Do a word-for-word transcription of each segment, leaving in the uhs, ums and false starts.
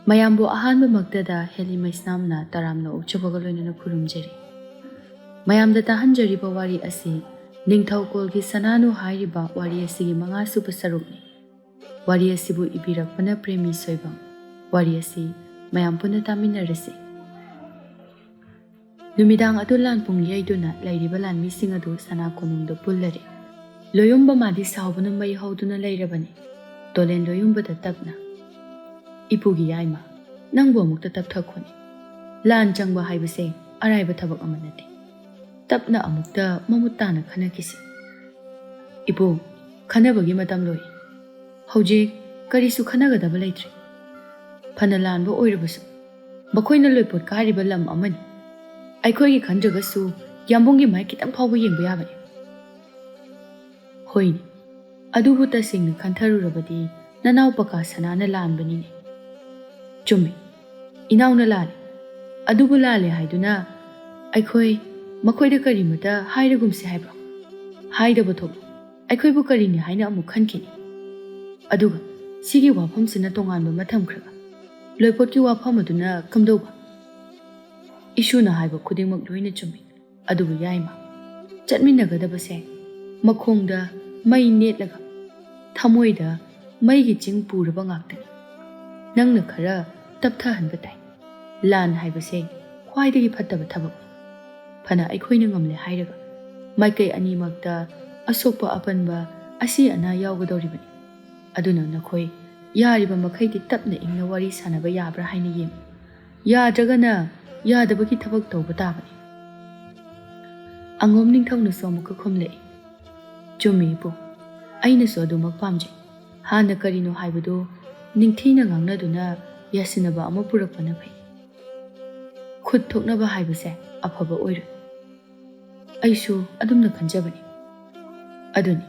ꯃꯌꯥꯝꯕꯨ ꯑꯍꯥꯟꯕꯃꯛꯇꯗ ꯍꯦꯂꯤ ꯃꯩꯁꯅꯥꯝꯅ ꯇꯔꯥꯝꯅ ꯑꯣꯛꯆꯕꯒ ꯂꯣꯏꯅꯅ ꯈꯨꯔꯨꯝꯖꯔꯤ꯫ ꯃꯌꯥꯝꯗ ꯇꯥꯍꯟꯖꯔꯤꯕ ꯋꯥꯔꯤ ꯑꯁꯤ ꯅꯤꯡꯊꯧꯀꯣꯜꯒꯤ ꯁꯅꯥꯅꯨ ꯍꯥꯏꯔꯤꯕ ꯋꯥꯔꯤ ꯑꯁꯤꯒꯤ ꯃꯉꯥꯁꯨꯕ ꯁꯔꯨꯛꯅꯤ꯫ ꯋꯥꯔꯤ ꯑꯁꯤꯕꯨ ꯏꯕꯤꯔꯛꯄꯅ ꯄ꯭ꯔꯦꯃꯤ ꯁꯣꯏꯕꯝ꯫ ꯋꯥꯔꯤ ꯑꯁꯤ ꯃꯌꯥꯝ ꯄꯨꯟꯅ ꯇꯥꯃꯤꯟꯅꯔꯁꯤ꯫ ꯅꯨꯃꯤꯗꯥꯡ ꯑꯗꯨ ꯂꯥꯟ ꯄꯨꯡ ꯌꯩꯗꯨꯅ ꯂꯩꯔꯤꯕ ꯂꯥꯟꯃꯤꯁꯤꯡ ꯑꯗꯨ ꯁꯅꯥ ꯀꯣꯅꯨꯡꯗ ꯄꯨꯜꯂꯔꯦ꯫ ꯂꯣꯌꯨꯝꯕ ꯃꯥꯗꯤ ꯁꯥꯎꯕꯅ ꯃꯩ ꯍꯧꯗꯨꯅ ꯂꯩꯔꯕꯅꯤ꯫ ꯇꯣꯂꯦꯟ ꯂꯣꯌꯨꯝꯕꯗ ꯇꯞꯅ, "ꯏꯄꯨꯒꯤ ꯌꯥꯏꯃ, ꯅꯪꯕꯨ ꯑꯃꯨꯛꯇ ꯇꯞꯊꯈꯣꯅꯦ꯫ ꯂꯥꯟ ꯆꯪꯕ ꯍꯥꯏꯕꯁꯦ ꯑꯔꯥꯏꯕ ꯊꯕꯛ ꯑꯃ ꯅꯠꯇꯦ꯫ ꯇꯞꯅ ꯑꯃꯨꯛꯇ ꯃꯃꯨꯠ ꯇꯥꯅ ꯈꯟꯅꯈꯤꯁꯤ꯫" "ꯏꯄꯨ, ꯈꯟꯅꯕꯒꯤ ꯃꯇꯝ ꯂꯣꯏ꯫ ꯍꯧꯖꯤꯛ ꯀꯔꯤꯁꯨ ꯈꯟꯅꯒꯗꯕ ꯂꯩꯇ꯭ꯔꯦ꯫ ꯐꯅ ꯂꯥꯟꯕ ꯑꯣꯏꯔꯕꯁꯨ ꯃꯈꯣꯏꯅ ꯂꯣꯏꯄꯣꯠ ꯀꯥꯏꯔꯤꯕ ꯂꯝ ꯑꯃꯅꯤ꯫ ꯑꯩꯈꯣꯏꯒꯤ ꯈꯟꯗ꯭ꯔꯒꯁꯨ ꯌꯥꯝꯕꯨꯡꯒꯤ ꯃꯥꯏ ꯈꯤꯇꯪ ꯐꯥꯎꯕ ꯌꯦꯡꯕ ꯌꯥꯕꯅꯤ꯫" "ꯍꯣꯏꯅꯦ, ꯑꯗꯨꯕꯨ ꯇꯁꯦꯡꯅ ꯈꯟꯊꯔꯨꯔꯕꯗꯤ ꯅꯅꯥꯎ ꯄꯀꯥ ꯁꯅꯥꯅ ꯂꯥꯟꯕꯅꯤꯅꯦ꯫" "ꯆꯨꯝꯃꯤ, ꯏꯅꯥꯎꯅ ꯂꯥꯜꯂꯤ꯫ ꯑꯗꯨꯕꯨ ꯂꯥꯜꯂꯦ ꯍꯥꯏꯗꯨꯅ ꯑꯩꯈꯣꯏ ꯃꯈꯣꯏꯗ ꯀꯔꯤꯃꯇ ꯍꯥꯏꯔꯒꯨꯝꯁꯤ ꯍꯥꯏꯕ꯭ꯔꯣ? ꯍꯥꯏꯗꯕ ꯊꯣꯛꯂꯣ꯫ ꯑꯩꯈꯣꯏꯕꯨ ꯀꯔꯤꯅꯤ ꯍꯥꯏꯅ ꯑꯃꯨꯛ ꯈꯟꯈꯤꯅꯤ? ꯑꯗꯨꯒ ꯁꯤꯒꯤ ꯋꯥꯐꯝꯁꯤꯅ ꯇꯣꯉꯥꯟꯕ ꯑꯃ ꯊꯝꯈ꯭ꯔꯒ, ꯂꯣꯏꯄꯣꯠꯀꯤ ꯋꯥꯐꯝ ꯑꯗꯨꯅ ꯀꯝꯗꯧꯕ?" "ꯏꯁꯨꯅ ꯍꯥꯏꯕ ꯈꯨꯗꯤꯡꯃꯛ ꯂꯣꯏꯅ ꯆꯨꯝꯃꯤ꯫ ꯑꯗꯨꯕꯨ ꯌꯥꯏꯃ, ꯆꯠꯃꯤꯟꯅꯒꯗꯕꯁꯦ ꯃꯈꯣꯡꯗ ꯃꯩ ꯅꯦꯠꯂꯒ ꯊꯃꯣꯏꯗ ꯃꯩꯒꯤ ꯆꯤꯡ ꯄꯨꯔꯕ ꯉꯥꯛꯇꯅꯤ꯫ ꯅꯪꯅ ꯈꯔ ꯇꯞꯊꯍꯟꯕ ꯇꯥꯏ꯫ ꯂꯥꯟ ꯍꯥꯏꯕꯁꯦ ꯈ꯭ꯋꯥꯏꯗꯒꯤ ꯐꯠꯇꯕ ꯊꯕꯛꯅꯤ꯫ ꯐꯅ ꯑꯩꯈꯣꯏꯅ ꯉꯝꯂꯦ ꯍꯥꯏꯔꯒ ꯃꯥꯏꯀꯩ ꯑꯅꯤꯃꯛꯇ ꯑꯁꯣꯛꯄ ꯑꯄꯟꯕ, ꯑꯁꯤ ꯑꯅꯥ ꯌꯥꯎꯒꯗꯧꯔꯤꯕꯅꯤ꯫ ꯑꯗꯨꯅ ꯅꯈꯣꯏ ꯌꯥꯔꯤꯕ ꯃꯈꯩꯗꯤ ꯇꯞꯅ ꯏꯪꯅ ꯋꯥꯔꯤ ꯁꯥꯟꯅꯕ ꯌꯥꯕ꯭ꯔꯥ ꯍꯥꯏꯅ ꯌꯦꯡꯉꯨ꯫ ꯌꯥꯗ꯭ꯔꯒꯅ ꯌꯥꯗꯕꯒꯤ ꯊꯕꯛ ꯇꯧꯕ ꯇꯥꯕꯅꯤ꯫" ꯑꯉꯣꯝ ꯅꯤꯡꯊꯧꯅꯁꯨ ꯑꯃꯨꯛꯀ ꯈꯨꯝꯂꯛꯏ, "ꯆꯨꯝꯃꯤ ꯏꯄꯨ, ꯑꯩꯅꯁꯨ ꯑꯗꯨꯃꯛ ꯄꯥꯝꯖꯩ꯫ ꯍꯥꯟꯅ ꯀꯔꯤꯅꯣ ꯍꯥꯏꯕꯗꯨ ꯅꯤꯡꯊꯤꯅ ꯉꯥꯡꯅꯗꯨꯅ ꯌꯥꯁꯤꯟꯅꯕ ꯑꯃ ꯄꯨꯔꯛꯄꯅ ꯐꯩ꯫ ꯈꯨꯠ ꯊꯣꯛꯅꯕ ꯍꯥꯏꯕꯁꯦ ꯑꯐꯕ ꯑꯣꯏꯔꯣꯏ꯫ ꯑꯩꯁꯨ ꯑꯗꯨꯝꯅ ꯈꯟꯖꯕꯅꯤ꯫" "ꯑꯗꯨꯅꯤ,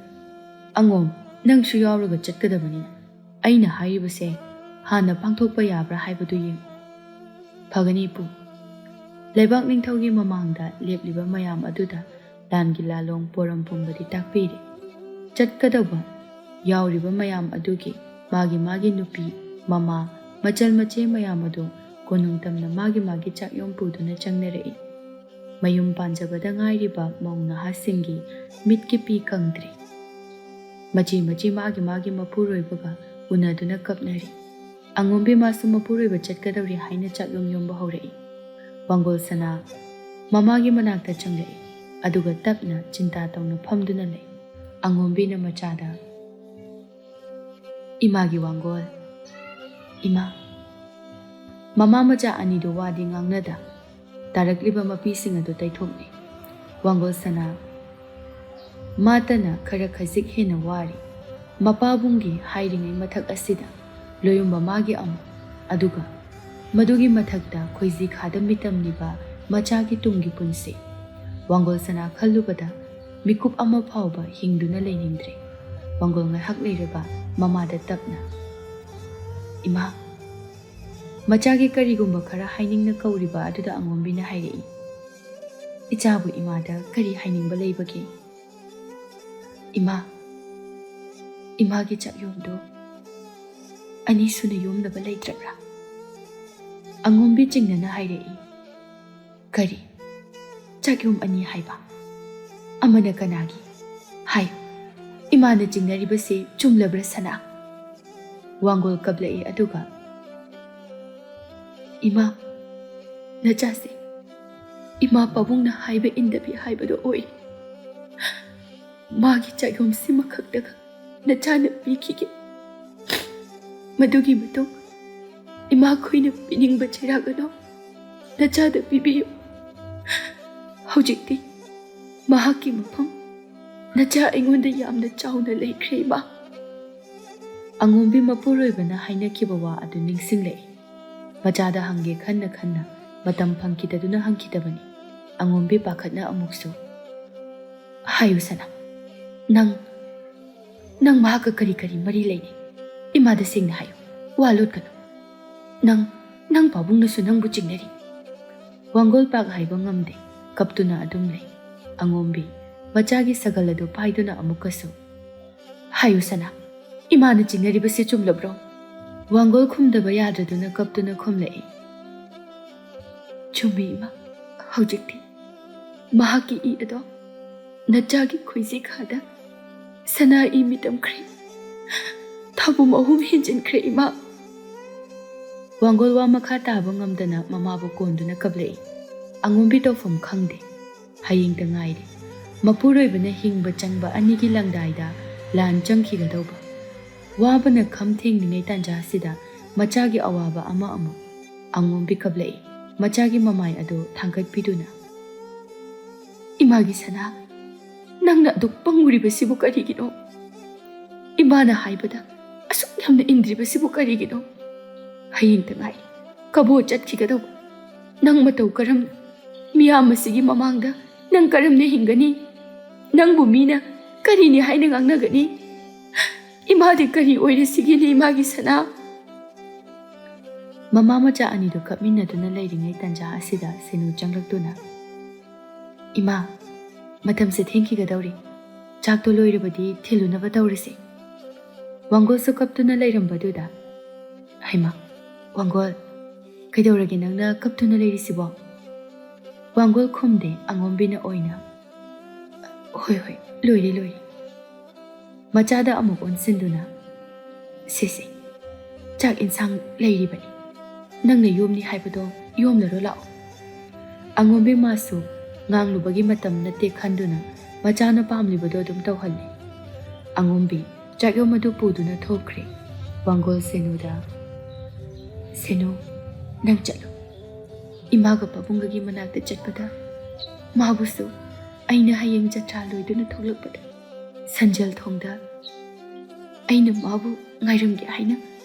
ꯑꯉꯣꯝ, ꯅꯪꯁꯨ ꯌꯥꯎꯔꯒ ꯆꯠꯀꯗꯕꯅꯤꯅ ꯑꯩꯅ ꯍꯥꯏꯔꯤꯕꯁꯦ ꯍꯥꯟꯅ ꯄꯥꯡꯊꯣꯛꯄ ꯌꯥꯕ꯭ꯔꯥ ꯍꯥꯏꯕꯗꯨ ꯌꯦꯡꯉꯨ꯫" "ꯐꯒꯅꯤ ꯏꯄꯨ꯫" ꯂꯩꯕꯥꯛ ꯅꯤꯡꯊꯧꯒꯤ ꯃꯃꯥꯡꯗ ꯂꯦꯞꯂꯤꯕ ꯃꯌꯥꯝ ꯑꯗꯨꯗ ꯂꯥꯟꯒꯤ ꯂꯥꯂꯣꯡ ꯄꯣꯔꯝ ꯄꯨꯝꯕꯗꯤ ꯇꯥꯛꯄꯤꯔꯦ꯫ ꯆꯠꯀꯗꯧꯕ ꯌꯥꯎꯔꯤꯕ ꯃꯌꯥꯝ ꯑꯗꯨꯒꯤ ꯃꯥꯒꯤ ꯃꯥꯒꯤ ꯅꯨꯄꯤ, ꯃꯃꯥ, ꯃꯆꯜ ꯃꯆꯦ ꯃꯌꯥꯝ ꯑꯗꯨ ꯀꯣꯅꯨꯡ ꯇꯝꯅ ꯃꯥꯒꯤ ꯃꯥꯒꯤ ꯆꯥꯛꯌꯣꯝ ꯄꯨꯗꯨꯅ ꯆꯪꯅꯔꯛꯏ꯫ ꯃꯌꯨꯝ ꯄꯥꯟꯖꯕꯗ ꯉꯥꯏꯔꯤꯕ ꯃꯧ ꯅꯍꯥꯁꯤꯡꯒꯤ ꯃꯤꯠꯀꯤ ꯄꯤ ꯀꯪꯗ꯭ꯔꯤ꯫ ꯃꯆꯤ ꯃꯆꯤ ꯃꯥꯒꯤ ꯃꯥꯒꯤ ꯃꯄꯨꯔꯣꯏꯕꯒ ꯎꯅꯗꯨꯅ ꯀꯞꯅꯔꯤ꯫ ꯑꯉꯣꯝꯕꯤ ꯃꯥꯁꯨ ꯃꯄꯨꯔꯣꯏꯕ ꯆꯠꯀꯗꯧꯔꯤ ꯍꯥꯏꯅ ꯆꯥꯛꯌꯣꯝ ꯌꯣꯝꯕ ꯍꯧꯔꯛꯏ꯫ ꯋꯥꯡꯒꯣꯜ ꯁꯅꯥ ꯃꯃꯥꯒꯤ ꯃꯅꯥꯛꯇ ꯆꯪꯂꯛꯏ, ꯑꯗꯨꯒ ꯇꯞꯅ ꯆꯤꯟꯇꯥ ꯇꯧꯅ ꯐꯝꯗꯨꯅ ꯂꯩ꯫ ꯑꯉꯣꯝꯕꯤꯅ ꯃꯆꯥꯗ, "ꯏꯃꯥꯒꯤ ꯋꯥꯡꯒꯣꯜ, ꯏꯃꯥ!" ꯃꯃꯥ ꯃꯆꯥ ꯑꯅꯤꯗꯨ ꯋꯥꯗꯤ ꯉꯥꯡꯅꯗ, ꯇꯥꯔꯛꯂꯤꯕ ꯃꯄꯤꯁꯤꯡ ꯑꯗꯨ ꯇꯩꯊꯣꯛꯂꯤ꯫ ꯋꯥꯡꯒꯣꯜ ꯁꯅꯥ ꯃꯥꯇꯅ ꯈꯔ ꯈꯖꯤꯛ ꯍꯦꯟꯅ ꯋꯥꯔꯤ꯫ ꯃꯄꯥꯕꯨꯡꯒꯤ ꯍꯥꯏꯔꯤꯉꯩ ꯃꯊꯛ ꯑꯁꯤꯗ ꯂꯣꯌꯨꯝꯕ ꯃꯥꯒꯤ ꯑꯃꯨꯛ, ꯑꯗꯨꯒ ꯃꯗꯨꯒꯤ ꯃꯊꯛꯇ ꯈꯣꯏꯖꯤ ꯈꯥꯗ ꯃꯤꯇꯝꯂꯤꯕ ꯃꯆꯥꯒꯤ ꯇꯨꯡꯒꯤ ꯄꯨꯟꯁꯤ꯫ ꯋꯥꯡꯒꯣꯜ ꯁꯅꯥ ꯈꯜꯂꯨꯕꯗ ꯃꯤꯀꯨꯞ ꯑꯃ ꯐꯥꯎꯕ ꯍꯤꯡꯗꯨꯅ ꯂꯩꯅꯤꯡꯗ꯭ꯔꯦ꯫ ꯋꯥꯡꯒꯣꯜ ꯉꯥꯏꯍꯥꯛ ꯂꯩꯔꯒ ꯃꯃꯥꯗ ꯇꯞꯅ, "ꯏꯃꯥ, ꯃꯆꯥꯒꯤ ꯀꯔꯤꯒꯨꯝꯕ ꯈꯔ ꯍꯥꯏꯅꯤꯡꯅ ꯀꯧꯔꯤꯕ ꯑꯗꯨꯗ ꯑꯉꯣꯝꯕꯤꯅ ꯍꯥꯏꯔꯛꯏ, "ꯏꯆꯥꯕꯨ ꯏꯃꯥꯗ ꯀꯔꯤ ꯍꯥꯏꯅꯤꯡꯕ ꯂꯩꯕꯒꯦ?" "ꯏꯃꯥ, ꯏꯃꯥꯒꯤ ꯆꯥꯛꯌꯣꯝꯗꯣ ꯑꯅꯤꯁꯨꯅ ꯌꯣꯝꯅꯕ ꯂꯩꯇ꯭ꯔꯕ꯭ꯔꯥ?" ꯑꯉꯣꯝꯕꯤ ꯆꯤꯡꯅꯅ ꯍꯥꯏꯔꯛꯏ, "ꯀꯔꯤ? ꯆꯥꯛꯌꯣꯝ ꯑꯅꯤ ꯍꯥꯏꯕ? ꯑꯃꯅ ꯀꯅꯥꯒꯤ? ꯍꯥꯏ, ꯏꯃꯥꯅ ꯆꯤꯡꯅꯔꯤꯕꯁꯦ ꯆꯨꯝꯂꯕ꯭ꯔꯥ ꯁꯅꯥ?" ꯋꯥꯡꯒꯣꯜ ꯀꯞꯂꯛꯏ, ꯑꯗꯨꯒ, "ꯏꯃꯥ, ꯅꯆꯥꯁꯦ ꯏꯃꯥ ꯄꯥꯕꯨꯡꯅ ꯍꯥꯏꯕ ꯏꯟꯗꯕꯤ ꯍꯥꯏꯕꯗꯣ ꯑꯣꯏ꯫ ꯃꯥꯒꯤ ꯆꯥꯛꯌꯣꯝꯁꯤꯃꯈꯛꯇꯒ ꯅꯆꯥꯅ ꯄꯤꯈꯤꯒꯦ꯫ ꯃꯗꯨꯒꯤ ꯃꯇꯨꯡ ꯏꯃꯥꯈꯣꯏꯅ ꯄꯤꯅꯤꯡꯕ ꯆꯩꯔꯥꯛ ꯑꯗꯣ ꯅꯆꯥꯗ ꯄꯤꯕꯤꯌꯨ꯫ ꯍꯧꯖꯤꯛꯇꯤ ꯃꯍꯥꯛꯀꯤ ꯃꯐꯝ ꯅꯆꯥ ꯑꯩꯉꯣꯟꯗ ꯌꯥꯝꯅ ꯆꯥꯎꯅ ꯂꯩꯈ꯭ꯔꯦ, ꯏꯃꯥ꯫" ꯑꯉꯣꯝꯕꯤ ꯃꯄꯨꯔꯣꯏꯕꯅ ꯍꯥꯏꯅꯈꯤꯕ ꯋꯥ ꯑꯗꯨ ꯅꯤꯡꯁꯤꯡꯂꯛꯏ꯫ ꯃꯆꯥꯗ ꯍꯪꯒꯦ ꯈꯟꯅ ꯈꯟꯅ ꯃꯇꯝ ꯐꯪꯈꯤꯗꯗꯨꯅ ꯍꯪꯈꯤꯗꯕꯅꯤ꯫ ꯑꯉꯣꯝꯕꯤ ꯄꯥꯈꯠꯅ ꯑꯃꯨꯛꯁꯨ, "ꯍꯥꯏꯌꯨ ꯁꯅꯥ, ꯅꯪ, ꯅꯪ ꯃꯍꯥꯛꯀ ꯀꯔꯤ ꯀꯔꯤ ꯃꯔꯤ ꯂꯩꯅꯩ? ꯏꯃꯥꯗ ꯁꯦꯡꯅ ꯍꯥꯏꯌꯨ, ꯋꯥ ꯂꯣꯠꯀꯅꯨ꯫ ꯅꯪ, ꯅꯪ ꯄꯥꯕꯨꯡꯅꯁꯨ ꯅꯪꯕꯨ ꯆꯤꯡꯅꯔꯤ꯫" ꯋꯥꯡꯒꯣꯜ ꯄꯥꯛ ꯍꯥꯏꯕ ꯉꯝꯗꯦ, ꯀꯞꯇꯨꯅ ꯑꯗꯨꯝ ꯂꯩ꯫ ꯑꯉꯣꯝꯕꯤ ꯃꯆꯥꯒꯤ ꯁꯒꯜ ꯑꯗꯨ ꯄꯥꯏꯗꯨꯅ ꯑꯃꯨꯛꯀꯁꯨ, "ꯍꯥꯏꯌꯨ ꯁꯅꯥ, ꯏꯃꯥꯅ ꯆꯤꯡꯅꯔꯤꯕꯁꯤ ꯆꯨꯝꯂꯕ꯭ꯔꯣ?" ꯋꯥꯡꯒꯣꯜ ꯈꯨꯝꯗꯕ ꯌꯥꯗ꯭ꯔꯗꯨꯅ ꯀꯞꯇꯨꯅ ꯈꯨꯝꯂꯛꯏ꯫ "ꯆꯨꯝꯃꯤ ꯏꯃꯥ, ꯍꯧꯖꯤꯛꯇꯤ ꯃꯍꯥꯛꯀꯤ ꯏ ꯑꯗꯣ ꯅꯆꯥꯒꯤ ꯈꯣꯏꯖꯤ ꯈꯥꯗ ꯁꯅꯥ ꯏ ꯃꯤꯇꯝꯈ꯭ꯔꯦ꯫ ꯊꯥꯕꯨꯝ ꯑꯍꯨꯝ ꯍꯦꯟꯖꯤꯟꯈ꯭ꯔꯦ ꯏꯃꯥ"꯫ ꯋꯥꯡꯒꯣꯜ ꯋꯥ ꯃꯈꯥ ꯇꯥꯕ ꯉꯝꯗꯅ ꯃꯃꯥꯕꯨ ꯀꯣꯟꯗꯨꯅ ꯀꯞꯂꯛꯏ꯫ ꯑꯉꯣꯝꯕꯤ ꯇꯧꯐꯝ ꯈꯪꯗꯦ꯫ ꯍꯌꯦꯡꯇ ꯉꯥꯏꯔꯦ꯫ ꯃꯄꯨꯔꯣꯏꯕꯅ ꯍꯤꯡꯕ ꯆꯪꯕ ꯑꯅꯤꯒꯤ ꯂꯪꯗꯥꯏꯗ ꯂꯥꯟ ꯆꯪꯈꯤꯒꯗꯧꯕ꯫ ꯋꯥꯕꯅ ꯈꯝ ꯊꯦꯡꯂꯤꯉꯩ ꯇꯥꯟꯖꯥꯁꯤꯗ ꯃꯆꯥꯒꯤ ꯑꯋꯥꯕ ꯑꯃ ꯑꯃꯨꯛ꯫ ꯑꯉꯣꯝꯕꯤ ꯀꯞꯂꯛꯏ꯫ ꯃꯆꯥꯒꯤ ꯃꯃꯥꯏ ꯑꯗꯨ ꯊꯥꯡꯒꯠꯄꯤꯗꯨꯅ, "ꯏꯃꯥꯒꯤ ꯁꯅꯥ, ꯅꯪꯅ ꯑꯗꯨꯛ ꯄꯪꯉꯨꯔꯤꯕꯁꯤꯕꯨ ꯀꯔꯤꯒꯤꯅꯣ? ꯏꯃꯥꯅ ꯍꯥꯏꯕꯗ ꯑꯁꯨꯛ ꯌꯥꯝꯅ ꯏꯟꯗ꯭ꯔꯤꯕꯁꯤꯕꯨ ꯀꯔꯤꯒꯤꯅꯣ? ꯍꯌꯦꯡꯇ ꯉꯥꯏꯔꯦ꯫ ꯀꯕꯣ ꯆꯠꯈꯤꯒꯗꯧꯕ꯫ ꯅꯪ ꯃꯇꯧ ꯀꯔꯝ, ꯃꯤꯌꯥꯝ ꯑꯁꯤꯒꯤ ꯃꯃꯥꯡꯗ ꯅꯪ ꯀꯔꯝꯅ ꯍꯤꯡꯒꯅꯤ? ꯅꯪꯕꯨ ꯃꯤꯅ ꯀꯔꯤꯅꯤ ꯍꯥꯏꯅ ꯉꯥꯡꯅꯒꯅꯤ? ꯏꯃꯥꯗꯤ ꯀꯔꯤ ꯑꯣꯏꯔꯁꯤꯒꯦꯅꯦ, ꯏꯃꯥꯒꯤ ꯁꯅꯥ?" ꯃꯃꯥ ꯃꯆꯥ ꯑꯅꯤꯗꯨ ꯀꯞꯃꯤꯟꯅꯗꯨꯅ ꯂꯩꯔꯤꯉꯩ ꯇꯟꯖꯥ ꯑꯁꯤꯗ ꯁꯦꯅꯨ ꯆꯪꯂꯛꯇꯨꯅ, "ꯏꯃꯥ, ꯃꯇꯝꯁꯦ ꯊꯦꯡꯈꯤꯒꯗꯧꯔꯤ꯫ ꯆꯥꯛꯇꯣ ꯂꯣꯏꯔꯕꯗꯤ ꯊꯤꯜꯂꯨꯅꯕ ꯇꯧꯔꯁꯤ"꯫ ꯋꯥꯡꯒꯣꯜꯁꯨ ꯀꯞꯇꯨꯅ ꯂꯩꯔꯝꯕꯗꯨꯗ, "ꯍꯩꯃꯥ, ꯋꯥꯡꯒꯣꯜ, ꯀꯩꯗꯧꯔꯒꯦ ꯅꯪꯅ ꯀꯞꯇꯨꯅ ꯂꯩꯔꯤꯁꯤꯕꯣ?" ꯋꯥꯡꯒꯣꯜ ꯈꯨꯝꯗꯦ, ꯑꯉꯣꯝꯕꯤꯅ ꯑꯣꯏꯅ, "ꯍꯣꯏ, ꯍꯣꯏ, ꯂꯣꯏꯔꯦ, ꯂꯣꯏꯔꯦ"꯫ ꯃꯆꯥꯗ ꯑꯃꯨꯛ ꯑꯣꯟꯁꯤꯟꯗꯨꯅ, "ꯁꯦ, ꯁꯦ, ꯆꯥꯛ ꯏꯟꯁꯥꯡ ꯂꯩꯔꯤꯕꯅꯤ꯫ ꯅꯪꯅ ꯌꯣꯝꯅꯤ ꯍꯥꯏꯕꯗꯣ ꯌꯣꯝꯂꯔꯣ ꯂꯥꯛꯑꯣ"꯫ ꯑꯉꯣꯝꯕꯤ ꯃꯥꯁꯨ ꯉꯥꯡꯂꯨꯕꯒꯤ ꯃꯇꯝ ꯅꯠꯇꯦ ꯈꯟꯗꯨꯅ ꯃꯆꯥꯅ ꯄꯥꯝꯂꯤꯕꯗꯣ ꯑꯗꯨꯝ ꯇꯧꯍꯜꯂꯤ꯫ ꯑꯉꯣꯝꯕꯤ ꯆꯥꯛꯌꯣꯝ ꯑꯗꯨ ꯄꯨꯗꯨꯅ ꯊꯣꯛꯈ꯭ꯔꯦ꯫ ꯋꯥꯡꯒꯣꯜ ꯁꯦꯅꯨꯗ, "ꯁꯦꯅꯨ, ꯅꯪ ꯆꯠꯂꯣ꯫ ꯏꯃꯥꯒ ꯄꯥꯕꯨꯡꯒꯒꯤ ꯃꯅꯥꯛꯇ ꯆꯠꯄꯗ ꯃꯥꯕꯨꯁꯨ ꯑꯩꯅ ꯍꯌꯦꯡ ꯖꯇ꯭ꯔꯥ ꯂꯣꯏꯗꯨꯅ ꯊꯣꯛꯂꯛꯄꯗ ꯁꯟꯖꯦꯜ ꯊꯣꯡꯗ ꯑꯩꯅ ꯃꯥꯕꯨ ꯉꯥꯏꯔꯝꯒꯦ ꯍꯥꯏꯅ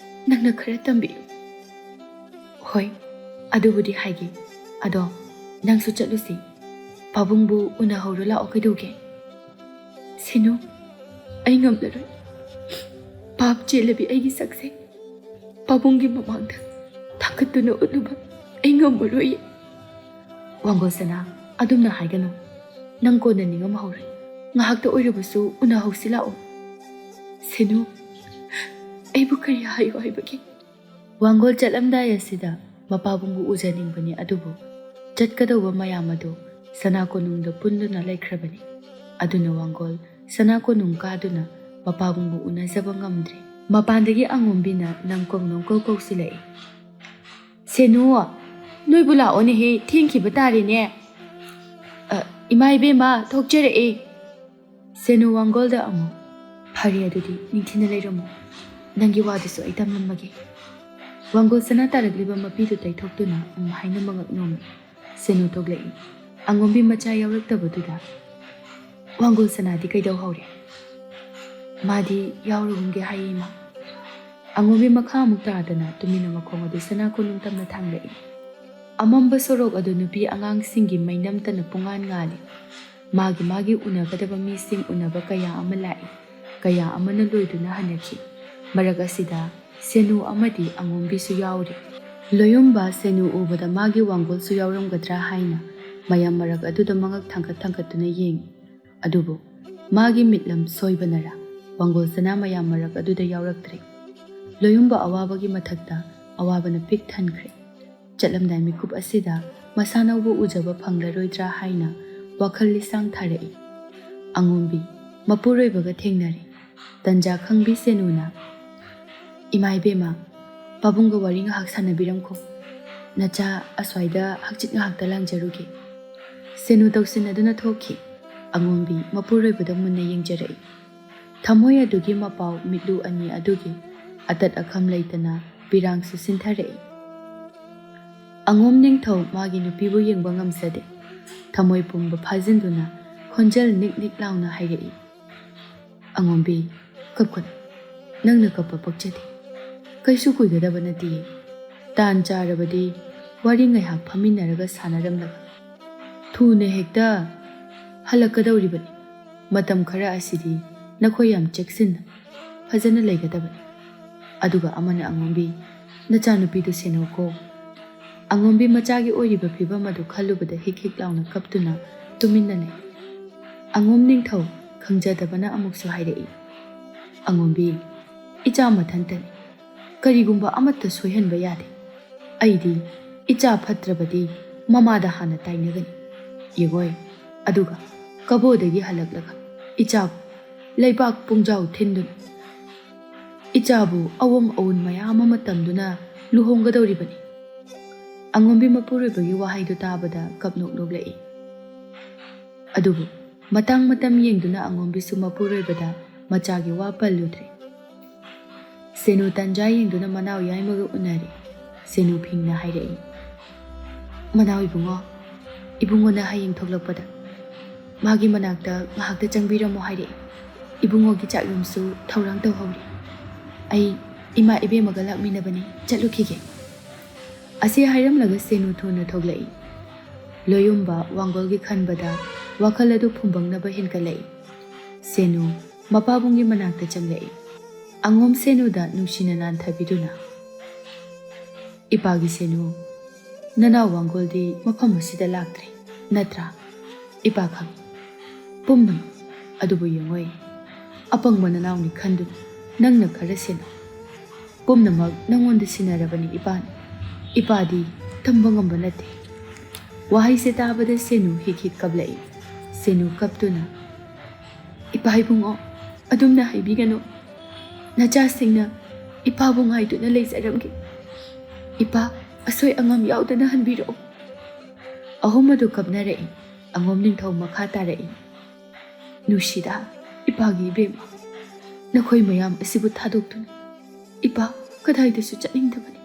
ꯅꯪꯅ ꯈꯔ ꯇꯝꯕꯤꯌꯨ"꯫ "ꯍꯣꯏ, ꯑꯗꯨꯕꯨꯗꯤ ꯍꯥꯏꯒꯦ꯫ ꯑꯗꯣ ꯅꯪꯁꯨ ꯆꯠꯂꯨꯁꯤ꯫ ꯄꯥꯕꯨꯡꯕꯨ ꯎꯅꯍꯧꯔꯨ ꯂꯥꯛꯑꯣ ꯀꯩꯗꯧꯒꯦ?" "ꯁꯦꯅꯨ, ꯑꯩ ꯉꯝꯂꯔꯣꯏ꯫ ꯄꯥꯞ ꯆꯦꯜꯂꯕꯤ ꯑꯩꯒꯤ ꯁꯛꯁꯦ ꯄꯥꯕꯨꯡꯒꯤ ꯃꯃꯥꯡꯗ ꯊꯥꯡꯒꯠꯇꯨꯅ ꯎꯠꯂꯨꯕ ꯑꯩ ꯉꯝꯃꯔꯣꯏꯌꯦ"꯫ "ꯋꯥꯡꯒꯣꯜ ꯁꯅꯥ, ꯑꯗꯨꯝꯅ ꯍꯥꯏꯒꯅꯨ꯫ ꯅꯪ ꯀꯣꯟꯅ ꯅꯤꯡꯉꯝꯍꯧꯔꯣꯏ꯫ ꯉꯥꯏꯍꯥꯛꯇ ꯑꯣꯏꯔꯕꯁꯨ ꯎꯅꯍꯧꯁꯤ ꯂꯥꯛꯑꯣ"꯫ "ꯁꯦꯅꯨ, ꯑꯩꯕꯨ ꯀꯔꯤ ꯍꯥꯏꯌꯨ ꯍꯥꯏꯕꯒꯦ? ꯋꯥꯡꯒꯣꯜ ꯆꯠꯂꯝꯗꯥꯏ ꯑꯁꯤꯗ ꯃꯄꯥꯕꯨꯡꯕꯨ ꯎꯖꯅꯤꯡꯕꯅꯤ, ꯑꯗꯨꯕꯨ ꯆꯠꯀꯗꯧꯕ ꯃꯌꯥꯝ ꯑꯗꯨ ꯁꯅꯥ ꯀꯣꯅꯨꯡꯗ ꯄꯨꯟꯗꯨꯅ ꯂꯩꯈ꯭ꯔꯕꯅꯤ꯫ ꯑꯗꯨꯅ ꯋꯥꯡꯒꯣꯜ ꯁꯅꯥ ꯀꯣꯅꯨꯡ ꯀꯥꯗꯨꯅ ꯃꯄꯥꯕꯨꯡꯕꯨ ꯎꯅꯖꯕ ꯉꯝꯗ꯭ꯔꯦ꯫ ꯃꯄꯥꯟꯗꯒꯤ ꯑꯉꯣꯝꯕꯤꯅ ꯅꯪꯀꯧ ꯅꯪꯀꯧ ꯀꯧꯁꯤꯜꯂꯛꯏ꯫ "ꯁꯦꯅꯨ, ꯅꯣꯏꯕꯨ ꯂꯥꯛꯑꯣꯅꯦꯍꯦ, ꯊꯦꯡꯈꯤꯕ ꯇꯥꯔꯦꯅꯦ꯫" "ꯑ, ꯏꯃꯥ ꯏꯕꯦꯝꯃ, ꯊꯣꯛꯆꯔꯛꯑꯦ꯫" ꯁꯦꯅꯨ ꯋꯥꯡꯒꯣꯜꯗ ꯑꯃꯨꯛ, "ꯐꯔꯦ, ꯑꯗꯨꯗꯤ ꯅꯤꯡꯊꯤꯅ ꯂꯩꯔꯝꯃꯣ꯫ ꯅꯪꯒꯤ ꯋꯥꯗꯨꯁꯨ ꯑꯩ ꯇꯝꯂꯝꯃꯒꯦ꯫" ꯋꯥꯡꯒꯣꯜ ꯁꯅꯥ ꯇꯥꯔꯛꯂꯤꯕ ꯃꯄꯤꯗꯨ ꯇꯩꯊꯣꯛꯇꯨꯅ ꯎꯝ ꯍꯥꯏꯅ ꯃꯉꯛ ꯅꯣꯝꯃꯤ꯫ ꯁꯦꯅꯨ ꯊꯣꯛꯂꯛꯏ꯫ ꯑꯉꯣꯝꯕꯤ ꯃꯆꯥ ꯌꯥꯎꯔꯛꯇꯕꯗꯨꯗ, "ꯋꯥꯡꯒꯣꯜ ꯁꯅꯥꯗꯤ ꯀꯩꯗꯧꯍꯧꯔꯦ?" "ꯃꯥꯗꯤ ꯌꯥꯎꯔꯒꯨꯝꯒꯦ ꯍꯥꯏꯌꯦ, ꯏꯃꯥ꯫" ꯑꯉꯣꯝꯕꯤ ꯃꯈꯥ ꯑꯃꯨꯛ ꯇꯥꯗꯅ ꯇꯨꯃꯤꯟꯅ ꯃꯈꯣꯡ ꯑꯗꯨ ꯁꯅꯥ ꯀꯣꯅꯨꯡ ꯇꯝꯅ ꯊꯥꯡꯂꯛꯏ꯫ ꯑꯃꯝꯕ ꯁꯣꯔꯣꯛ ꯑꯗꯨ ꯅꯨꯄꯤ ꯑꯉꯥꯡꯁꯤꯡꯒꯤ ꯃꯩꯅꯝꯇꯅ ꯄꯨꯡꯉꯥꯟ ꯉꯥꯜꯂꯤ꯫ ꯃꯥꯒꯤ ꯃꯥꯒꯤ ꯎꯅꯒꯗꯕ ꯃꯤꯁꯤꯡ ꯎꯅꯕ ꯀꯌꯥ ꯑꯃ ꯂꯥꯛꯏ, ꯀꯌꯥ ꯑꯃꯅ ꯂꯣꯏꯗꯨꯅ ꯍꯟꯅꯈꯤ꯫ ꯃꯔꯛ ꯑꯁꯤꯗ ꯁꯦꯅꯨ ꯑꯃꯗꯤ ꯑꯉꯣꯝꯕꯤꯁꯨ ꯌꯥꯎꯔꯤ꯫ ꯂꯣꯌꯨꯝꯕ ꯁꯦꯅꯨ ꯎꯕꯗ ꯃꯥꯒꯤ ꯋꯥꯡꯒꯣꯜꯁꯨ ꯌꯥꯎꯔꯝꯒꯗ꯭ꯔꯥ ꯍꯥꯏꯅ ꯃꯌꯥꯝ ꯃꯔꯛ ꯑꯗꯨꯗ ꯃꯉꯛ ꯊꯥꯡꯒꯠ ꯊꯥꯡꯒꯠꯇꯨꯅ ꯌꯦꯡꯏ꯫ ꯑꯗꯨꯕꯨ ꯃꯥꯒꯤ ꯃꯤꯠꯂꯝ ꯁꯣꯏꯕꯅꯔ ꯋꯥꯡꯒꯣꯜ ꯁꯅꯥ ꯃꯌꯥꯝ ꯃꯔꯛ ꯑꯗꯨꯗ ꯌꯥꯎꯔꯛꯇ꯭ꯔꯦ꯫ ꯂꯣꯌꯨꯝꯕ ꯑꯋꯥꯕꯒꯤ ꯃꯊꯛꯇ ꯑꯋꯥꯕꯅ ꯄꯤꯛ ꯊꯟꯈ꯭ꯔꯦ꯫ ꯆꯠꯂꯝꯗꯥꯏ ꯃꯤꯀꯨꯞ ꯑꯁꯤꯗ ꯃꯁꯥꯅꯧꯕ ꯎꯖꯕ ꯐꯪꯂꯔꯣꯏꯗ꯭ꯔꯥ ꯍꯥꯏꯅ ꯋꯥꯈꯜ ꯂꯤꯁꯥꯡ ꯊꯥꯔꯛꯏ꯫ ꯑꯉꯣꯝꯕꯤ ꯃꯄꯨꯔꯣꯏꯕꯒ ꯊꯦꯡꯅꯔꯦ꯫ ꯇꯟꯖꯥ ꯈꯪꯕꯤ ꯁꯦꯅꯨꯅ, "ꯏꯃꯥ ꯏꯕꯦꯝꯃ, ꯄꯥꯕꯨꯡꯒ ꯋꯥꯔꯤ ꯉꯥꯏꯍꯥꯛ ꯁꯥꯟꯅꯕꯤꯔꯝꯈꯣ꯫ ꯅꯆꯥ ꯑꯁ꯭ꯋꯥꯏꯗ ꯍꯛꯆꯤꯠ ꯉꯥꯏꯍꯥꯛꯇ ꯂꯥꯡꯖꯔꯨꯒꯦ꯫" ꯁꯦꯅꯨ ꯇꯧꯁꯤꯟꯅꯗꯨꯅ ꯊꯣꯛꯈꯤ꯫ ꯑꯉꯣꯝꯕꯤ ꯃꯄꯨꯔꯣꯏꯕꯗ ꯃꯨꯟꯅ ꯌꯦꯡꯖꯔꯛꯏ꯫ ꯊꯃꯣꯏ ꯑꯗꯨꯒꯤ ꯃꯄꯥꯎ ꯃꯤꯠꯂꯨ ꯑꯅꯤ ꯑꯗꯨꯒꯤ ꯑꯇꯠ ꯑꯈꯝ ꯂꯩꯇꯅ ꯄꯤꯔꯥꯡꯁꯨ ꯁꯤꯟꯊꯔꯛꯏ꯫ ꯑꯉꯣꯝ ꯅꯤꯡꯊꯧ ꯃꯥꯒꯤ ꯅꯨꯄꯤꯕꯨ ꯌꯦꯡꯕ ꯉꯝꯖꯗꯦ꯫ ꯊꯃꯣꯏ ꯄꯨꯝꯕ ꯐꯥꯖꯤꯟꯗꯨꯅ ꯈꯣꯟꯖꯦꯜ ꯅꯤꯛ ꯅꯤꯛ ꯂꯥꯎꯅ ꯍꯥꯏꯔꯛꯏ, "ꯑꯉꯣꯝꯕꯤ, ꯀꯞꯀꯅꯨ꯫ ꯅꯪꯅ ꯀꯞꯄ ꯄꯛꯆꯗꯦ꯫ ꯀꯩꯁꯨ ꯀꯨꯏꯒꯗꯕ ꯅꯠꯇꯦ꯫ ꯇꯥꯟ ꯆꯥꯔꯕꯗꯤ ꯋꯥꯔꯤ ꯉꯥꯏꯍꯥꯛ ꯐꯝꯃꯤꯟꯅꯔꯒ ꯁꯥꯟꯅꯔꯝꯂꯒ ꯊꯨꯅ ꯍꯦꯛꯇ ꯍꯜꯂꯛꯀꯗꯧꯔꯤꯕꯅꯤ꯫ ꯃꯇꯝ ꯈꯔ ꯑꯁꯤꯗꯤ ꯅꯈꯣꯏ ꯌꯥꯝ ꯆꯦꯛꯁꯤꯟꯅ ꯐꯖꯅ ꯂꯩꯒꯗꯕꯅꯤ꯫ ꯑꯗꯨꯒ ꯑꯃꯅ ꯑꯉꯣꯝꯕꯤ, ꯅꯆꯥꯅꯨꯄꯤꯗꯨ ꯁꯦꯟꯅꯧꯀꯣ꯫" ꯑꯉꯣꯝꯕꯤ ꯃꯆꯥꯒꯤ ꯑꯣꯏꯔꯤꯕ ꯐꯤꯕꯝ ꯑꯗꯨ ꯈꯜꯂꯨꯕꯗ ꯍꯤꯛ ꯍꯤꯛ ꯂꯥꯎꯅ ꯀꯞꯇꯨꯅ ꯇꯨꯃꯤꯟꯅ ꯂꯩ꯫ ꯑꯉꯣꯝ ꯅꯤꯡꯊꯧ ꯈꯪꯖꯗꯕꯅ ꯑꯃꯨꯛꯁꯨ ꯍꯥꯏꯔꯛꯏ, "ꯑꯉꯣꯝꯕꯤ, ꯏꯆꯥ ꯃꯊꯟꯇꯅꯤ꯫ ꯀꯔꯤꯒꯨꯝꯕ ꯑꯃꯠꯇ ꯁꯣꯏꯍꯟꯕ ꯌꯥꯗꯦ꯫ ꯑꯩꯗꯤ ꯏꯆꯥ ꯐꯠꯇ꯭ꯔꯕꯗꯤ ꯃꯃꯥꯗ ꯍꯥꯟꯅ ꯇꯥꯏꯅꯒꯅꯤ꯫ ꯌꯦꯡꯉꯣꯏ, ꯑꯗꯨꯒ ꯀꯕꯣꯗꯒꯤ ꯍꯜꯂꯛꯂꯒ ꯏꯆꯥꯕꯨ ꯂꯩꯕꯥꯛ ꯄꯨꯡꯖꯥꯎ ꯊꯤꯟꯗꯨꯅ ꯏꯆꯥꯕꯨ ꯑꯋꯣꯝ ꯑꯋꯨꯟ ꯃꯌꯥꯝ ꯑꯃ ꯇꯝꯗꯨꯅ ꯂꯨꯍꯣꯡꯒꯗꯧꯔꯤꯕꯅꯤ꯫ ꯑꯉꯣꯝꯕꯤ ꯃꯄꯨꯔꯣꯏꯕꯒꯤ ꯋꯥꯍꯩꯗꯨ ꯇꯥꯕꯗ ꯀꯞꯅꯣꯛ ꯅꯣꯛꯂꯛꯏ꯫ ꯑꯗꯨꯕꯨ ꯃꯇꯥꯡ ꯃꯇꯝ ꯌꯦꯡꯗꯨꯅ ꯑꯉꯣꯝꯕꯤꯁꯨ ꯃꯄꯨꯔꯣꯏꯕꯗ ꯃꯆꯥꯒꯤ ꯋꯥ ꯄꯜꯂꯨꯗ꯭ꯔꯦ꯫ ꯁꯦꯅꯨ ꯇꯟꯖꯥ ꯌꯦꯡꯗꯨꯅ ꯃꯅꯥꯎ ꯌꯥꯏꯃꯒ ꯎꯅꯔꯦ꯫ ꯁꯦꯅꯨ ꯐꯤꯡꯅ ꯍꯥꯏꯔꯛꯏ, "ꯃꯅꯥꯎ ꯏꯕꯨꯡꯉꯣ, ꯏꯕꯨꯡꯉꯣꯅ ꯍꯌꯦꯡ ꯊꯣꯛꯂꯛꯄꯗ ꯃꯥꯒꯤ ꯃꯅꯥꯛꯇ ꯉꯥꯏꯍꯥꯛꯇ ꯆꯪꯕꯤꯔꯝꯃꯣ ꯍꯥꯏꯔꯛꯏ꯫ ꯏꯕꯨꯡꯉꯣꯒꯤ ꯆꯥꯛꯌꯨꯝꯁꯨ ꯊꯧꯔꯥꯡ ꯇꯧꯍꯧꯔꯤ꯫ ꯑꯩ ꯏꯃꯥ ꯏꯕꯦꯝꯃꯒ ꯂꯥꯛꯃꯤꯟꯅꯕꯅꯤ, ꯆꯠꯂꯨꯈꯤꯒꯦ꯫" ꯑꯁꯤ ꯍꯥꯏꯔꯝꯂꯒ ꯁꯦꯅꯨ ꯊꯨꯅ ꯊꯣꯛꯂꯛꯏ꯫ ꯂꯣꯌꯨꯝꯕ ꯋꯥꯡꯒꯣꯜꯒꯤ ꯈꯟꯕꯗ ꯋꯥꯈꯜ ꯑꯗꯨ ꯐꯨꯝꯕꯪꯅꯕ ꯍꯦꯟꯒꯠꯂꯛꯏ꯫ ꯁꯦꯅꯨ ꯃꯄꯥꯕꯨꯡꯒꯤ ꯃꯅꯥꯛꯇ ꯆꯪꯂꯛꯏ꯫ ꯑꯉꯣꯝ ꯁꯦꯅꯨꯗ ꯅꯨꯡꯁꯤꯅ ꯅꯥꯟꯊꯕꯤꯗꯨꯅ, "ꯏꯄꯥꯒꯤ ꯁꯦꯅꯨ, ꯅꯅꯥꯎ ꯋꯥꯡꯒꯣꯜꯗꯤ ꯃꯐꯝ ꯑꯁꯤꯗ ꯂꯥꯛꯇ꯭ꯔꯦ, ꯅꯠꯇ꯭ꯔꯥ? ꯏꯄꯥ ꯈꯪꯏ ꯄꯨꯝꯅꯃꯛ꯫ ꯑꯗꯨꯕꯨ ꯌꯦꯡꯉꯣꯏ, ꯑꯄꯪꯕ ꯅꯅꯥꯎꯅꯤ ꯈꯟꯗꯨꯅ ꯅꯪꯅ ꯈꯔ ꯁꯦꯟꯅꯧ꯫ ꯄꯨꯝꯅꯃꯛ ꯅꯪꯉꯣꯟꯗ ꯁꯤꯟꯅꯔꯕꯅꯤ ꯏꯄꯥꯅ꯫ ꯏꯄꯥꯗꯤ ꯇꯝꯕ ꯉꯝꯕ ꯅꯠꯇꯦ꯫" ꯋꯥꯍꯩꯁꯦ ꯇꯥꯕꯗ ꯁꯦꯅꯨ ꯍꯤꯛ ꯍꯤꯛ ꯀꯞꯂꯛꯏ꯫ ꯁꯦꯅꯨ ꯀꯞꯇꯨꯅ, "ꯏꯄꯥ ꯏꯕꯨꯡꯉꯣ, ꯑꯗꯨꯝꯅ ꯍꯥꯏꯕꯤꯒꯅꯨ꯫ ꯅꯆꯥꯁꯤꯡꯅ ꯏꯄꯥꯕꯨ ꯉꯥꯏꯗꯨꯅ ꯂꯩꯖꯔꯝꯒꯦ꯫ ꯏꯄꯥ, ꯑꯁꯣꯏ ꯑꯉꯥꯝ ꯌꯥꯎꯗꯅ ꯍꯟꯕꯤꯔꯛꯎ꯫" ꯑꯍꯨꯝ ꯑꯗꯨ ꯀꯞꯅꯔꯛꯏ꯫ ꯑꯉꯣꯝ ꯅꯤꯡꯊꯧ ꯃꯈꯥ ꯇꯥꯔꯛꯏ, "ꯅꯨꯡꯁꯤꯗ ꯏꯄꯥꯒꯤ ꯏꯕꯦꯝꯃ, ꯅꯈꯣꯏ ꯃꯌꯥꯝ ꯑꯁꯤꯕꯨ ꯊꯥꯗꯣꯛꯇꯨꯅ ꯏꯄꯥ ꯀꯗꯥꯏꯗꯁꯨ ꯆꯠꯅꯤꯡꯗꯕꯅꯤ꯫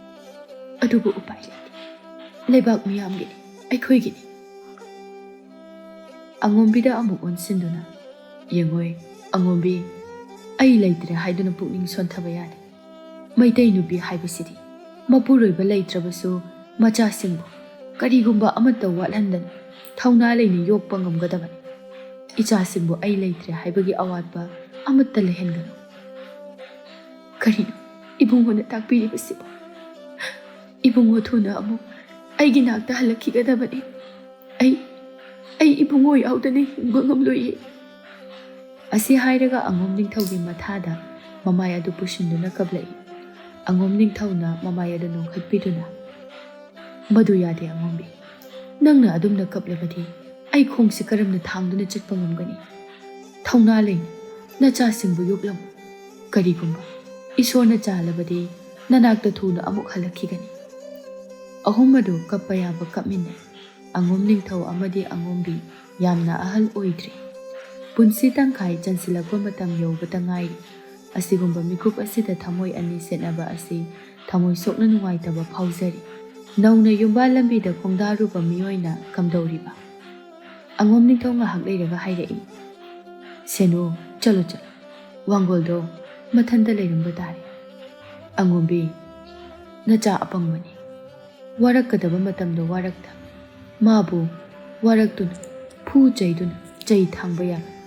ꯑꯗꯨꯕꯨ ꯎꯄꯥꯏ ꯂꯩꯇꯦ꯫ ꯂꯩꯕꯥꯛ ꯃꯤꯌꯥꯝꯒꯤꯅꯤ, ꯑꯩꯈꯣꯏꯒꯤꯅꯤ꯫" ꯑꯉꯣꯝꯕꯤꯗ ꯑꯃꯨꯛ ꯑꯣꯟꯁꯤꯟꯗꯨꯅ, "ꯌꯦꯡꯉꯣꯏ ꯑꯉꯣꯝꯕꯤ, ꯑꯩ ꯂꯩꯇ꯭ꯔꯦ ꯍꯥꯏꯗꯨꯅ ꯄꯨꯛꯅꯤꯡ ꯁꯣꯟꯊꯕ ꯌꯥꯗꯦ꯫ ꯃꯩꯇꯩ ꯅꯨꯄꯤ ꯍꯥꯏꯕꯁꯤꯗꯤ ꯃꯄꯨꯔꯣꯏꯕ ꯂꯩꯇ꯭ꯔꯕꯁꯨ ꯃꯆꯥꯁꯤꯡꯕꯨ ꯀꯔꯤꯒꯨꯝꯕ ꯑꯃꯠꯇ ꯋꯥꯠꯍꯟꯗꯅ ꯊꯧꯅꯥ ꯂꯩꯅ ꯌꯣꯛꯄ ꯉꯝꯒꯗꯕꯅꯤ꯫ ꯏꯆꯥꯁꯤꯡꯕꯨ ꯑꯩ ꯂꯩꯇ꯭ꯔꯦ ꯍꯥꯏꯕꯒꯤ ꯑꯋꯥꯠꯄ ꯑꯃꯠꯇ ꯂꯩꯍꯟꯒꯅꯨ꯫" "ꯀꯔꯤꯅꯣ ꯏꯕꯨꯡꯉꯣꯅ ꯇꯥꯛꯄꯤꯔꯤꯕꯁꯤꯕꯨ? ꯏꯕꯨꯡꯉꯣ ꯊꯨꯅ ꯑꯃꯨꯛ ꯑꯩꯒꯤ ꯅꯥꯛꯇ ꯍꯜꯂꯛꯈꯤꯒꯗꯕꯅꯤ꯫ ꯑꯩ, ꯑꯩ ꯏꯕꯨꯡꯉꯣ ꯌꯥꯎꯗꯅ ꯍꯤꯡꯕ ꯉꯝꯂꯣꯏꯌꯦ꯫" ꯑꯁꯤ ꯍꯥꯏꯔꯒ ꯑꯉꯣꯝ ꯅꯤꯡꯊꯧꯒꯤ ꯃꯊꯥꯗ ꯃꯃꯥꯏ ꯑꯗꯨ ꯄꯨꯁꯤꯟꯗꯨꯅ ꯀꯞꯂꯛꯏ꯫ ꯑꯉꯣꯝ ꯅꯤꯡꯊꯧꯅ ꯃꯃꯥꯏ ꯑꯗꯨ ꯅꯣꯛꯈꯠꯄꯤꯗꯨꯅ, "ꯃꯗꯨ ꯌꯥꯗꯦ ꯑꯉꯣꯝꯕꯤ꯫ ꯅꯪꯅ ꯑꯗꯨꯝꯅ ꯀꯞꯂꯕꯗꯤ ꯑꯩ ꯈꯣꯡꯁꯤ ꯀꯔꯝꯅ ꯊꯥꯡꯗꯨꯅ ꯆꯠꯄ ꯉꯝꯒꯅꯤ? ꯊꯧꯅꯥ ꯂꯩꯅ ꯅꯆꯥꯁꯤꯡꯕꯨ ꯌꯣꯛꯂꯝꯃꯨ꯫ ꯀꯔꯤꯒꯨꯝꯕ ꯏꯁꯣꯔꯅ ꯆꯥꯜꯂꯕꯗꯤ ꯅꯅꯥꯛꯇ ꯊꯨꯅ ꯑꯃꯨꯛ ꯍꯜꯂꯛꯈꯤꯒꯅꯤ"꯫ ꯑꯍꯨꯝ ꯑꯗꯨ ꯀꯞꯄ ꯌꯥꯕ ꯀꯞꯃꯤꯟꯅꯩ꯫ ꯑꯉꯣꯝ ꯅꯤꯡꯊꯧ ꯑꯃꯗꯤ ꯑꯉꯣꯝꯕꯤ ꯌꯥꯝꯅ ꯑꯍꯜ ꯑꯣꯏꯗ꯭ꯔꯤ꯫ ꯄꯨꯟꯁꯤ ꯇꯪꯈꯥꯏ ꯆꯟꯁꯤꯜꯂꯛꯄ ꯃꯇꯝ ꯌꯧꯕꯇ ꯉꯥꯏꯔꯤ꯫ ꯑꯁꯤꯒꯨꯝꯕ ꯃꯤꯀꯨꯞ ꯑꯁꯤꯗ ꯊꯃꯣꯏ ꯑꯅꯤ ꯁꯦꯠꯅꯕ ꯑꯁꯤ ꯊꯃꯣꯏ ꯁꯣꯛꯅ ꯅꯨꯡꯉꯥꯏꯇꯕ ꯐꯥꯎꯖꯔꯤ꯫ ꯅꯧꯅ ꯌꯨꯝꯕꯥꯜ ꯂꯝꯕꯤꯗ ꯈꯣꯡꯗꯥꯔꯨꯕ ꯃꯤꯑꯣꯏꯅ ꯀꯝꯗꯧꯔꯤꯕ? ꯑꯉꯣꯝ ꯅꯤꯡꯊꯧ ꯉꯥꯏꯍꯥꯛ ꯂꯩꯔꯒ ꯍꯥꯏꯔꯛꯏ, "ꯁꯦꯅꯨ, ꯆꯠꯂꯣ ꯆꯠꯂꯣ, ꯋꯥꯡꯒꯣꯜꯗꯣ ꯃꯊꯟꯇ ꯂꯩꯔꯝꯕ ꯇꯥꯔꯦ꯫ ꯑꯉꯣꯝꯕꯤ, ꯅꯆꯥ ꯑꯄꯪꯕꯅꯤ꯫ ꯋꯥꯔꯛꯀꯗꯕ ꯃꯇꯝꯗ ꯋꯥꯔꯛꯇ, ꯃꯥꯕꯨ ꯋꯥꯔꯛꯇꯨꯅ, ꯐꯨ ꯆꯩꯗꯨꯅ ꯆꯩ ꯊꯥꯡꯕ ꯌꯥꯔꯣꯏ꯫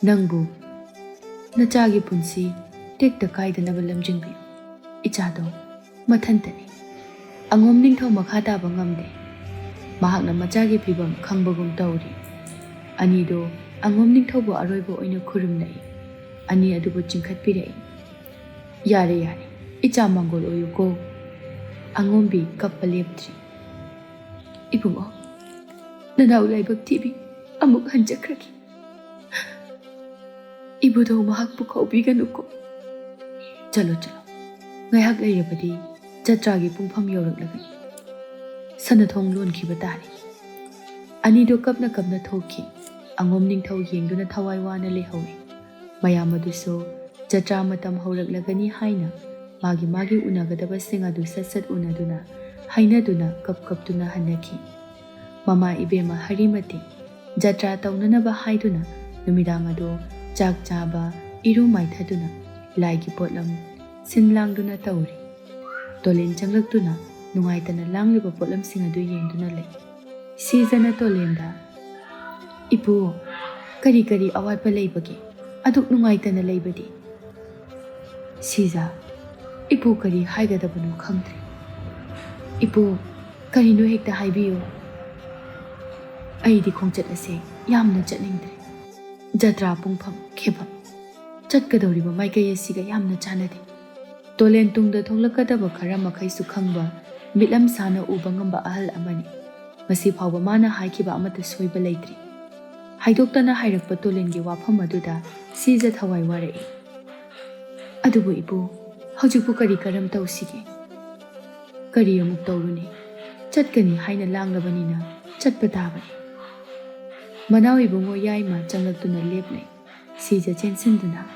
ꯅꯪꯕꯨ ꯅꯆꯥꯒꯤ ꯄꯨꯟꯁꯤ ꯇꯦꯛꯇ ꯀꯥꯏꯗꯅꯕ ꯂꯝꯖꯤꯡꯕꯤꯌꯨ꯫ ꯏꯆꯥꯗꯣ ꯃꯊꯟꯇꯅꯤ"꯫ ꯑꯉꯣꯝ ꯅꯤꯡꯊꯧ ꯃꯈꯥ ꯇꯥꯕ ꯉꯝꯗꯦ꯫ ꯃꯍꯥꯛꯅ ꯃꯆꯥꯒꯤ ꯐꯤꯕꯝ ꯈꯪꯕꯒꯨꯝ ꯇꯧꯔꯤ꯫ ꯑꯅꯤꯗꯣ ꯑꯉꯣꯝ ꯅꯤꯡꯊꯧꯕꯨ ꯑꯔꯣꯏꯕ ꯑꯣꯏꯅ ꯈꯨꯔꯨꯝꯂꯛꯏ꯫ ꯑꯅꯤ ꯑꯗꯨꯕꯨ ꯆꯤꯡꯈꯠꯄꯤꯔꯛꯏ꯫ "ꯌꯥꯔꯦ, ꯌꯥꯔꯦ, ꯏꯆꯥ ꯃꯥꯡꯒꯣꯜ ꯑꯣꯏꯌꯨꯀꯣ"꯫ ꯑꯉꯣꯝꯕꯤ ꯀꯞꯄ ꯂꯦꯞꯇ꯭ꯔꯤ꯫ "ꯏꯕꯨꯡꯉꯣ, ꯅꯅꯥꯎ ꯂꯥꯏꯕꯛ ꯊꯤꯕꯤ ꯑꯃꯨꯛ ꯍꯟꯖꯈ꯭ꯔꯒꯦ꯫ ꯏꯕꯨꯙꯧ ꯃꯍꯥꯛꯄꯨ ꯀꯥꯎꯕꯤꯒꯅꯨꯀꯣ꯫ ꯆꯠꯂꯣ, ꯆꯠꯂꯣ, ꯉꯥꯏꯍꯥꯛ ꯂꯩꯔꯕꯗꯤ ꯖꯇ꯭ꯔꯥꯒꯤ ꯄꯨꯡꯐꯝ ꯌꯧꯔꯛꯂꯒꯅꯤ꯫ ꯁꯅꯥꯊꯣꯡ ꯂꯣꯟꯈꯤꯕ ꯇꯥꯔꯦ"꯫ ꯑꯅꯤꯗꯣ ꯀꯞꯅ ꯀꯞꯅ ꯊꯣꯛꯈꯤ꯫ ꯑꯉꯣꯝ ꯅꯤꯡꯊꯧ ꯌꯦꯡꯗꯨꯅ ꯊꯋꯥꯏ ꯋꯥꯅ ꯂꯩꯍꯧꯏ꯫ ꯃꯌꯥꯝ ꯑꯗꯨꯁꯨ ꯖꯇ꯭ꯔꯥ ꯃꯇꯝ ꯍꯧꯔꯛꯂꯒꯅꯤ ꯍꯥꯏꯅ ꯃꯥꯒꯤ ꯃꯥꯒꯤ ꯎꯅꯒꯗꯕꯁꯤꯡ ꯑꯗꯨ ꯁꯠ ꯁꯠ ꯎꯅꯗꯨꯅ, ꯍꯥꯏꯅꯗꯨꯅ, ꯀꯞ ꯀꯞꯇꯨꯅ ꯍꯟꯅꯈꯤ꯫ ꯃꯃꯥ ꯏꯕꯦꯝꯃ ꯍꯔꯤꯃꯇꯤ ꯖꯇ꯭ꯔꯥ ꯇꯧꯅꯅꯕ ꯍꯥꯏꯗꯨꯅ ꯅꯨꯃꯤꯗꯥꯡ ꯑꯗꯨ ꯆꯥꯛ ꯆꯥꯕ, ꯏꯔꯨ ꯃꯥꯏꯊꯗꯨꯅ, ꯂꯥꯏꯒꯤ ꯄꯣꯠꯂꯝ ꯁꯤꯟ ꯂꯥꯡꯗꯨꯅ ꯇꯧꯔꯤ꯫ ꯇꯣꯂꯦꯟ ꯆꯪꯂꯛꯇꯨꯅ ꯅꯨꯡꯉꯥꯏꯇꯅ ꯂꯥꯡꯂꯤꯕ ꯄꯣꯠꯂꯝꯁꯤꯡ ꯑꯗꯨ ꯌꯦꯡꯗꯨꯅ ꯂꯩ꯫ ꯁꯤꯖꯅ ꯇꯣꯂꯦꯟꯗ, "ꯏꯄꯨ, ꯀꯔꯤ ꯀꯔꯤ ꯑꯋꯥꯠꯄ ꯂꯩꯕꯒꯦ? ꯑꯗꯨꯛ ꯅꯨꯡꯉꯥꯏꯇꯅ ꯂꯩꯕꯗꯤ?" ꯁꯤꯖ, "ꯏꯄꯨ, ꯀꯔꯤ ꯍꯥꯏꯒꯗꯕꯅꯣ ꯈꯪꯗ꯭ꯔꯦ꯫ ꯏꯄꯨ, ꯀꯔꯤꯅꯣ ꯍꯦꯛꯇ ꯍꯥꯏꯕꯤꯌꯨ꯫ ꯑꯩꯗꯤ ꯈꯣꯡꯆꯠ ꯑꯁꯦ ꯌꯥꯝꯅ ꯆꯠꯅꯤꯡꯗ꯭ꯔꯦ꯫ ꯖꯇ꯭ꯔꯥ ꯄꯨꯡꯐꯝ ꯈꯦꯕꯝ, ꯆꯠꯀꯗꯧꯔꯤꯕ ꯃꯥꯏꯀꯩ ꯑꯁꯤꯒ ꯌꯥꯝꯅ ꯆꯥꯟꯅꯗꯦ꯫ ꯇꯣꯂꯦꯟ ꯇꯨꯡꯗ ꯊꯣꯛꯂꯛꯀꯗꯕ ꯈꯔ ꯃꯈꯩꯁꯨ ꯈꯪꯕ, ꯃꯤꯠꯂꯝ ꯁꯥꯅ ꯎꯕ ꯉꯝꯕ ꯑꯍꯜ ꯑꯃꯅꯤ꯫ ꯉꯁꯤ ꯐꯥꯎꯕ ꯃꯥꯅ ꯍꯥꯏꯈꯤꯕ ꯑꯃꯠꯇ ꯁꯣꯏꯕ ꯂꯩꯇ꯭ꯔꯤ꯫ ꯍꯥꯏꯗꯣꯛꯇꯅ ꯍꯥꯏꯔꯛꯄ ꯇꯣꯂꯦꯟꯒꯤ ꯋꯥꯐꯝ ꯑꯗꯨꯗ ꯁꯤꯖ ꯊꯋꯥꯏ ꯋꯥꯔꯛꯏ꯫ "ꯑꯗꯨꯕꯨ ꯏꯄꯨ, ꯍꯧꯖꯤꯛꯄꯨ ꯀꯔꯤ ꯀꯔꯝ ꯇꯧꯁꯤꯒꯦ?" "ꯀꯔꯤ ꯑꯃꯨꯛ ꯇꯧꯔꯨꯅꯤ? ꯆꯠꯀꯅꯤ ꯍꯥꯏꯅ ꯂꯥꯡꯂꯕꯅꯤꯅ ꯆꯠꯄ ꯇꯥꯕꯅꯤ꯫" ꯃꯅꯥꯎ ꯏꯕꯨꯡꯉꯣ ꯌꯥꯏꯃ ꯆꯪꯂꯛꯇꯨꯅ ꯂꯦꯞꯂꯦ꯫ ꯁꯤꯖ ꯆꯦꯟꯁꯤꯟꯗꯨꯅ,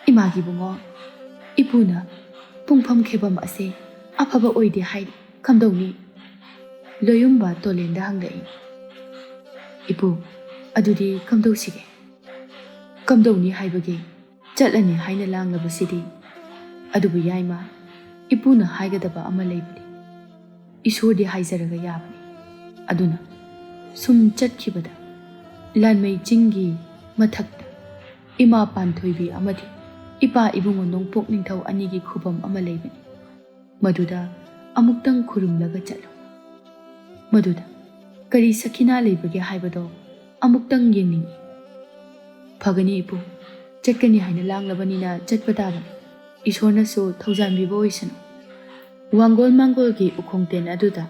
"ꯏꯃꯥꯒꯤ ꯏꯕꯨꯡꯉꯣ, ꯏꯄꯨꯅ ꯄꯨꯡꯐꯝ ꯈꯦꯕꯝ ꯑꯁꯦ ꯑꯐꯕ ꯑꯣꯏꯗꯦ ꯍꯥꯏꯔꯤ, ꯀꯝꯗꯧꯅꯤ?" ꯂꯣꯌꯨꯝꯕ ꯇꯣꯂꯦꯟꯗ ꯍꯪꯂꯛꯏ꯫ "ꯏꯄꯨ, ꯑꯗꯨꯗꯤ ꯀꯝꯗꯧꯁꯤꯒꯦ?" "ꯀꯝꯗꯧꯅꯤ ꯍꯥꯏꯕꯒꯤ? ꯆꯠꯂꯅꯤ ꯍꯥꯏꯅ ꯂꯥꯡꯂꯕꯁꯤꯗꯤ?" "ꯑꯗꯨꯕꯨ ꯌꯥꯏꯃ, ꯏꯄꯨꯅ ꯍꯥꯏꯒꯗꯕ ꯑꯃ ꯂꯩꯕꯅꯤ꯫ ꯏꯁꯣꯔꯗꯤ ꯍꯥꯏꯖꯔꯒ ꯌꯥꯕꯅꯤ꯫ ꯑꯗꯨꯅ ꯁꯨꯝ ꯆꯠꯈꯤꯕꯗ ꯂꯥꯟꯃꯩ ꯆꯤꯡꯒꯤ ꯃꯊꯛꯇ ꯏꯃꯥ ꯄꯥꯟꯊꯣꯏꯕꯤ ꯑꯃꯗꯤ ꯏꯄꯥ ꯏꯕꯨꯡꯉꯣ ꯅꯣꯡꯄꯣꯛ ꯅꯤꯡꯊꯧ ꯑꯅꯤꯒꯤ ꯈꯨꯕꯝ ꯑꯃ ꯂꯩꯕꯅꯤ꯫ ꯃꯗꯨꯗ ꯑꯃꯨꯛꯇꯪ ꯈꯨꯔꯨꯝꯂꯒ ꯆꯠꯂꯨ꯫ ꯃꯗꯨꯗ ꯀꯔꯤ ꯁꯈꯤꯅꯥ ꯂꯩꯕꯒꯦ ꯍꯥꯏꯕꯗꯣ ꯑꯃꯨꯛꯇꯪ ꯌꯦꯡꯅꯤꯡꯏ꯫" "ꯐꯒꯅꯤ ꯏꯄꯨ, ꯆꯠꯀꯅꯤ ꯍꯥꯏꯅ ꯂꯥꯡꯂꯕꯅꯤꯅ ꯆꯠꯄ ꯇꯥꯕꯅꯤ꯫ ꯏꯁꯣꯔꯅꯁꯨ ꯊꯧꯖꯥꯟꯕꯤꯕ ꯑꯣꯏꯁꯅꯨ꯫" ꯋꯥꯡꯒꯣꯜ ꯃꯥꯡꯒꯣꯜꯒꯤ ꯎꯈꯣꯡꯇꯦꯟ ꯑꯗꯨꯗ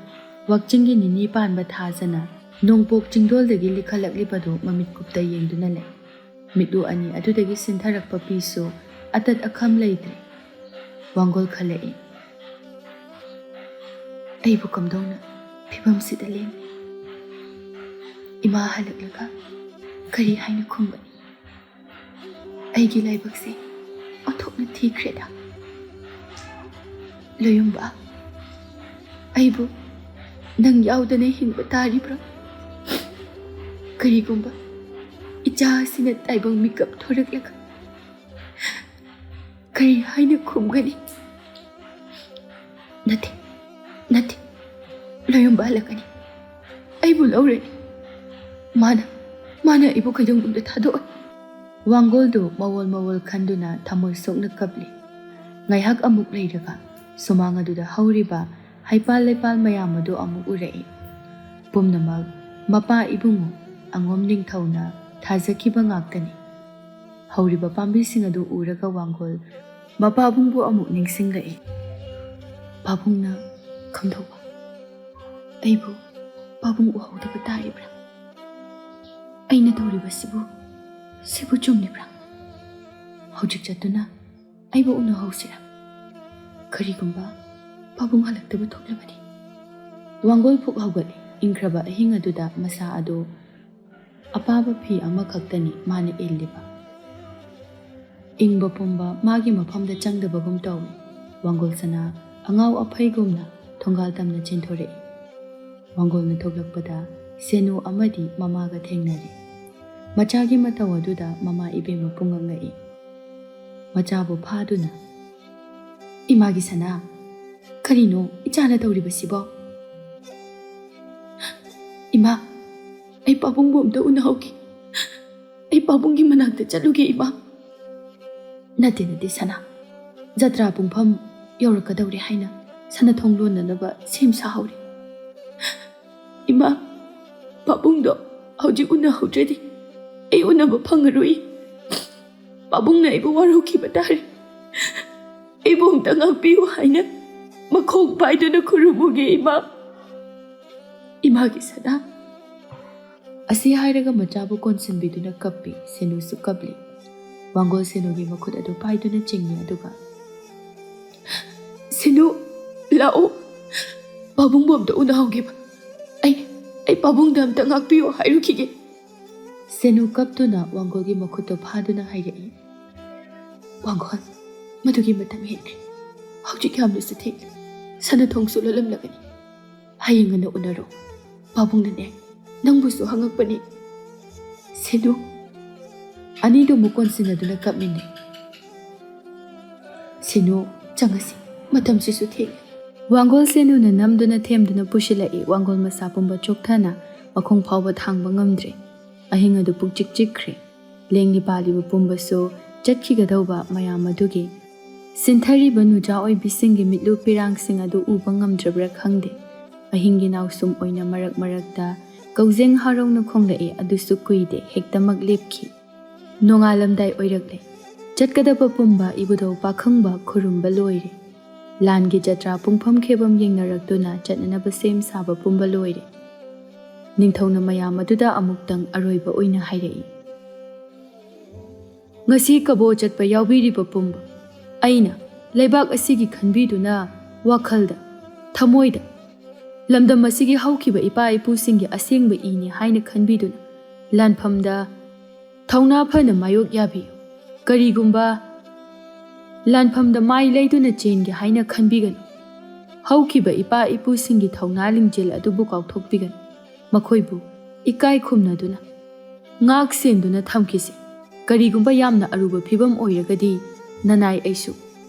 ꯋꯥꯛꯆꯤꯡꯒꯤ ꯅꯤꯅꯤ ꯄꯥꯟꯕ ꯊꯥꯖꯅ ꯅꯣꯡꯄꯣꯛ ꯆꯤꯡꯗꯣꯜꯗꯒꯤ ꯂꯤꯈꯠꯂꯛꯂꯤꯕꯗꯨ ꯃꯃꯤꯠ ꯀꯨꯞꯇ ꯌꯦꯡꯗꯨꯅ ꯂꯩ꯫ ꯃꯤꯠꯂꯨ ꯑꯅꯤ ꯑꯗꯨꯗꯒꯤ ꯁꯤꯟꯊꯔꯛꯄ ꯄꯤꯁꯨ ꯑꯇꯠ ꯑꯈꯝ ꯂꯩꯇ꯭ꯔꯦ꯫ ꯋꯥꯡꯒꯣꯜ ꯈꯜꯂꯛꯏ꯫ "ꯑꯩꯕꯨ ꯀꯝꯗꯧꯅ ꯐꯤꯕꯝꯁꯤꯗ ꯂꯦꯡꯂꯤ? ꯏꯃꯥ ꯍꯜꯂꯛꯂꯒ ꯀꯔꯤ ꯍꯥꯏꯅ ꯈꯨꯝꯒꯅꯤ? ꯑꯩꯒꯤ ꯂꯥꯏꯕꯛꯁꯦ ꯑꯣꯟꯊꯣꯛꯅ ꯊꯤꯈ꯭ꯔꯦꯗ꯫ ꯂꯣꯌꯨꯝꯕ, ꯑꯩꯕꯨ ꯅꯪ ꯌꯥꯎꯗꯅ ꯍꯤꯡꯕ ꯇꯥꯔꯤꯕ꯭ꯔꯥ? ꯀꯔꯤꯒꯨꯝꯕ ꯏꯆꯥ ꯑꯁꯤꯅ ꯇꯥꯏꯕꯪ ꯃꯤꯀꯞ ꯊꯣꯔꯛꯂꯒ ꯀꯔꯤ ꯍꯥꯏꯅ ꯈꯨꯝꯒꯅꯤ?" "ꯅꯠꯇꯦ, ꯅꯠꯇꯦ, ꯂꯣꯌꯨꯝꯕ ꯍꯜꯂꯛꯀꯅꯤ꯫ ꯑꯩꯕꯨ ꯂꯧꯔꯅꯤ꯫ ꯃꯥꯅ, ꯃꯥꯅ ꯑꯩꯕꯨ ꯀꯩꯗꯧꯅꯨꯡꯗ ꯊꯥꯗꯣꯛꯑꯣꯏ꯫" ꯋꯥꯡꯒꯣꯜꯗꯨ ꯃꯋꯣꯜ ꯃꯋꯣꯜ ꯈꯟꯗꯨꯅ ꯊꯃꯣꯏ ꯁꯣꯛꯅ ꯀꯞꯂꯤ꯫ ꯉꯥꯏꯍꯥꯛ ꯑꯃꯨꯛ ꯂꯩꯔꯒ ꯁꯨꯃꯥꯡ ꯑꯗꯨꯗ ꯍꯧꯔꯤꯕ ꯍꯩꯄꯥꯜ ꯂꯩꯄꯥꯜ ꯃꯌꯥꯝ ꯑꯗꯨ ꯑꯃꯨꯛ ꯎꯔꯛꯏ꯫ ꯄꯨꯝꯅꯃꯛ ꯃꯄꯥ ꯏꯕꯨꯡꯉꯣ ꯑꯉꯣꯝ ꯅꯤꯡꯊꯧꯅ ꯊꯥꯖꯈꯤꯕ ꯉꯥꯛꯇꯅꯤ꯫ ꯍꯧꯔꯤꯕ ꯄꯥꯝꯕꯤꯁꯤꯡ ꯑꯗꯨ ꯎꯔꯒ ꯋꯥꯡꯒꯣꯜ ꯃꯄꯥꯕꯨꯡꯕꯨ ꯑꯃꯨꯛ ꯅꯤꯡꯁꯤꯡꯂꯛꯏ꯫ ꯄꯥꯕꯨꯡꯅ ꯈꯝꯗꯧꯕ, ꯑꯩꯕꯨ ꯄꯥꯕꯨꯡ ꯎꯍꯧꯗꯕ ꯇꯥꯔꯤꯕ꯭ꯔꯥ? ꯑꯩꯅ ꯇꯧꯔꯤꯕꯁꯤꯕꯨ, ꯁꯤꯕꯨ ꯆꯨꯝꯂꯤꯕ꯭ꯔꯥ? ꯍꯧꯖꯤꯛ ꯆꯠꯇꯨꯅ ꯑꯩꯕꯨ ꯎꯅꯍꯧꯁꯤꯔꯥ? ꯀꯔꯤꯒꯨꯝꯕ ꯄꯥꯕꯨꯡ ꯍꯜꯂꯛꯇꯕ ꯊꯣꯛꯂꯕꯗꯤ? ꯋꯥꯡꯒꯣꯜ ꯐꯨꯛ ꯍꯧꯒꯠꯂꯤ꯫ ꯏꯪꯈ꯭ꯔꯕ ꯑꯍꯤꯡ ꯑꯗꯨꯗ ꯃꯁꯥ ꯑꯗꯨ ꯑꯄꯥꯕ ꯐꯤ ꯑꯃꯈꯛꯇꯅꯤ ꯃꯥꯅ ꯏꯜꯂꯤꯕ꯫ ꯏꯪꯕ ꯄꯨꯝꯕ ꯃꯥꯒꯤ ꯃꯐꯝꯗ ꯆꯪꯗꯕꯒꯨꯝ ꯇꯧꯏ꯫ ꯋꯥꯡꯒꯣꯜ ꯁꯅꯥ ꯑꯉꯥꯎ ꯑꯐꯩꯒꯨꯝꯅ ꯊꯣꯡꯒꯥꯜ ꯇꯝꯅ ꯆꯦꯟꯊꯣꯔꯛꯏ꯫ ꯋꯥꯡꯒꯣꯜꯅ ꯊꯣꯛꯂꯛꯄꯗ ꯁꯦꯅꯨ ꯑꯃꯗꯤ ꯃꯃꯥꯒ ꯊꯦꯡꯅꯔꯦ꯫ ꯃꯆꯥꯒꯤ ꯃꯇꯧ ꯑꯗꯨꯗ ꯃꯃꯥ ꯏꯕꯦꯝꯃ ꯄꯨꯡꯉꯛ ꯉꯛꯏ꯫ ꯃꯆꯥꯕꯨ ꯐꯥꯗꯨꯅ, "ꯏꯃꯥꯒꯤ ꯁꯅꯥ, ꯀꯔꯤꯅꯣ ꯏꯆꯥꯅ ꯇꯧꯔꯤꯕꯁꯤꯕꯣ?" "ꯏꯃꯥ, ꯑꯩ ꯄꯥꯕꯨꯡꯕꯨ ꯑꯝꯇ ꯎꯅꯍꯧꯒꯦ꯫ ꯑꯩ ꯄꯥꯕꯨꯡꯒꯤ ꯃꯅꯥꯛꯇ ꯆꯠꯂꯨꯒꯦ, ꯏꯃꯥ꯫" "ꯅꯠꯇꯦ, ꯅꯠꯇꯦ, ꯁꯅꯥ꯫ ꯖꯇ꯭ꯔꯥ ꯄꯨꯡꯐꯝ ꯌꯧꯔꯛꯀꯗꯧꯔꯦ ꯍꯥꯏꯅ ꯁꯅꯥ ꯊꯣꯡ ꯂꯣꯟꯅꯅꯕ ꯁꯦꯝ ꯁꯥꯍꯧꯔꯤ꯫" "ꯏꯃꯥ, ꯄꯥꯕꯨꯡꯗꯣ ꯍꯧꯖꯤꯛ ꯎꯅꯍꯧꯗ꯭ꯔꯗꯤ ꯑꯩ ꯎꯅꯕ ꯐꯪꯉꯔꯣꯏ꯫ ꯄꯥꯕꯨꯡꯅ ꯑꯩꯕꯨ ꯋꯥꯔꯧꯈꯤꯕ ꯇꯥꯔꯦ꯫ ꯑꯩꯕꯨ ꯑꯝꯇ ꯉꯥꯛꯄꯤꯌꯨ ꯍꯥꯏꯅ ꯃꯈꯣꯡ ꯄꯥꯏꯗꯨꯅ ꯈꯨꯔꯨꯝꯃꯨꯒꯦ, ꯏꯃꯥ꯫ ꯏꯃꯥꯒꯤ ꯁꯅꯥ꯫" ꯑꯁꯤ ꯍꯥꯏꯔꯒ ꯃꯆꯥꯕꯨ ꯀꯣꯟꯁꯤꯟꯕꯤꯗꯨꯅ ꯀꯞꯄꯤ꯫ ꯁꯦꯅꯨꯁꯨ ꯀꯞꯂꯤ꯫ ꯋꯥꯡꯒꯣꯜ ꯁꯦꯅꯨꯒꯤ ꯃꯈꯨꯠ ꯑꯗꯨ ꯄꯥꯏꯗꯨꯅ ꯆꯤꯡꯏ, ꯑꯗꯨꯒ, "ꯁꯦꯅꯨ, ꯂꯥꯛꯑꯣ꯫ ꯄꯥꯕꯨꯡꯕꯨ ꯑꯝꯇ ꯎꯅꯍꯧꯒꯦꯕ꯫ ꯑꯩ, ꯑꯩ ꯄꯥꯕꯨꯡꯗ ꯑꯝꯇ ꯉꯥꯛꯄꯤꯌꯣ ꯍꯥꯏꯔꯨꯈꯤꯒꯦ꯫" ꯁꯦꯅꯨ ꯀꯞꯇꯨꯅ ꯋꯥꯡꯒꯣꯜꯒꯤ ꯃꯈꯨꯠꯇꯨ ꯐꯥꯗꯨꯅ ꯍꯥꯏꯔꯛꯏ, "ꯋꯥꯡꯒꯣꯜ, ꯃꯗꯨꯒꯤ ꯃꯇꯝ ꯍꯦꯟꯈ꯭ꯔꯦ꯫ ꯍꯧꯖꯤꯛ ꯌꯥꯝꯅꯁꯨ ꯊꯦꯡꯂꯦ꯫ ꯁꯅꯥ ꯊꯣꯡꯁꯨ ꯂꯣꯜꯂꯝꯂꯒꯅꯤ꯫ ꯍꯌꯦꯡ ꯉꯟꯅ ꯎꯅꯔꯣ꯫ ꯄꯥꯕꯨꯡꯅꯅꯦ, ꯅꯪꯕꯨꯁꯨ ꯍꯪꯉꯛꯄꯅꯤ꯫" ꯁꯦꯅꯨ꯫ ꯑꯅꯤꯗꯨ ꯑꯃꯨꯛ ꯀꯣꯟꯁꯤꯟꯅꯗꯨꯅ ꯀꯞꯃꯤꯟꯅꯩ꯫ "ꯁꯦꯅꯨ, ꯆꯪꯉꯁꯤ, ꯃꯇꯝꯁꯤꯁꯨ ꯊꯦꯡꯂꯦ꯫" ꯋꯥꯡꯒꯣꯜ ꯁꯦꯅꯨꯅ ꯅꯝꯗꯨꯅ ꯊꯦꯝꯗꯨꯅ ꯄꯨꯁꯤꯜꯂꯛꯏ꯫ ꯋꯥꯡꯒꯣꯜ ꯃꯁꯥ ꯄꯨꯝꯕ ꯆꯣꯛꯊꯅ ꯃꯈꯣꯡ ꯐꯥꯎꯕ ꯊꯥꯡꯕ ꯉꯝꯗ꯭ꯔꯦ꯫ ꯑꯍꯤꯡ ꯑꯗꯨ ꯄꯨꯛꯆꯤꯛ ꯆꯤꯛꯈ꯭ꯔꯦ꯫ ꯂꯦꯡꯂꯤ ꯄꯥꯜꯂꯤꯕ ꯄꯨꯝꯕꯁꯨ ꯆꯠꯈꯤꯒꯗꯧꯕ ꯃꯌꯥꯝ ꯑꯗꯨꯒꯤ ꯁꯤꯟꯊꯔꯤꯕ ꯅꯨꯖꯥ ꯑꯣꯏꯕꯤꯁꯤꯡꯒꯤ ꯃꯤꯠꯂꯨ ꯄꯤꯔꯥꯡꯁꯤꯡ ꯑꯗꯨ ꯎꯕ ꯉꯝꯗ꯭ꯔꯕ꯭ꯔꯥ ꯈꯪꯗꯦ꯫ ꯑꯍꯤꯡꯒꯤ ꯅꯥꯎꯁꯨꯝ ꯑꯣꯏꯅ ꯃꯔꯛ ꯃꯔꯛꯇ ꯀꯧꯖꯦꯡ ꯍꯔꯥꯎꯅ ꯈꯣꯡꯂꯛꯏ, ꯑꯗꯨꯁꯨ ꯀꯨꯏꯗꯦ, ꯍꯦꯛꯇꯃꯛ ꯂꯦꯞꯈꯤ꯫ ꯅꯣꯡꯉꯥꯜꯂꯝꯗꯥꯏ ꯑꯣꯏꯔꯛꯂꯦ꯫ ꯆꯠꯀꯗꯕ ꯄꯨꯝꯕ ꯏꯕꯨꯙꯧ ꯄꯥꯈꯪꯕ ꯈꯨꯔꯨꯝꯕ ꯂꯣꯏꯔꯦ꯫ ꯂꯥꯟꯒꯤ ꯖꯇ꯭ꯔꯥ ꯄꯨꯡꯐꯝ ꯈꯦꯕꯝ ꯌꯦꯡꯅꯔꯛꯇꯨꯅ ꯆꯠꯅꯅꯕ ꯁꯦꯝ ꯁꯥꯕ ꯄꯨꯝꯕ ꯂꯣꯏꯔꯦ꯫ ꯅꯤꯡꯊꯧꯅ ꯃꯌꯥꯝ ꯑꯗꯨꯗ ꯑꯃꯨꯛꯇꯪ ꯑꯔꯣꯏꯕ ꯑꯣꯏꯅ ꯍꯥꯏꯔꯛꯏ, "ꯉꯁꯤ ꯀꯕꯣ ꯆꯠꯄ ꯌꯥꯎꯕꯤꯔꯤꯕ ꯄꯨꯝꯕ, ꯑꯩꯅ ꯂꯩꯕꯥꯛ ꯑꯁꯤꯒꯤ ꯈꯟꯕꯤꯗꯨꯅ ꯋꯥꯈꯜꯗ, ꯊꯃꯣꯏꯗ ꯂꯝꯗꯝ ꯑꯁꯤꯒꯤ ꯍꯧꯈꯤꯕ ꯏꯄꯥ ꯏꯄꯨꯁꯤꯡꯒꯤ ꯑꯁꯦꯡꯕ ꯏꯅꯤ ꯍꯥꯏꯅ ꯈꯟꯕꯤꯗꯨꯅ ꯂꯥꯟꯐꯝꯗ ꯊꯧꯅꯥ ꯐꯅ ꯃꯥꯌꯣꯛ ꯌꯥꯕꯤꯌꯨ꯫ ꯀꯔꯤꯒꯨꯝꯕ ꯂꯥꯟꯐꯝꯗ ꯃꯥꯏ ꯂꯩꯗꯨꯅ ꯆꯦꯟꯒꯦ ꯍꯥꯏꯅ ꯈꯟꯕꯤꯒꯅꯨ꯫ ꯍꯧꯈꯤꯕ ꯏꯄꯥ ꯏꯄꯨꯁꯤꯡꯒꯤ ꯊꯧꯅꯥ ꯂꯤꯡꯖꯦꯜ ꯑꯗꯨꯕꯨ ꯀꯥꯎꯊꯣꯛꯄꯤꯒꯅꯨ꯫ ꯃꯈꯣꯏꯕꯨ ꯏꯀꯥꯏ ꯈꯨꯝꯅꯗꯨꯅ ꯉꯥꯛ ꯁꯦꯟꯗꯨꯅ ꯊꯝꯈꯤꯁꯤ꯫ ꯀꯔꯤꯒꯨꯝꯕ ꯌꯥꯝꯅ ꯑꯔꯨꯕ ꯐꯤꯕꯝ ꯑꯣꯏꯔꯒꯗꯤ ꯅꯅꯥꯏ ꯑꯩꯁꯨ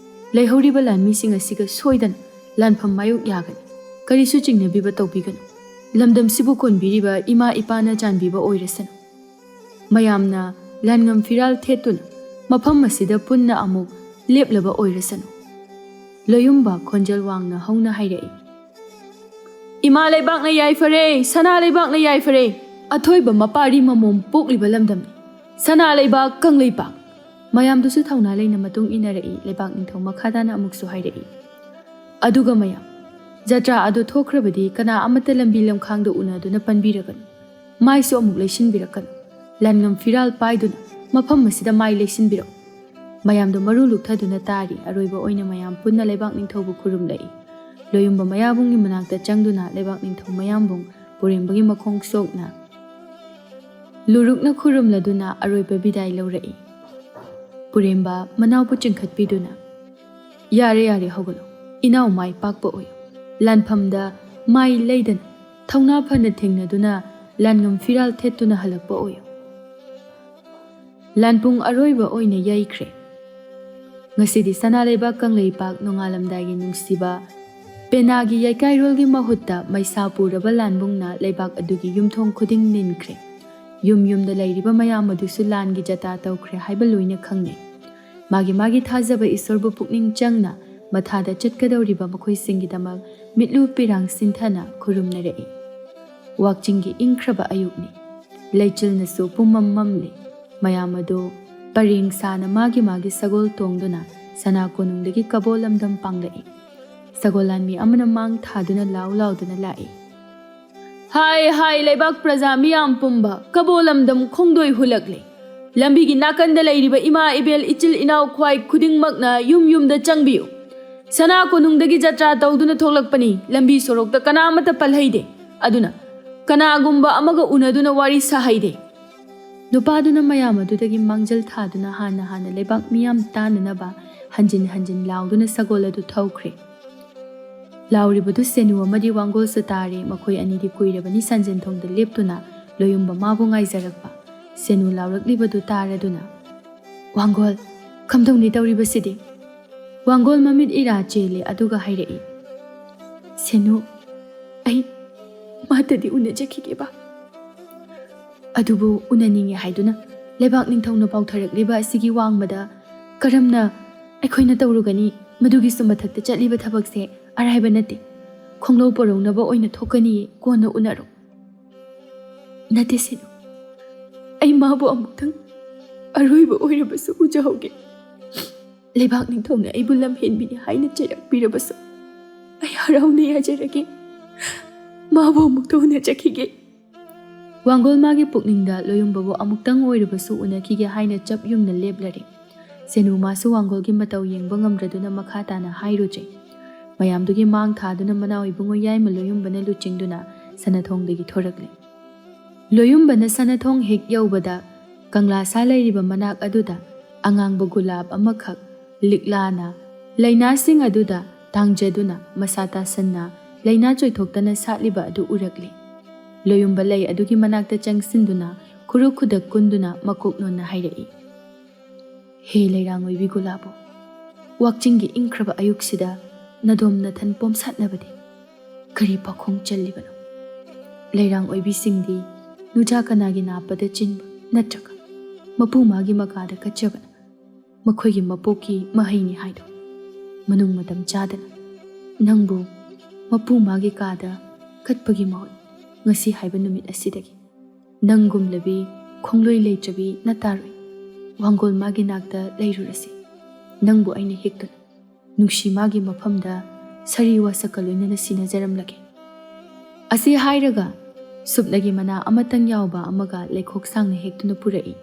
ꯂꯩꯍꯧꯔꯤꯕ ꯂꯥꯟꯃꯤꯁꯤꯡ ꯑꯁꯤꯒ ꯁꯣꯏꯗꯅ ꯂꯥꯟꯐꯝ ꯃꯥꯌꯣꯛ ꯌꯥꯒꯅꯤ꯫ ꯀꯔꯤꯁꯨ ꯆꯤꯡꯅꯕꯤꯕ ꯇꯧꯕꯤꯒꯅꯨ꯫ ꯂꯝꯗꯝꯁꯤꯕꯨ ꯀꯣꯟꯕꯤꯔꯤꯕ ꯏꯃꯥ ꯏꯄꯥꯅ ꯆꯥꯟꯕꯤꯕ ꯑꯣꯏꯔꯁꯅꯨ꯫ ꯃꯌꯥꯝꯅ ꯂꯥꯟꯉꯝ ꯐꯤꯔꯥꯜ ꯊꯦꯠꯇꯨꯅ ꯃꯐꯝ ꯑꯁꯤꯗ ꯄꯨꯟꯅ ꯑꯃꯨꯛ ꯂꯦꯞꯂꯕ ꯑꯣꯏꯔꯁꯅꯨ꯫" ꯂꯣꯌꯨꯝꯕ ꯈꯣꯟꯖꯦꯜ ꯋꯥꯡꯅ ꯍꯧꯅ ꯍꯥꯏꯔꯛꯏ, "ꯏꯃꯥ ꯂꯩꯕꯥꯛꯅ ꯌꯥꯏꯐꯔꯦ, ꯁꯅꯥ ꯂꯩꯕꯥꯛꯅ ꯌꯥꯏꯐꯔꯦ, ꯑꯊꯣꯏꯕ ꯃꯄꯥꯔꯤ ꯃꯃꯣꯝ ꯄꯣꯛꯂꯤꯕ ꯂꯝꯗꯝꯅꯤ, ꯁꯅꯥ ꯂꯩꯕꯥꯛ ꯀꯪꯂꯩꯄꯥꯛ꯫" ꯃꯌꯥꯝꯗꯨꯁꯨ ꯊꯧꯅꯥ ꯂꯩꯅ ꯃꯇꯨꯡ ꯏꯟꯅꯔꯛꯏ꯫ ꯂꯩꯕꯥꯛ ꯅꯤꯡꯊꯧ ꯃꯈꯥ ꯇꯥꯅ ꯑꯃꯨꯛꯁꯨ ꯍꯥꯏꯔꯛꯏ, "ꯑꯗꯨꯒ ꯃꯌꯥꯝ, ꯖꯇ꯭ꯔꯥ ꯑꯗꯨ ꯊꯣꯛꯈ꯭ꯔꯕꯗꯤ ꯀꯅꯥ ꯑꯃꯠꯇ ꯂꯝꯕꯤ ꯂꯝꯈꯥꯡꯗ ꯎꯅꯗꯨꯅ ꯄꯟꯕꯤꯔꯒꯅꯨ꯫ ꯃꯥꯏꯁꯨ ꯑꯃꯨꯛ ꯂꯩꯁꯤꯟꯕꯤꯔꯛꯀꯅꯨ꯫ ꯂꯥꯟꯉꯝ ꯐꯤꯔꯥꯜ ꯄꯥꯏꯗꯨꯅ ꯃꯐꯝ ꯑꯁꯤꯗ ꯃꯥꯏ ꯂꯩꯁꯤꯟꯕꯤꯔꯛꯎ꯫" ꯃꯌꯥꯝꯗꯣ ꯃꯔꯨ ꯂꯨꯛꯊꯗꯨꯅ ꯇꯥꯔꯤ꯫ ꯑꯔꯣꯏꯕ ꯑꯣꯏꯅ ꯃꯌꯥꯝ ꯄꯨꯟꯅ ꯂꯩꯕꯥꯛ ꯅꯤꯡꯊꯧꯕꯨ ꯈꯨꯔꯨꯝꯂꯛꯏ꯫ ꯂꯣꯌꯨꯝꯕ ꯃꯌꯥꯕꯨꯡꯒꯤ ꯃꯅꯥꯛꯇ ꯆꯪꯗꯨꯅ ꯂꯩꯕꯥꯛ ꯅꯤꯡꯊꯧ ꯃꯌꯥꯝꯕꯨꯡ ꯄꯨꯔꯦꯝꯕꯒꯤ ꯃꯈꯣꯡ ꯁꯣꯛꯅ ꯂꯨꯔꯨꯛꯅ ꯈꯨꯔꯨꯝꯂꯗꯨꯅ ꯑꯔꯣꯏꯕ ꯕꯤꯗꯥꯏ ꯂꯧꯔꯛꯏ꯫ ꯄꯨꯔꯦꯝꯕ ꯃꯅꯥꯎꯕꯨ ꯆꯤꯡꯈꯠꯄꯤꯗꯨꯅ, "ꯌꯥꯔꯦ, ꯌꯥꯔꯦ, ꯍꯧꯒꯠꯂꯣ꯫ ꯏꯅꯥꯎ ꯃꯥꯏ ꯄꯥꯛꯄ ꯑꯣꯏꯌꯨ꯫ ꯂꯥꯟꯐꯝꯗ ꯃꯥꯏ ꯂꯩꯗꯅ ꯊꯧꯅꯥ ꯐꯅ ꯊꯦꯡꯅꯗꯨꯅ ꯂꯥꯟꯉꯝ ꯐꯤꯔꯥꯜ ꯊꯦꯠꯇꯨꯅ ꯍꯜꯂꯛꯄ ꯑꯣꯏꯌꯨ꯫" ꯂꯥꯟꯄꯨꯡ ꯑꯔꯣꯏꯕ ꯑꯣꯏꯅ ꯌꯩꯈ꯭ꯔꯦ꯫ ꯉꯁꯤꯗꯤ ꯁꯅꯥ ꯂꯩꯕꯥꯛ ꯀꯪꯂꯩꯄꯥꯛ ꯅꯣꯡꯉꯥꯜꯂꯝꯗꯥꯏꯒꯤ ꯅꯨꯡꯁꯤꯕ ꯄꯦꯅꯥꯒꯤ ꯌꯩꯀꯥꯏꯔꯣꯜꯒꯤ ꯃꯍꯨꯠꯇ ꯃꯩꯁꯥ ꯄꯨꯔꯕ ꯂꯥꯟꯕꯨꯡꯅ ꯂꯩꯕꯥꯛ ꯑꯗꯨꯒꯤ ꯌꯨꯝꯊꯣꯡ ꯈꯨꯗꯤꯡ ꯅꯤꯟꯈ꯭ꯔꯦ꯫ ꯌꯨꯝ ꯌꯨꯝꯗ ꯂꯩꯔꯤꯕ ꯃꯌꯥꯝ ꯑꯗꯨꯁꯨ ꯂꯥꯟꯒꯤ ꯖꯇꯥ ꯇꯧꯈ꯭ꯔꯦ ꯍꯥꯏꯕ ꯂꯣꯏꯅ ꯈꯪꯅꯩ꯫ ꯃꯥꯒꯤ ꯃꯥꯒꯤ ꯊꯥꯖꯕ ꯏꯁꯣꯔꯕꯨ ꯄꯨꯛꯅꯤꯡ ꯆꯪꯅ ꯃꯊꯥꯗ ꯆꯠꯀꯗꯧꯔꯤꯕ ꯃꯈꯣꯏꯁꯤꯡꯒꯤꯗꯃꯛ ꯃꯤꯠꯂꯨ ꯄꯤꯔꯥꯡ ꯁꯤꯟꯊꯅ ꯈꯨꯔꯨꯝꯅꯔꯛꯏ꯫ ꯋꯥꯛꯆꯤꯡꯒꯤ ꯏꯪꯈ꯭ꯔꯕ ꯑꯌꯨꯛꯅꯤ꯫ ꯂꯩꯆꯤꯜꯅꯁꯨ ꯄꯨꯝꯃꯝ ꯃꯝꯂꯤ꯫ ꯃꯌꯥꯝ ꯑꯗꯨ ꯄꯔꯦꯡ ꯁꯥꯅ ꯃꯥꯒꯤ ꯃꯥꯒꯤ ꯁꯒꯣꯜ ꯇꯣꯡꯗꯨꯅ ꯁꯅꯥ ꯀꯣꯅꯨꯡꯗꯒꯤ ꯀꯕꯣ ꯂꯝꯗꯝ ꯄꯥꯡꯂꯛꯏ꯫ ꯁꯒꯣꯜ ꯂꯥꯟꯃꯤ ꯑꯃꯅ ꯃꯥꯡ ꯊꯥꯗꯨꯅ ꯂꯥꯎ ꯂꯥꯎꯗꯨꯅ ꯂꯥꯛꯏ꯫ "ꯍꯥꯏ ꯍꯥꯏ ꯂꯩꯕꯥꯛ ꯄ꯭ꯔꯖꯥ ꯃꯤꯌꯥꯝ ꯄꯨꯝꯕ, ꯀꯕꯣ ꯂꯝꯗꯝ ꯈꯣꯡꯗꯣꯏ ꯍꯨꯜꯂꯛꯂꯦ꯫ ꯂꯝꯕꯤꯒꯤ ꯅꯥꯀꯟꯗ ꯂꯩꯔꯤꯕ ꯏꯃꯥ ꯏꯕꯦꯜ ꯏꯆꯤꯜ ꯏꯅꯥꯎ ꯈ꯭ꯋꯥꯏ ꯈꯨꯗꯤꯡꯃꯛꯅ ꯌꯨꯝ ꯌꯨꯝꯗ ꯆꯪꯕꯤꯌꯨ꯫ ꯁꯅꯥ ꯀꯣꯅꯨꯡꯗꯒꯤ ꯖꯇ꯭ꯔꯥ ꯇꯧꯗꯨꯅ ꯊꯣꯛꯂꯛꯄꯅꯤ꯫ ꯂꯝꯕꯤ ꯁꯣꯔꯣꯛꯇ ꯀꯅꯥꯃꯠꯇ ꯄꯜꯍꯩꯗꯦ꯫ ꯑꯗꯨꯅ ꯀꯅꯥꯒꯨꯝꯕ ꯑꯃꯒ ꯎꯅꯗꯨꯅ ꯋꯥꯔꯤ ꯁꯥꯍꯩꯗꯦ"꯫ ꯅꯨꯄꯥꯗꯨꯅ ꯃꯌꯥꯝ ꯑꯗꯨꯗꯒꯤ ꯃꯥꯡꯖꯤꯜ ꯊꯥꯗꯨꯅ ꯍꯥꯟꯅ ꯍꯥꯟꯅ ꯂꯩꯕꯥꯛ ꯃꯤꯌꯥꯝ ꯇꯥꯅꯅꯕ ꯍꯟꯖꯤꯟ ꯍꯟꯖꯤꯟ ꯂꯥꯎꯗꯨꯅ ꯁꯒꯣꯜ ꯑꯗꯨ ꯊꯧꯈ꯭ꯔꯦ꯫ ꯂꯥꯎꯔꯤꯕꯗꯨ ꯁꯦꯅꯨ ꯑꯃꯗꯤ ꯋꯥꯡꯒꯣꯜꯁꯨ ꯇꯥꯔꯦ꯫ ꯃꯈꯣꯏ ꯑꯅꯤꯗꯤ ꯀꯨꯏꯔꯕꯅꯤ ꯁꯟꯖꯦꯟ ꯊꯣꯡꯗ ꯂꯦꯞꯇꯨꯅ ꯂꯣꯌꯨꯝꯕ ꯃꯥꯕꯨ ꯉꯥꯏꯖꯔꯛꯄ꯫ ꯁꯦꯅꯨ ꯂꯥꯎꯔꯛꯂꯤꯕꯗꯨ ꯇꯥꯔꯗꯨꯅ, "ꯋꯥꯡꯒꯣꯜ, ꯀꯝꯗꯧꯅꯤ ꯇꯧꯔꯤꯕꯁꯤꯗꯤ?" ꯋꯥꯡꯒꯣꯜ ꯃꯃꯤꯠ ꯏꯔꯥ ꯆꯦꯜꯂꯦ, ꯑꯗꯨꯒ ꯍꯥꯏꯔꯛꯏ, "ꯁꯦꯅꯨ, ꯑꯩ ꯃꯥꯇꯗꯤ ꯎꯅꯖꯈꯤꯒꯦꯕ꯫ ꯑꯗꯨꯕꯨ ꯎꯅꯅꯤꯡꯉꯦ ꯍꯥꯏꯗꯨꯅ ꯂꯩꯕꯥꯛ ꯅꯤꯡꯊꯧꯅ ꯄꯥꯎꯊꯔꯛꯂꯤꯕ ꯑꯁꯤꯒꯤ ꯋꯥꯡꯃꯗ ꯀꯔꯝꯅ ꯑꯩꯈꯣꯏꯅ ꯇꯧꯔꯨꯒꯅꯤ? ꯃꯗꯨꯒꯤꯁꯨ ꯃꯊꯛꯇ ꯆꯠꯂꯤꯕ ꯊꯕꯛꯁꯦ ꯑꯔꯥꯏꯕ ꯅꯠꯇꯦ꯫ ꯈꯣꯡꯂꯧ ꯄꯣꯔꯧꯅꯕ ꯑꯣꯏꯅ ꯊꯣꯛꯀꯅꯤꯌꯦ, ꯀꯣꯟꯅ ꯎꯅꯔꯣ"꯫ "ꯅꯠꯇꯦ ꯁꯦꯅꯨ, ꯑꯩ ꯃꯥꯕꯨ ꯑꯃꯨꯛꯇꯪ ꯑꯔꯣꯏꯕ ꯑꯣꯏꯔꯕꯁꯨ ꯎꯖꯍꯧꯒꯦ꯫ ꯂꯩꯕꯥꯛ ꯅꯤꯡꯊꯧꯅ ꯑꯩꯕꯨ ꯂꯝꯍꯦꯟꯕꯤꯅꯤ ꯍꯥꯏꯅ ꯆꯩꯔꯛꯄꯤꯔꯕꯁꯨ ꯑꯩ ꯍꯔꯥꯎꯅ ꯌꯥꯖꯔꯒꯦ꯫ ꯃꯥꯕꯨ ꯑꯃꯨꯛꯇ ꯎꯅꯖꯈꯤꯒꯦ"꯫ ꯋꯥꯡꯒꯣꯜ ꯃꯥꯒꯤ ꯄꯨꯛꯅꯤꯡꯗ ꯂꯣꯌꯨꯝꯕꯕꯨ ꯑꯃꯨꯛꯇꯪ ꯑꯣꯏꯔꯕꯁꯨ ꯎꯅꯈꯤꯒꯦ ꯍꯥꯏꯅ ꯆꯞ ꯌꯨꯡꯅ ꯂꯦꯞꯂꯔꯦ꯫ ꯁꯦꯅꯨ ꯃꯥꯁꯨ ꯋꯥꯡꯒꯣꯜꯒꯤ ꯃꯇꯧ ꯌꯦꯡꯕ ꯉꯝꯗ꯭ꯔꯗꯨꯅ ꯃꯈꯥ ꯇꯥꯅ ꯍꯥꯏꯔꯨꯗ꯭ꯔꯦ꯫ ꯃꯌꯥꯝꯗꯨꯒꯤ ꯃꯥꯡ ꯊꯥꯗꯨꯅ ꯃꯅꯥꯎ ꯏꯕꯨꯡꯉꯣ ꯌꯥꯏꯃ ꯂꯣꯌꯨꯝꯕꯅ ꯂꯨꯆꯤꯡꯗꯨꯅ ꯁꯅꯥꯊꯣꯡꯗꯒꯤ ꯊꯣꯔꯛꯂꯦ꯫ ꯂꯣꯌꯨꯝꯕꯅ ꯁꯅꯥꯊꯣꯡ ꯍꯦꯛ ꯌꯧꯕꯗ ꯀꯪꯂꯥ ꯁꯥ ꯂꯩꯔꯤꯕ ꯃꯅꯥꯛ ꯑꯗꯨꯗ ꯑꯉꯥꯡꯕ ꯒꯨꯂꯥꯞ ꯑꯃꯈꯛ ꯂꯤꯛꯂꯥꯅ ꯂꯩꯅꯥꯁꯤꯡ ꯑꯗꯨꯗ ꯇꯥꯡꯖꯗꯨꯅ ꯃꯁꯥ ꯇꯥꯁꯟꯅ ꯂꯩꯅꯥ ꯆꯣꯏꯊꯣꯛꯇꯅ ꯁꯥꯠꯂꯤꯕ ꯑꯗꯨ ꯎꯔꯛꯂꯦ꯫ ꯂꯣꯌꯨꯝꯕ ꯂꯩ ꯑꯗꯨꯒꯤ ꯃꯅꯥꯛꯇ ꯆꯪꯁꯤꯟꯗꯨꯅ ꯈꯨꯔꯨ ꯈꯨꯗꯛ ꯀꯨꯟꯗꯨꯅ ꯃꯀꯣꯛ ꯅꯣꯟꯅ ꯍꯥꯏꯔꯛꯏ, "ꯍꯦ ꯂꯩꯔꯥꯡ ꯑꯣꯏꯕꯤ ꯒꯨꯂꯥꯕꯣ, ꯋꯥꯛꯆꯤꯡꯒꯤ ꯏꯪꯈ꯭ꯔꯕ ꯑꯌꯨꯛꯁꯤꯗ ꯅꯗꯣꯝ ꯅꯊꯟ ꯄꯣꯝꯁꯥꯠꯅꯕꯗꯤ ꯀꯔꯤ ꯄꯥꯈꯣꯡ ꯆꯜꯂꯤꯕꯅꯣ? ꯂꯩꯔꯥꯡ ꯑꯣꯏꯕꯤꯁꯤꯡꯗꯤ ꯅꯨꯖꯥ ꯀꯅꯥꯒꯤ ꯅꯥꯞꯄꯗ ꯆꯤꯟꯕ ꯅꯠꯇ꯭ꯔꯒ ꯃꯄꯨ ꯃꯥꯒꯤ ꯃꯀꯥꯗ ꯀꯠꯆꯕꯅ ꯃꯈꯣꯏꯒꯤ ꯃꯄꯣꯛꯀꯤ ꯃꯍꯩꯅꯤ ꯍꯥꯏꯗꯣ ꯃꯅꯨꯡ ꯃꯇꯝ ꯆꯥꯗꯅ ꯅꯪꯕꯨ ꯃꯄꯨ ꯃꯥꯒꯤ ꯀꯥꯗ ꯀꯠꯄꯒꯤ ꯃꯍꯨꯠ ꯉꯁꯤ ꯍꯥꯏꯕ ꯅꯨꯃꯤꯠ ꯑꯁꯤꯗꯒꯤ ꯅꯪꯒꯨꯝꯂꯕꯤ ꯈꯣꯡꯂꯣꯏ ꯂꯩꯇ꯭ꯔꯕꯤ ꯅꯇꯥꯔꯨꯏ꯫ ꯋꯥꯡꯒꯣꯜ ꯃꯥꯒꯤ ꯅꯥꯛꯇ ꯂꯩꯔꯨꯔꯁꯤ꯫ ꯅꯪꯕꯨ ꯑꯩꯅ ꯍꯦꯛꯇꯨꯅ ꯅꯨꯡꯁꯤ ꯃꯥꯒꯤ ꯃꯐꯝꯗ ꯁꯥꯔꯤ ꯋꯥꯁꯛꯀ ꯂꯣꯏꯅꯅ ꯁꯤꯟꯅꯖꯔꯝꯂꯒꯦ꯫ ꯑꯁꯤ ꯍꯥꯏꯔꯒ ꯁꯨꯞꯅꯒꯤ ꯃꯅꯥ ꯑꯃꯇꯪ ꯌꯥꯎꯕ ꯑꯃꯒ ꯂꯩꯈꯣꯛ ꯁꯥꯡꯅ ꯍꯦꯛꯇꯨꯅ ꯄꯨꯔꯛꯏ꯫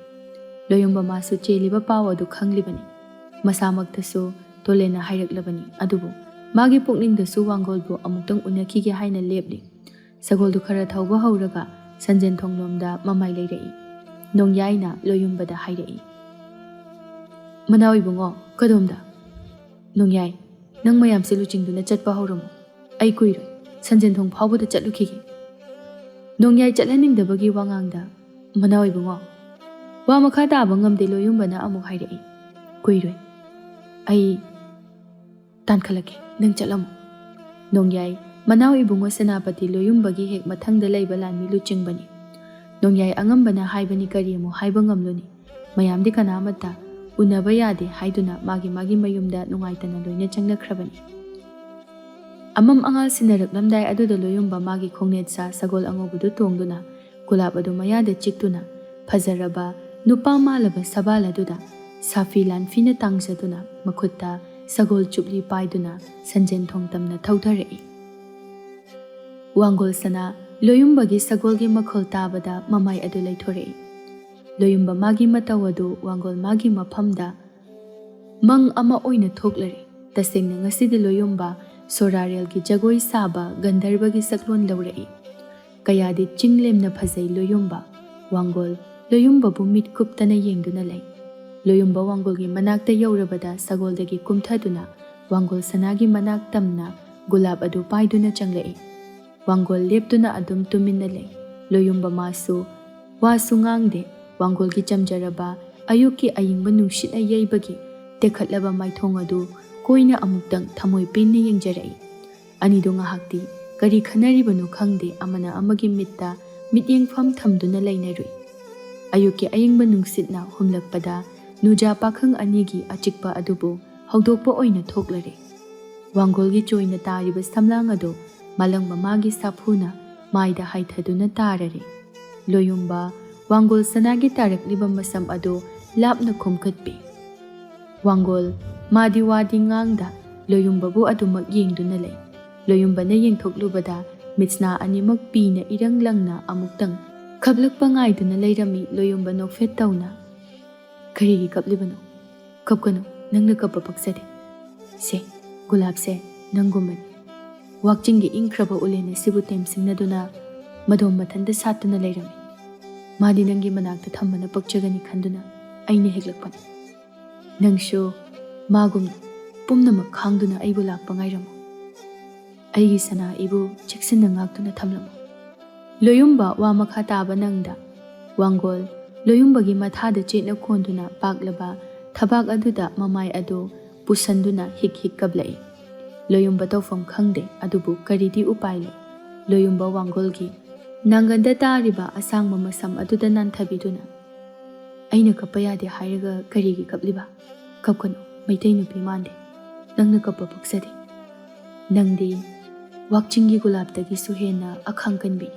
ꯂꯣꯌꯨꯝꯕ ꯃꯥꯁꯨ ꯆꯦꯜꯂꯤꯕ ꯄꯥꯎ ꯑꯗꯨ ꯈꯪꯂꯤꯕꯅꯤ꯫ ꯃꯁꯥꯃꯛꯇꯁꯨ ꯇꯣꯂꯦꯟꯅ ꯍꯥꯏꯔꯛꯂꯕꯅꯤ꯫ ꯑꯗꯨꯕꯨ ꯃꯥꯒꯤ ꯄꯨꯛꯅꯤꯡꯗꯁꯨ ꯋꯥꯡꯒꯣꯜꯕꯨ ꯑꯃꯨꯛꯇꯪ ꯎꯅꯈꯤꯒꯦ ꯍꯥꯏꯅ ꯂꯦꯞꯂꯤ꯫ ꯁꯒꯣꯜꯗꯨ ꯈꯔ ꯊꯧꯕ ꯍꯧꯔꯒ ꯁꯟꯖꯦꯟꯊꯣꯡꯂꯣꯝꯗ ꯃꯃꯥꯏ ꯂꯩꯔꯛꯏ꯫ ꯅꯣꯡꯌꯥꯏꯅ ꯂꯣꯌꯨꯝꯕꯗ ꯍꯥꯏꯔꯛꯏ, "ꯃꯅꯥꯎ ꯏꯕꯨꯡꯉꯣ, ꯀꯗꯣꯝꯗ?" "ꯅꯣꯡꯌꯥꯏ, ꯅꯪ ꯃꯌꯥꯝꯁꯦ ꯂꯨꯆꯤꯡꯗꯨꯅ ꯆꯠꯄ ꯍꯧꯔꯝꯃꯨ꯫ ꯑꯩ ꯀꯨꯏꯔꯣꯏ, ꯁꯟꯖꯦꯟꯊꯣꯡ ꯐꯥꯎꯕꯗ ꯆꯠꯂꯨꯈꯤꯒꯦ꯫" ꯅꯣꯡꯌꯥꯏ ꯆꯠꯍꯟꯅꯤꯡꯗꯕꯒꯤ ꯋꯥꯉꯥꯡꯗ, "ꯃꯅꯥꯎ ꯏꯕꯨꯡꯉꯣ꯫" ꯋꯥ ꯃꯈꯥ ꯇꯥꯕ ꯉꯝꯗꯦ, ꯂꯣꯌꯨꯝꯕꯅ ꯑꯃꯨꯛ ꯍꯥꯏꯔꯛꯏ, "ꯀꯨꯏꯔꯣꯏ, ꯑꯩ ꯇꯥꯟꯈꯠꯂꯛꯀꯦ, ꯅꯪ ꯆꯠꯂꯝꯃꯨ꯫" ꯅꯣꯡꯌꯥꯏ, ꯃꯅꯥꯎ ꯏꯕꯨꯡꯉꯣ ꯁꯦꯅꯥꯄꯇꯤ ꯂꯣꯌꯨꯝꯕꯒꯤ ꯍꯦꯛ ꯃꯊꯪꯗ ꯂꯩꯕ ꯂꯥꯟꯃꯤ ꯂꯨꯆꯤꯡꯕꯅꯤ꯫ ꯅꯣꯡꯌꯥꯏ ꯑꯉꯝꯕꯅ ꯍꯥꯏꯕꯅꯤ, ꯀꯔꯤ ꯑꯃꯨꯛ ꯍꯥꯏꯕ ꯉꯝꯂꯨꯅꯤ? ꯃꯌꯥꯝꯗꯤ ꯀꯅꯥꯃꯠꯇ ꯎꯅꯕ ꯌꯥꯗꯦ ꯍꯥꯏꯗꯨꯅ ꯃꯥꯒꯤ ꯃꯥꯒꯤ ꯃꯌꯨꯝꯗ ꯅꯨꯡꯉꯥꯏꯇꯅ ꯂꯣꯏꯅ ꯆꯪꯅꯈ꯭ꯔꯕꯅꯤ꯫ ꯑꯃꯝ ꯑꯉꯥꯜ ꯁꯤꯟꯅꯔꯛꯂꯝꯗꯥꯏ ꯑꯗꯨꯗ ꯂꯣꯌꯨꯝꯕ ꯃꯥꯒꯤ ꯈꯣꯡꯅꯦꯠ ꯁꯥ ꯁꯒꯣꯜ ꯑꯉꯧꯕꯗꯨ ꯇꯣꯡꯗꯨꯅ ꯒꯨꯂꯥꯞ ꯑꯗꯨ ꯃꯌꯥꯗ ꯆꯤꯛꯇꯨꯅ ꯐꯖꯔꯕ ꯅꯨꯄꯥ ꯃꯥꯜꯂꯕ ꯁꯕꯥꯜ ꯑꯗꯨꯗ ꯁꯥꯐꯤ ꯂꯥꯟꯐꯤꯅ ꯇꯥꯡꯖꯗꯨꯅ ꯃꯈꯨꯠꯇ ꯁꯒꯣꯜ ꯆꯨꯞꯂꯤ ꯄꯥꯏꯗꯨꯅ ꯁꯟꯖꯦꯟ ꯊꯣꯡ ꯇꯝꯅ ꯊꯧꯊꯔꯛꯏ꯫ ꯋꯥꯡꯒꯣꯜ ꯁꯅꯥ ꯂꯣꯌꯨꯝꯕꯒꯤ ꯁꯒꯣꯜꯒꯤ ꯃꯈꯣꯜ ꯇꯥꯕꯗ ꯃꯃꯥꯏ ꯑꯗꯨ ꯂꯩꯊꯣꯔꯛꯏ꯫ ꯂꯣꯌꯨꯝꯕ ꯃꯥꯒꯤ ꯃꯇꯧ ꯑꯗꯨ ꯋꯥꯡꯒꯣꯜ ꯃꯥꯒꯤ ꯃꯐꯝꯗ ꯃꯪ ꯑꯃ ꯑꯣꯏꯅ ꯊꯣꯛꯂꯔꯦ꯫ ꯇꯁꯦꯡꯅ ꯉꯁꯤꯗꯤ ꯂꯣꯌꯨꯝꯕ ꯁꯣꯔꯥꯔꯦꯜꯒꯤ ꯖꯒꯣꯏ ꯁꯥꯕ ꯒꯟꯙꯔꯕꯒꯤ ꯁꯛꯂꯣꯟ ꯂꯧꯔꯛꯏ꯫ ꯀꯌꯥꯗꯤ ꯆꯤꯡ ꯂꯦꯝꯅ ꯐꯖꯩ ꯂꯣꯌꯨꯝꯕ꯫ ꯋꯥꯡꯒꯣꯜ ꯂꯣꯌꯨꯝꯕꯕꯨ ꯃꯤꯠ ꯀꯨꯞꯇꯅ ꯌꯦꯡꯗꯨꯅ ꯂꯩ꯫ ꯂꯣꯌꯨꯝꯕ ꯋꯥꯡꯒꯣꯜꯒꯤ ꯃꯅꯥꯛꯇ ꯌꯧꯔꯕꯗ ꯁꯒꯣꯜꯗꯒꯤ ꯀꯨꯝꯊꯗꯨꯅ ꯋꯥꯡꯒꯣꯜ ꯁꯅꯥꯒꯤ ꯃꯅꯥꯛ ꯇꯝꯅ ꯒꯨꯂꯥꯞ ꯑꯗꯨ ꯄꯥꯏꯗꯨꯅ ꯆꯪꯂꯛꯏ꯫ ꯋꯥꯡꯒꯣꯜ ꯂꯦꯞꯇꯨꯅ ꯑꯗꯨꯝ ꯇꯨꯃꯤꯟꯅ ꯂꯩ꯫ ꯂꯣꯌꯨꯝꯕ ꯃꯥꯁꯨ ꯋꯥꯁꯨ ꯉꯥꯡꯗꯦ꯫ ꯋꯥꯡꯒꯣꯜꯒꯤ ꯆꯝꯖꯔꯕ ꯑꯌꯨꯛꯀꯤ ꯑꯏꯪꯕ ꯅꯨꯡꯁꯤꯠꯅ ꯌꯩꯕꯒꯤ ꯇꯦꯛꯈꯠꯂꯕ ꯃꯥꯏꯊꯣꯡ ꯑꯗꯨ ꯀꯣꯏꯅ ꯑꯃꯨꯛꯇꯪ ꯊꯃꯣꯏ ꯄꯦꯟꯅ ꯌꯦꯡꯖꯔꯛꯏ꯫ ꯑꯅꯤꯗꯨ ꯉꯥꯏꯍꯥꯛꯇꯤ ꯀꯔꯤ ꯈꯟꯅꯔꯤꯕꯅꯣ ꯈꯪꯗꯦ, ꯑꯃꯅ ꯑꯃꯒꯤ ꯃꯤꯠꯇ ꯃꯤꯠꯌꯦꯡꯐꯝ ꯊꯝꯗꯨꯅ ꯂꯩꯅꯔꯨꯏ꯫ ꯑꯌꯨꯛꯀꯤ ꯑꯏꯪꯕ ꯅꯨꯡꯁꯤꯠꯅ ꯍꯨꯝꯂꯛꯄꯗ ꯅꯨꯖꯥ ꯄꯥꯈꯪ ꯑꯅꯤꯒꯤ ꯑꯆꯤꯛꯄ ꯑꯗꯨꯕꯨ ꯍꯧꯗꯣꯛꯄ ꯑꯣꯏꯅ ꯊꯣꯛꯂꯔꯦ꯫ ꯋꯥꯡꯒꯣꯜꯒꯤ ꯆꯣꯏꯅ ꯇꯥꯔꯤꯕ ꯁꯝꯂꯥꯡ ꯑꯗꯨ ꯃꯥꯂꯪ ꯃꯃꯥꯒꯤ ꯁꯥꯐꯨꯅ ꯃꯥꯏꯗ ꯍꯥꯏꯊꯗꯨꯅ ꯇꯥꯔꯔꯦ꯫ ꯂꯣꯌꯨꯝꯕ ꯋꯥꯡꯒꯣꯜ ꯁꯅꯥꯒꯤ ꯇꯥꯔꯛꯂꯤꯕ ꯃꯁꯝ ꯑꯗꯨ ꯂꯥꯞꯅ ꯈꯣꯝꯀꯠꯄꯤ꯫ ꯋꯥꯡꯒꯣꯜ, ꯃꯥꯗꯤ ꯋꯥꯗꯤ ꯉꯥꯡꯗ ꯂꯣꯌꯨꯝꯕꯕꯨ ꯑꯗꯨꯃꯛ ꯌꯦꯡꯗꯨꯅ ꯂꯩ꯫ ꯂꯣꯌꯨꯝꯕꯅ ꯌꯦꯡꯊꯣꯛꯂꯨꯕꯗ ꯃꯤꯠꯁꯅꯥ ꯑꯅꯤꯃꯛ ꯄꯤꯅ ꯏꯔꯪ ꯂꯪꯅ ꯑꯃꯨꯛꯇꯪ ꯈꯞꯂꯛꯄ ꯉꯥꯏꯗꯨꯅ ꯂꯩꯔꯝꯃꯤ꯫ ꯂꯣꯌꯨꯝꯕ ꯅꯣꯛꯐꯦꯠ ꯇꯧꯅ, "ꯀꯔꯤꯒꯤ ꯀꯞꯂꯤꯕꯅꯣ? ꯀꯞꯀꯅꯨ, ꯅꯪꯅ ꯀꯞꯄ ꯄꯛꯆꯗꯦ꯫ ꯁꯦ, ꯒꯨꯂꯥꯞꯁꯦ ꯅꯪꯒꯨꯝꯕꯅꯤ꯫ ꯋꯥꯛꯆꯤꯡꯒꯤ ꯏꯪꯈ꯭ꯔꯕ ꯎꯂꯦꯟ ꯑꯁꯤꯕꯨ ꯇꯦꯝꯁꯤꯡꯅꯗꯨꯅ ꯃꯗꯣꯝ ꯃꯊꯟꯇ ꯁꯥꯠꯇꯨꯅ ꯂꯩꯔꯝꯃꯤ꯫ ꯃꯥꯗꯤ ꯅꯪꯒꯤ ꯃꯅꯥꯛꯇ ꯊꯝꯕꯅ ꯄꯛꯆꯒꯅꯤ ꯈꯟꯗꯨꯅ ꯑꯩꯅ ꯍꯦꯛꯂꯛꯄꯅꯤ꯫ ꯅꯪꯁꯨ ꯃꯥꯒꯨꯝꯅ ꯄꯨꯝꯅꯃꯛ ꯈꯥꯡꯗꯨꯅ ꯑꯩꯕꯨ ꯂꯥꯛꯄ ꯉꯥꯏꯔꯝꯃꯨ꯫ ꯑꯩꯒꯤ ꯁꯅꯥ ꯏꯕꯨ ꯆꯦꯛꯁꯤꯟꯅ ꯉꯥꯛꯇꯨꯅ ꯊꯝꯂꯝꯃꯨ꯫" ꯂꯣꯌꯨꯝꯕ ꯋꯥ ꯃꯈꯥ ꯇꯥꯕ ꯅꯪꯗ ꯋꯥꯡꯒꯣꯜ ꯂꯣꯌꯨꯝꯕꯒꯤ ꯃꯊꯥꯗ ꯆꯦꯠꯅ ꯀꯣꯟꯗꯨꯅ ꯄꯥꯛꯂꯕ ꯊꯕꯥꯛ ꯑꯗꯨꯗ ꯃꯃꯥꯏ ꯑꯗꯨ ꯄꯨꯁꯟꯗꯨꯅ ꯍꯤꯛ ꯍꯤꯛ ꯀꯞꯂꯛꯏ꯫ ꯂꯣꯌꯨꯝꯕ ꯇꯧꯐꯝ ꯈꯪꯗꯦ, ꯑꯗꯨꯕꯨ ꯀꯔꯤꯗꯤ ꯎꯄꯥꯏ ꯂꯩ? ꯂꯣꯌꯨꯝꯕ ꯋꯥꯡꯒꯣꯜꯒꯤ ꯅꯥꯡꯒꯟꯗ ꯇꯥꯔꯤꯕ ꯑꯁꯥꯡꯕ ꯃꯁꯝ ꯑꯗꯨꯗ ꯅꯥꯟꯊꯕꯤꯗꯨꯅ, "ꯑꯩꯅ ꯀꯞꯄ ꯌꯥꯗꯦ ꯍꯥꯏꯔꯒ ꯀꯔꯤꯒꯤ ꯀꯞꯂꯤꯕ? ꯀꯞꯀꯅꯨ, ꯃꯩꯇꯩ ꯅꯨꯄꯤ ꯃꯥꯟꯗꯦ꯫ ꯅꯪꯅ ꯀꯞꯄ ꯄꯛꯆꯗꯦ꯫ ꯅꯪꯗꯤ ꯋꯥꯛꯆꯤꯡꯒꯤ ꯒꯨꯂꯥꯞꯇꯒꯤꯁꯨ ꯍꯦꯟꯅ ꯑꯈꯥꯡ ꯀꯟꯕꯤꯅꯤ꯫"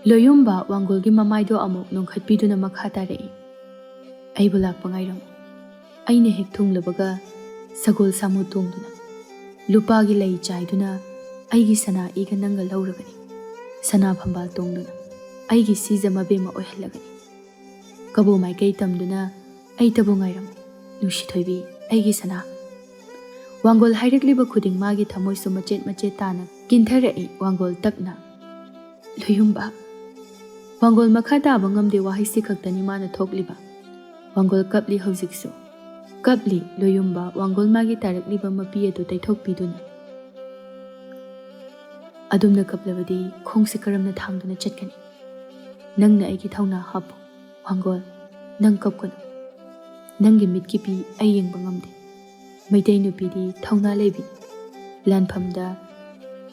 ꯂꯣꯌꯨꯝꯕ ꯋꯥꯡꯒꯣꯜꯒꯤ ꯃꯃꯥꯏꯗꯣ ꯑꯃꯨꯛ ꯅꯣꯡꯈꯠꯄꯤꯗꯨꯅ ꯃꯈꯥ ꯇꯥꯔꯛꯏ, "ꯑꯩꯕꯨ ꯂꯥꯛꯄ ꯉꯥꯏꯔꯝꯃꯨ꯫ ꯑꯩꯅ ꯍꯦꯛ ꯊꯨꯡꯂꯕꯒ ꯁꯒꯣꯜ ꯁꯥꯃꯨ ꯇꯣꯡꯗꯨꯅ ꯂꯨꯄꯥꯒꯤ ꯂꯩ ꯆꯥꯏꯗꯨꯅ ꯑꯩꯒꯤ ꯁꯅꯥ ꯏꯒ ꯅꯪꯒ ꯂꯧꯔꯒꯅꯤ꯫ ꯁꯅꯥ ꯐꯝꯕꯥꯜ ꯇꯣꯡꯗꯨꯅ ꯑꯩꯒꯤ ꯁꯤꯖ ꯃꯕꯦꯝꯃ ꯑꯣꯏꯍꯜꯂꯒꯅꯤ꯫ ꯀꯕꯣ ꯃꯥꯏꯀꯩ ꯇꯝꯗꯨꯅ ꯑꯩꯇꯕꯨ ꯉꯥꯏꯔꯝꯃꯨ, ꯅꯨꯡꯁꯤꯊꯣꯏꯕꯤ, ꯑꯩꯒꯤ ꯁꯅꯥ꯫" ꯋꯥꯡꯒꯣꯜ ꯍꯥꯏꯔꯛꯂꯤꯕ ꯈꯨꯗꯤꯡ ꯃꯥꯒꯤ ꯊꯃꯣꯏꯁꯨ ꯃꯆꯦꯠ ꯃꯆꯦꯠ ꯇꯥꯅ ꯀꯤꯟꯊꯔꯛꯏ꯫ ꯋꯥꯡꯒꯣꯜ ꯇꯞꯅ, "ꯂꯣꯌꯨꯝꯕ꯫" ꯋꯥꯡꯒꯣꯜ ꯃꯈꯥ ꯇꯥꯕ ꯉꯝꯗꯦ, ꯋꯥꯍꯩꯁꯤ ꯈꯛꯇꯅꯤ ꯃꯥꯅ ꯊꯣꯛꯂꯤꯕ꯫ ꯋꯥꯡꯒꯣꯜ ꯀꯞꯂꯤ ꯍꯧꯖꯤꯛꯁꯨ꯫ ꯀꯞꯂꯤ ꯂꯣꯌꯨꯝꯕ, ꯋꯥꯡꯒꯣꯜ ꯃꯥꯒꯤ ꯇꯥꯔꯛꯂꯤꯕ ꯃꯄꯤ ꯑꯗꯨ ꯇꯩꯊꯣꯛꯄꯤꯗꯨꯅ꯫ "ꯑꯗꯨꯝꯅ ꯀꯞꯂꯕꯗꯤ ꯈꯣꯡꯁꯦ ꯀꯔꯝꯅ ꯊꯥꯡꯗꯨꯅ ꯆꯠꯀꯅꯤ? ꯅꯪꯅ ꯑꯩꯒꯤ ꯊꯧꯅꯥ ꯍꯥꯞꯄꯨ꯫ ꯋꯥꯡꯒꯣꯜ, ꯅꯪ ꯀꯞꯀꯅꯨ꯫ ꯅꯪꯒꯤ ꯃꯤꯠꯀꯤ ꯄꯤ ꯑꯩ ꯌꯦꯡꯕ ꯉꯝꯗꯦ꯫ ꯃꯩꯇꯩ ꯅꯨꯄꯤꯗꯤ ꯊꯧꯅꯥ ꯂꯩꯕꯤꯅꯤ꯫ ꯂꯥꯟꯐꯝꯗ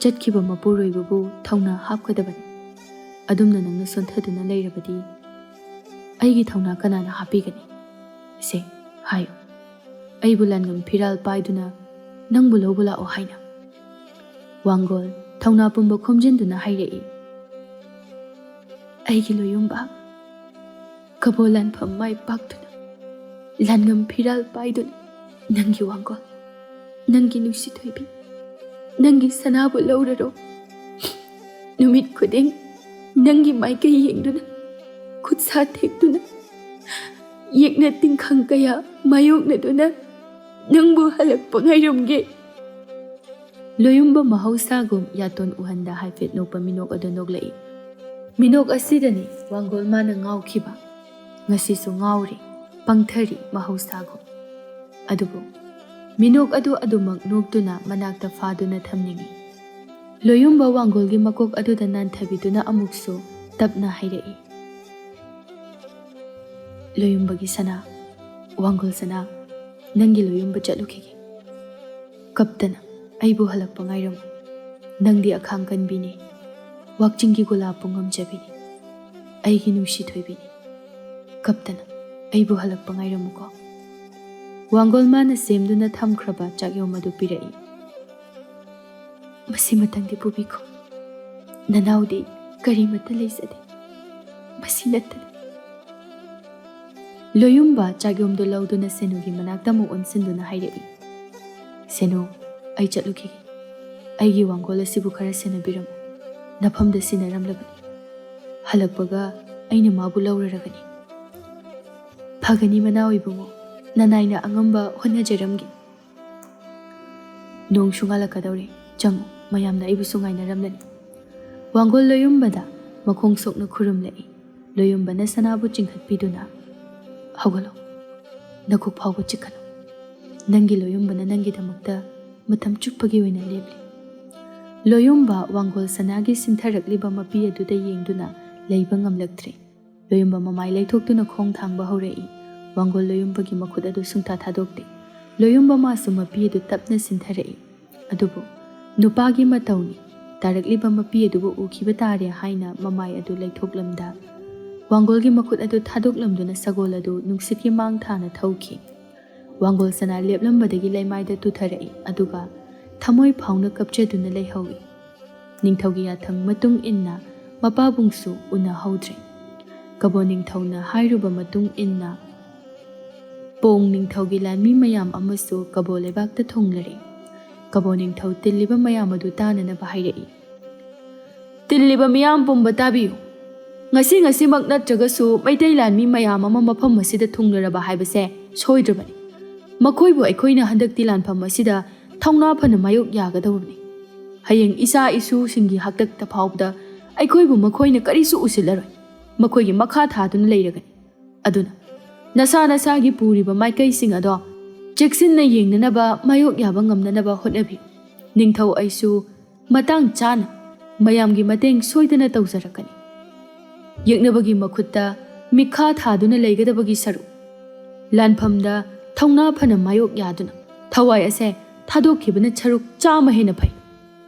ꯆꯠꯈꯤꯕ ꯃꯄꯨꯔꯣꯏꯕꯕꯨ ꯊꯧꯅꯥ ꯍꯥꯞꯀꯗꯕꯅꯤ꯫ ꯑꯗꯨꯝꯅ ꯅꯪꯅ ꯁꯣꯟꯊꯗꯨꯅ ꯂꯩꯔꯕꯗꯤ ꯑꯩꯒꯤ ꯊꯧꯅꯥ ꯀꯅꯥꯅ ꯍꯥꯞꯄꯤꯒꯅꯤ? ꯁꯦ, ꯍꯥꯏꯌꯨ꯫ ꯑꯩꯕꯨ ꯂꯥꯟꯉꯝ ꯐꯤꯔꯥꯜ ꯄꯥꯏꯗꯨꯅ ꯅꯪꯕꯨ ꯂꯧꯕ ꯂꯥꯛꯑꯣ ꯍꯥꯏꯅ꯫" ꯋꯥꯡꯒꯣꯜ ꯊꯧꯅꯥ ꯄꯨꯝꯕ ꯈꯣꯝꯖꯤꯟꯗꯨꯅ ꯍꯥꯏꯔꯛꯏ, "ꯑꯩꯒꯤ ꯂꯣꯌꯨꯝꯕ, ꯀꯕꯣ ꯂꯥꯟꯐꯝ ꯃꯥꯏ ꯄꯥꯛꯇꯨꯅ ꯂꯥꯟꯉꯝ ꯐꯤꯔꯥꯜ ꯄꯥꯏꯗꯨꯅ ꯅꯪꯒꯤ ꯋꯥꯡꯒꯣꯜ, ꯅꯪꯒꯤ ꯅꯨꯡꯁꯤ ꯊꯣꯏꯕꯤ, ꯅꯪꯒꯤ ꯁꯅꯥꯕꯨ ꯂꯧꯔꯔꯣ꯫ ꯅꯨꯃꯤꯠ ꯈꯨꯗꯤꯡ ꯅꯪꯒꯤ ꯃꯥꯏꯀꯩ ꯌꯦꯡꯗꯨꯅ, ꯈꯨꯠꯁꯥ ꯊꯦꯛꯇꯨꯅ, ꯌꯦꯛꯅ ꯇꯤꯡꯈꯪ ꯀꯌꯥ ꯃꯥꯌꯣꯛꯅꯗꯨꯅ ꯅꯪꯕꯨ ꯍꯜꯂꯛꯄ ꯉꯥꯏꯔꯝꯒꯦ꯫ ꯂꯣꯌꯨꯝꯕ ꯃꯍꯧꯁꯥꯒꯨꯝ ꯌꯥꯇꯣꯟ ꯎꯍꯟꯗ ꯍꯥꯏꯐꯦꯠ ꯅꯣꯛꯄ ꯃꯤꯅꯣꯛ ꯑꯗꯨ ꯅꯣꯛꯂꯛꯏ꯫ ꯃꯤꯅꯣꯛ ꯑꯁꯤꯗꯅꯤ ꯋꯥꯡꯒꯣꯜ ꯃꯥꯅ ꯉꯥꯎꯈꯤꯕ꯫ ꯉꯁꯤꯁꯨ ꯉꯥꯎꯔꯤ, ꯄꯪꯊꯔꯤ ꯃꯍꯧꯁꯥꯒꯨꯝ꯫ ꯑꯗꯨꯕꯨ ꯃꯤꯅꯣꯛ ꯑꯗꯨ ꯑꯗꯨꯃꯛ ꯅꯣꯛꯇꯨꯅ ꯃꯅꯥꯛꯇ ꯐꯥꯗꯨꯅ ꯊꯝꯅꯤꯡꯏ꯫ ꯂꯣꯌꯨꯝꯕ ꯋꯥꯡꯒꯣꯜꯒꯤ ꯃꯀꯣꯛ ꯑꯗꯨꯗ ꯅꯥꯟꯊꯕꯤꯗꯨꯅ ꯑꯃꯨꯛꯁꯨ ꯇꯞꯅ ꯍꯥꯏꯔꯛꯏ, "ꯂꯣꯌꯨꯝꯕꯒꯤ ꯁꯅꯥ, ꯋꯥꯡꯒꯣꯜ ꯁꯅꯥ, ꯅꯪꯒꯤ ꯂꯣꯌꯨꯝꯕ ꯆꯠꯂꯨꯈꯤꯒꯦ꯫ ꯀꯞꯇꯅ ꯑꯩꯕꯨ ꯍꯜꯂꯛꯄ ꯉꯥꯏꯔꯝꯃꯨ꯫ ꯅꯪꯗꯤ ꯑꯈꯥꯡ ꯀꯟꯕꯤꯅꯤ, ꯋꯥꯛꯆꯤꯡꯒꯤ ꯒꯨꯂꯥꯞꯄꯨ ꯉꯝꯖꯕꯤꯅꯤ, ꯑꯩꯒꯤ ꯅꯨꯡꯁꯤ ꯊꯣꯏꯕꯤꯅꯤ꯫ ꯀꯞꯇꯅ ꯑꯩꯕꯨ ꯍꯜꯂꯛꯄ ꯉꯥꯏꯔꯝꯃꯨꯀꯣ꯫" ꯋꯥꯡꯒꯣꯜ ꯃꯥꯅ ꯁꯦꯝꯗꯨꯅ ꯊꯝꯈ꯭ꯔꯕ ꯆꯥꯛꯌꯣꯝ ꯑꯗꯨ ꯄꯤꯔꯛꯏ꯫ "ꯃꯁꯤꯃꯇꯪꯗꯤ ꯄꯨꯕꯤꯈꯣ꯫ ꯅꯅꯥꯎꯗꯤ ꯀꯔꯤꯃꯠꯇ ꯂꯩꯖꯗꯦ꯫ ꯃꯁꯤ ꯅꯠꯇꯅ꯫" ꯂꯣꯌꯨꯝꯕ ꯆꯥꯛꯌꯣꯝꯗꯨ ꯂꯧꯗꯨꯅ ꯁꯦꯅꯨꯒꯤ ꯃꯅꯥꯛꯇ ꯑꯃꯨꯛ ꯑꯣꯟꯁꯤꯟꯗꯨꯅ ꯍꯥꯏꯔꯛꯏ, "ꯁꯦꯅꯨ, ꯑꯩ ꯆꯠꯂꯨꯈꯤꯒꯦ꯫ ꯑꯩꯒꯤ ꯋꯥꯡꯒꯣꯜ ꯑꯁꯤꯕꯨ ꯈꯔ ꯁꯦꯟꯅꯕꯤꯔꯝꯃꯨ꯫ ꯅꯐꯝꯗ ꯁꯤꯟꯅꯔꯝꯂꯕꯅꯤ꯫ ꯍꯜꯂꯛꯄꯒ ꯑꯩꯅ ꯃꯥꯕꯨ ꯂꯧꯔꯔꯒꯅꯤ꯫" "ꯐꯒꯅꯤ ꯃꯅꯥꯎ ꯏꯕꯨꯡꯉꯣ, ꯅꯅꯥꯏꯅ ꯑꯉꯝꯕ ꯍꯣꯠꯅꯖꯔꯝꯒꯦ꯫" "ꯅꯣꯡꯁꯨ ꯉꯥꯜꯂꯛꯀꯗꯧꯔꯦ, ꯆꯪꯉꯨ, ꯃꯌꯥꯝꯅ ꯑꯩꯕꯨꯁꯨ ꯉꯥꯏꯅꯔꯝꯂꯅꯤ꯫" ꯋꯥꯡꯒꯣꯜ ꯂꯣꯌꯨꯝꯕꯗ ꯃꯈꯣꯡ ꯁꯣꯛꯅ ꯈꯨꯔꯨꯝꯂꯛꯏ꯫ ꯂꯣꯌꯨꯝꯕꯅ ꯁꯅꯥꯕꯨ ꯆꯤꯡꯈꯠꯄꯤꯗꯨꯅ, "ꯍꯧꯒꯠꯂꯣ, ꯅꯈꯣꯛ ꯐꯥꯎꯕ ꯆꯤꯛꯀꯅꯨ꯫ ꯅꯪꯒꯤ ꯂꯣꯌꯨꯝꯕꯅ ꯅꯪꯒꯤꯗꯃꯛꯇ ꯃꯇꯝ ꯆꯨꯞꯄꯒꯤ ꯑꯣꯏꯅ ꯂꯦꯞꯂꯤ꯫" ꯂꯣꯌꯨꯝꯕ ꯋꯥꯡꯒꯣꯜ ꯁꯅꯥꯒꯤ ꯁꯤꯟꯊꯔꯛꯂꯤꯕ ꯃꯄꯤ ꯑꯗꯨꯗ ꯌꯦꯡꯗꯨꯅ ꯂꯩꯕ ꯉꯝꯂꯛꯇ꯭ꯔꯦ꯫ ꯂꯣꯌꯨꯝꯕ ꯃꯃꯥꯏ ꯂꯩꯊꯣꯛꯇꯨꯅ ꯈꯣꯡ ꯊꯥꯡꯕ ꯍꯧꯔꯛꯏ꯫ ꯋꯥꯡꯒꯣꯜ ꯂꯣꯌꯨꯝꯕꯒꯤ ꯃꯈꯨꯠ ꯑꯗꯨ ꯁꯨꯡꯊꯥ ꯊꯥꯗꯣꯛꯇꯦ꯫ ꯂꯣꯌꯨꯝꯕ ꯃꯥꯁꯨ ꯃꯄꯤ ꯑꯗꯨ ꯇꯞꯅ ꯁꯤꯟꯊꯔꯛꯏ꯫ ꯑꯗꯨꯕꯨ ꯅꯨꯄꯥꯒꯤ ꯃꯇꯧꯅꯤ, ꯇꯥꯔꯛꯂꯤꯕ ꯃꯄꯤ ꯑꯗꯨꯕꯨ ꯎꯈꯤꯕ ꯇꯥꯔꯦ ꯍꯥꯏꯅ ꯃꯃꯥꯏ ꯑꯗꯨ ꯂꯩꯊꯣꯛꯂꯝꯗ, ꯋꯥꯡꯒꯣꯜꯒꯤ ꯃꯈꯨꯠ ꯑꯗꯨ ꯊꯥꯗꯣꯛꯂꯝꯗꯨꯅ ꯁꯒꯣꯜ ꯑꯗꯨ ꯅꯨꯡꯁꯤꯠꯀꯤ ꯃꯥꯡ ꯊꯥꯅ ꯊꯧꯈꯤ꯫ ꯋꯥꯡꯒꯣꯜ ꯁꯅꯥ ꯂꯦꯞꯂꯝꯕꯗꯒꯤ ꯂꯩꯃꯥꯏꯗ ꯇꯨꯊꯔꯛꯏ, ꯑꯗꯨꯒ ꯊꯃꯣꯏ ꯐꯥꯎꯅ ꯀꯞꯆꯗꯨꯅ ꯂꯩꯍꯧꯏ꯫ ꯅꯤꯡꯊꯧꯒꯤ ꯌꯥꯊꯪ ꯃꯇꯨꯡ ꯏꯟꯅ ꯃꯄꯥꯕꯨꯡꯁꯨ ꯎꯅꯍꯧꯗ꯭ꯔꯦ꯫ ꯀꯕꯣ ꯅꯤꯡꯊꯧꯅ ꯍꯥꯏꯔꯨꯕ ꯃꯇꯨꯡ ꯏꯟꯅ ꯄꯣꯡ ꯅꯤꯡꯊꯧꯒꯤ ꯂꯥꯟꯃꯤ ꯃꯌꯥꯝ ꯑꯃꯁꯨ ꯀꯕꯣ ꯂꯩꯕꯥꯛꯇ ꯊꯨꯡꯂꯔꯦ꯫ ꯀꯕꯣ ꯅꯤꯡꯊꯧ ꯇꯤꯜꯂꯤꯕ ꯃꯌꯥꯝ ꯑꯗꯨ ꯇꯥꯅꯅꯕ ꯍꯥꯏꯔꯛꯏ꯫ "ꯇꯤꯜꯂꯤꯕ ꯃꯤꯌꯥꯝ ꯄꯨꯝꯕ ꯇꯥꯕꯤꯌꯨ꯫ ꯉꯁꯤ ꯉꯁꯤꯃꯛ ꯅꯠꯇ꯭ꯔꯒꯁꯨ ꯃꯩꯇꯩ ꯂꯥꯟꯃꯤ ꯃꯌꯥꯝ ꯑꯃ ꯃꯐꯝ ꯑꯁꯤꯗ ꯊꯨꯡꯂꯔꯕ ꯍꯥꯏꯕꯁꯦ ꯁꯣꯏꯗ꯭ꯔꯕꯅꯤ꯫ ꯃꯈꯣꯏꯕꯨ ꯑꯩꯈꯣꯏꯅ ꯍꯟꯗꯛꯇꯤ ꯂꯥꯟꯐꯝ ꯑꯁꯤꯗ ꯊꯧꯅꯥ ꯐꯅ ꯃꯥꯌꯣꯛ ꯌꯥꯒꯗꯧꯕꯅꯤ꯫ ꯍꯌꯦꯡ ꯏꯆꯥ ꯏꯁꯨꯁꯤꯡꯒꯤ ꯍꯥꯛꯇꯛꯇ ꯐꯥꯎꯕꯗ ꯑꯩꯈꯣꯏꯕꯨ ꯃꯈꯣꯏꯅ ꯀꯔꯤꯁꯨ ꯎꯁꯤꯜꯂꯔꯣꯏ꯫ ꯃꯈꯣꯏꯒꯤ ꯃꯈꯥ ꯊꯥꯗꯨꯅ ꯂꯩꯔꯒꯅꯤ꯫ ꯑꯗꯨꯅ ꯅꯁꯥ ꯅꯁꯥꯒꯤ ꯄꯨꯔꯤꯕ ꯃꯥꯏꯀꯩꯁꯤꯡ ꯑꯗꯣ ꯆꯦꯛꯁꯤꯟꯅ ꯌꯦꯡꯅꯅꯕ, ꯃꯥꯌꯣꯛ ꯌꯥꯕ ꯉꯝꯅꯅꯕ ꯍꯣꯠꯅꯕꯤꯌꯨ꯫ ꯅꯤꯡꯊꯧ ꯑꯩꯁꯨ ꯃꯇꯥꯡ ꯆꯥꯅ ꯃꯌꯥꯝꯒꯤ ꯃꯇꯦꯡ ꯁꯣꯏꯗꯅ ꯇꯧꯖꯔꯛꯀꯅꯤ꯫ ꯌꯦꯛꯅꯕꯒꯤ ꯃꯈꯨꯠꯇ ꯃꯤꯈꯥ ꯊꯥꯗꯨꯅ ꯂꯩꯒꯗꯕꯒꯤ ꯁꯔꯨꯛ, ꯂꯥꯟꯐꯝꯗ ꯊꯧꯅꯥ ꯐꯅ ꯃꯥꯌꯣꯛ ꯌꯥꯗꯨꯅ ꯊꯋꯥꯏ ꯑꯁꯦ ꯊꯥꯗꯣꯛꯈꯤꯕꯅ ꯁꯔꯨꯛ ꯆꯥꯝꯃ ꯍꯦꯟꯅ ꯐꯩ,"